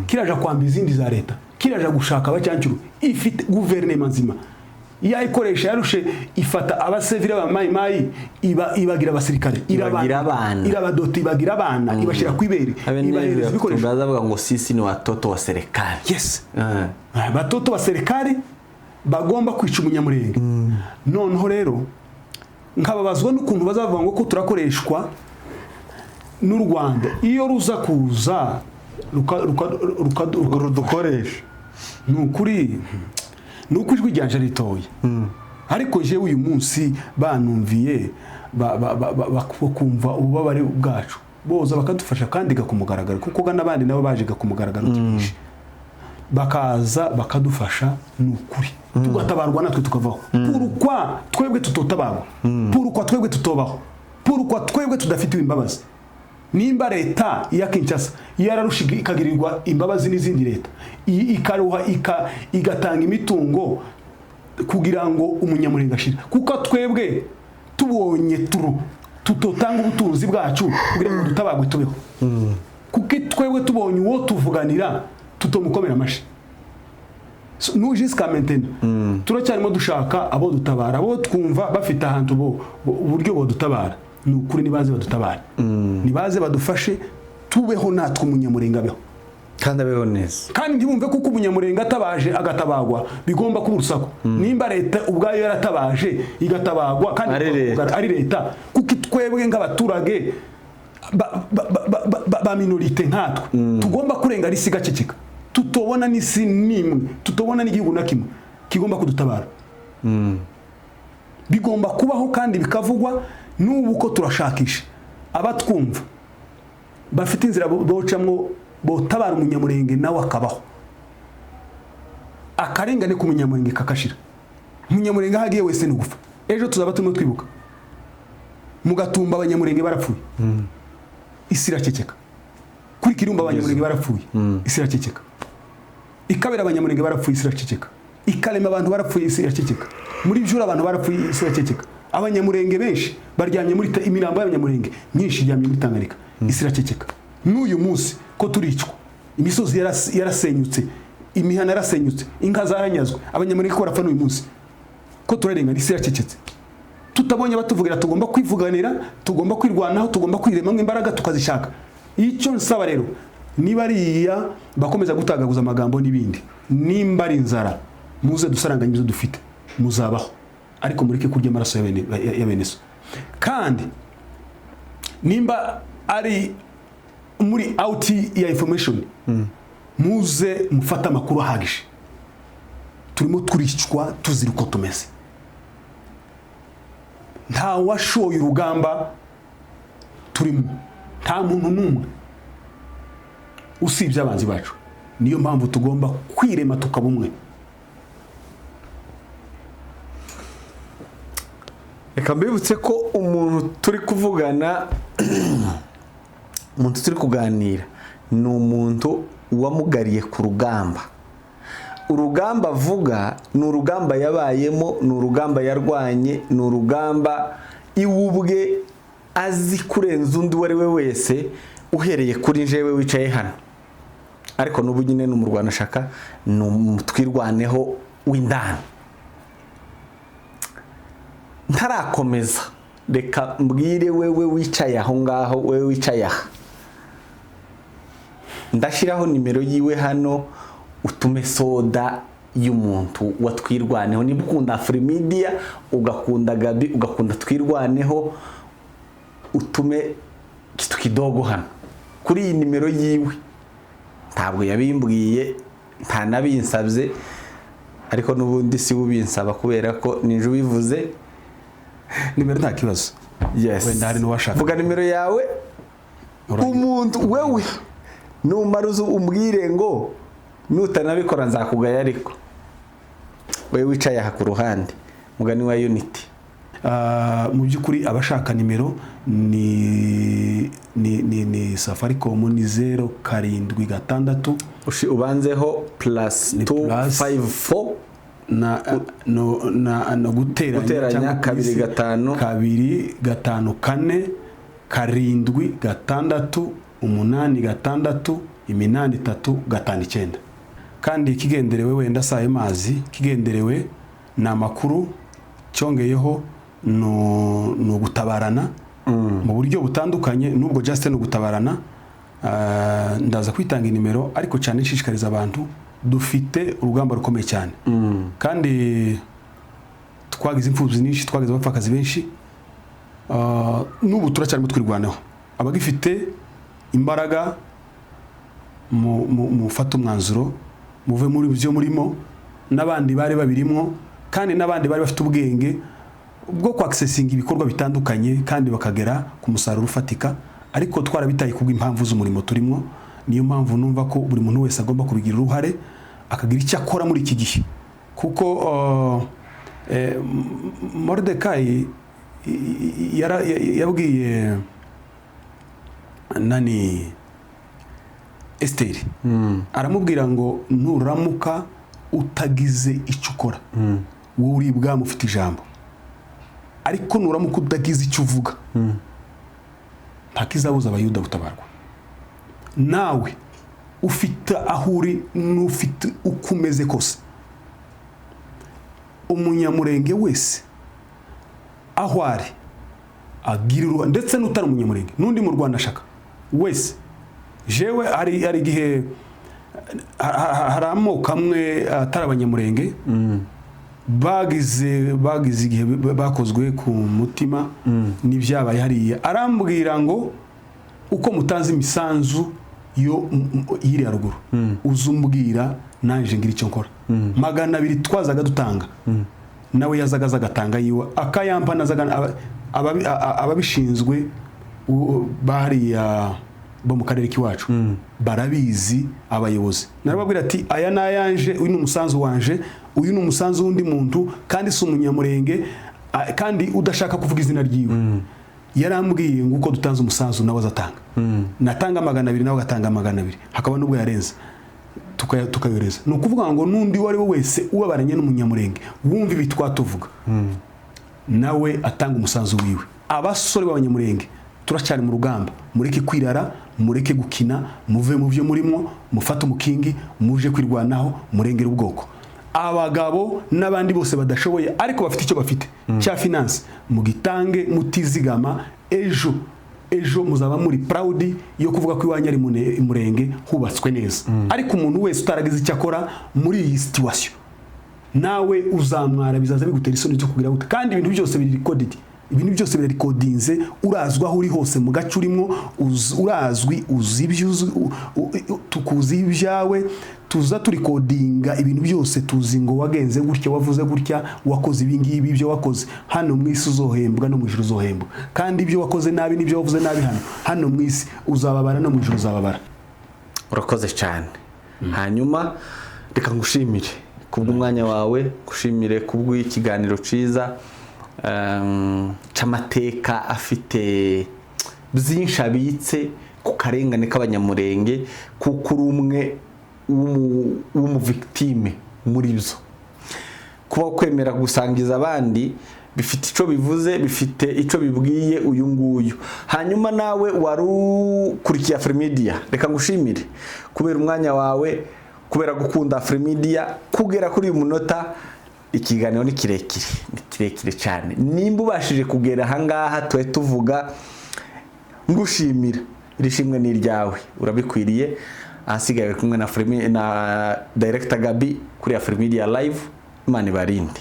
Kiraja kwamba izindi za leta, kiraja gushaka abacyancuro. Ifite guverinema nzima yayikoresha, yarushe ifata abasivile ba Mayimayi, ibagira abasirikare.
Ibagira abana.
Irabadota, ibagira abana, ibashyira ku ibere, ibahereza ibikoresho.
Bazavuga ngo sisi ni watoto wa serikali.
Yes, batoto ba serikali bagomba kwica Umunyamurenge. Noneho rero nkababazwa n'ukuntu bazavuga ngo ko turakoreshwa n'u Rwanda. Iyo ruza kuza
rudukoresha.
Ni ukuri, ni uko ijwi ryanje ritoya, ariko jewe uyu munsi banumviye, bakumva ububabare bwacu, boza bakadufasha kandi ku mugaragaro, kuko n'abandi nabo baje ku mugaragaro tubishe, bakaza bakadufasha, ni ukuri tugatabarwa natwe tukavaho. Pourquoi twebwe tutotabarwa? Pourquoi twebwe tutobaho? Pourquoi twebwe tudafitiwe imbabazi? Nimba leta ya Kinshasa yararusha ikagirirwa imbabazi n'izindi leta, ikaruha, igatanga imitungo kugira ngo Umunyamurenge ashire, kuko twebwe tubonye turu tutotanga ubutunzi bwacu kugira ngo dutabagwe tubeho? Kuko twebwe tubonye uwo tuvuganira tutomukomera amashi? So, nous jusqu'à maintenant turacyarimo dushaka abo dutabara, abo twumva bafite ahantu uburyo bodutabara. Ni ukuri, nibaze badutabara, nibaze badufashe tubeho natwe, Umunyamurenge abeho.
Kandi abeho neza.
Kandi ntibumve kuko Umunyamurenge atabaje agatabagwa bigomba kuba urusaku. Nimba leta ubwayo yaratabaje igatabagwa kandi
Ari leta.
ari leta, kuko twebwe nk'abaturage ba minorité nkatwe tugomba kurenga isi igaceceka, tutobona n'isi n'imwe, tutobona n'igihugu na kimwe kigomba kudutabara? Bigomba kubaho kandi bikavugwa. N'ubu ko turashakisha abatwumva bafite inzira bocamwo botabara Umunyamurenge nawe akabaho, akarengane k'Umunyamurenge kakashira. Umunyamurenge aho agiye wese ni gupfa. Ejo tuzaba turimo twibuka mu Gatumba Abanyamurenge barapfuye, isi iraceceka. Kuri Kirumba Abanyamurenge barapfuye, isi iraceceka. Ikabera Abanyamurenge barapfuye, isi iraceceka. Ikarema abantu barapfuye, isi iraceceka. Muri Byura abantu barapfuye, isi iraceceka. Abanyamurenge benshi baryamye muri imirambo y'Abanyamurenge myinshi iryamye muri Tanganyika, isi iraceceka. N'uyu munsi ko turicwa, imisozi yarasenyutse, imihana yarasenyutse, inka zaranyazwe, Abanyamurenge ko barapfa, n'uyu munsi ko turarengana, isi iracecetse. Tutabonye abatuvugira, tugomba kwivuganira, tugomba kwirwanaho, tugomba kwiremamo imbaraga tukazishaka. Icyo nsaba rero, niba ariya bakomeza gutagaguza amagambo n'ibindi, nimba ari inzara, muze dusaranganye ibyo dufite, muzabaho, ariko mureke kurya amaraso ya bene so. Kandi nimba ari muri out ya information, muze mufate amakuru ahagije. Turimo turicwa tuzira uko tumeze. Nta washoye urugamba turimo, nta muntu n'umwe usibye abanzi bacu. Niyo mpamvu tugomba kwirema tukaba umwe.
Reka mbibutse ko umuntu turi kuvugana, umuntu turi kuganira, ni umuntu wamugariye ku rugamba. Urugamba avuga ni urugamba yabayemo, ni urugamba yarwanye, ni urugamba iwe ubwe azi kurenza undi uwo ari we wese, uhereye kuri njyewe wicaye hano. Ariko n'ubu nyine ni umurwanashyaka, ni umutwirwaneho w'indani. Ntarakomeza, reka mbwire wewe wicaye aho ngaho, wewe wicaye aha, ndashyiraho nimero yiwe hano, utume soda y'umuntu wa Twirwaneho. Niba ukunda Afrimedia, ugakunda Gabi, ugakunda Twirwaneho, utume kitu kidogo hano kuri iyi nimero yiwe. Ntabwo yabimbwiye, ntanabinsabye, ariko n'ubundi si ubinsaba kubera ko ninje ubivuze.
Nimero nta kibazo.
Yes.
Wenda hari n'uwashaka.
Vuga nimero yawe. Umuntu wewe numara uze umbwire ngo nutanabikora nzakugaya, ariko wewe wicaye aha ku ruhande, mugani wa Unity.
Ah, mu by'ukuri abashaka nimero ni Safaricom, ni 076.
Ubanzeho plus
Ni
2
plus.
5 4.
Na no na no guteranya
Guteranya
cyangwa
kabiri
plus
gatanu.
2 5 4 7 6 8 6 8 3 5 9. Kandi ikigenderewe wenda si ayo mazi, ikigenderewe ni amakuru, cyongeyeho ni ugutabarana mu buryo butandukanye. Nubwo just ni ugutabarana, ndaza kwitanga inimero, ariko cyane nshishikariza abantu, dufite urugamba rukomeye cyane kandi twagize imfubyi nyinshi, twagize abapfakazi benshi. N'ubu turacyarimo twirwanaho. Abagifite imbaraga, mufate umwanzuro muve muri byo murimo, n'abandi bari babirimo, kandi n'abandi bari bafite ubwenge bwo kwakisesinga ibikorwa bitandukanye kandi bakagera ku musaruro ufatika, ariko twarabitaye kubw'impamvu z'umurimo turimo. Niyo mpamvu numva ko buri muntu wese agomba kubigira uruhare, akagira icyo akora muri iki gihe, kuko Moridekayi yabwiye nani, Esiteri, aramubwira ngo nuramuka utagize icyo ukora, wowe uri ibwami ufite ijambo, ariko nuramuka utagize icyo uvuga, nta kizabuza Abayuda gutabarwa. Nawe ufite aho uri n'ufite uko umeze kose, Umunyamurenge wese aho ari agira uruhare, ndetse n'utari Umunyamurenge n'undi mu Rwanda ashaka wese. Jewe hari igihe hari amoko amwe atari Abanyamurenge bagize igihe bakozwe ku mutima n'ibyabaye hariya, arambwira ngo uko mutanze imisanzu yo y'iriya ruguru, uzumbwira nanje ngira icyo nkora. 200 twazaga dutanga, nawe yazaga aza agatanga yiwe akayampa, nazaga ababishinzwe bariya bo mu karere k'iwacu barabizi, abayobozi. Narababwira ati aya ni ayanje, uyu ni umusanzu wanje, uyu ni umusanzu w'undi muntu kandi si Umunyamurenge, kandi udashaka kuvuga izina ryiwe. Yarambwiye ngo uko dutanze umusanzu nawe azatanga, natanga 200 nawe agatanga 200, hakaba n'ubwo yarenze, tukayohereza. Ni ukuvuga ngo n'undi uwo ari we wese ubabaranye n'Umunyamurenge wumva ibi twatuvuga, nawe atanga umusanzu wiwe. Abasore b'Abanyamurenge, turacyari mu rugamba, mureke kwirara, mureke gukina, muve mu byo murimo, mufate umukingi, muje kwirwanaho, murengere ubwoko. Abagabo n'abandi bose badashoboye ariko bafite icyo bafite cya finance, mugitange mutizigama. Ejo ejo muzaba muri proud yo kuvuga ko iwanyu ari Murenge hubatswe neza. Ariko umuntu wese utaragize icyo akora muri iyi situation, nawe uzamwara, bizaza bigutera isoni zo kugira gute. Kandi ibintu byose biri recorded, ibintu byose birarikodinze. Urazwi aho uri hose mu gace urimo, urazwi, uzi ibyo uzi, tukuzi ibyawe, tuza turikodinga ibintu byose, tuzi ngo wagenze gutya, wavuze gutya, wakoze ibi ngibi. Ibyo wakoze hano mu isi uzohembwa, no mu ijuru uzohembwa. Kandi ibyo wakoze nabi n'ibyo wavuze nabi hano mu isi uzababara, no mu ijuru uzababara.
Urakoze cyane. Hanyuma reka ngushimire kubw'umwanya wawe, ngushimire kubw'ikiganiro cyiza c'amateka afite byinshi abitse ku karengane k'Abanyamurenge, kuko uri umwe w'umuvictime muri byo. Kuba kwemera gusangiza abandi bifite icyo bivuze, bifite icyo bibwiye uyu nguyu. Hanyuma nawe wari ukurikiye Afrimedia, reka ngushimire kubera umwanya wawe, kubera gukunda Afrimedia kugera kuri uyu munota. Ikiganiro ni kirekire, ni kirekire cyane. Nimba ubashije kugera ahangaha tube tuvuga ngushimira, iri shimwe ni iryawe, urabikwiriye. Ahasigaye kumwe na Frimi, na Director Gabi kuri Afrimedia Live. Imana ibarinde.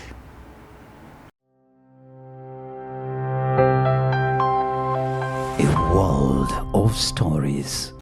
A world of stories.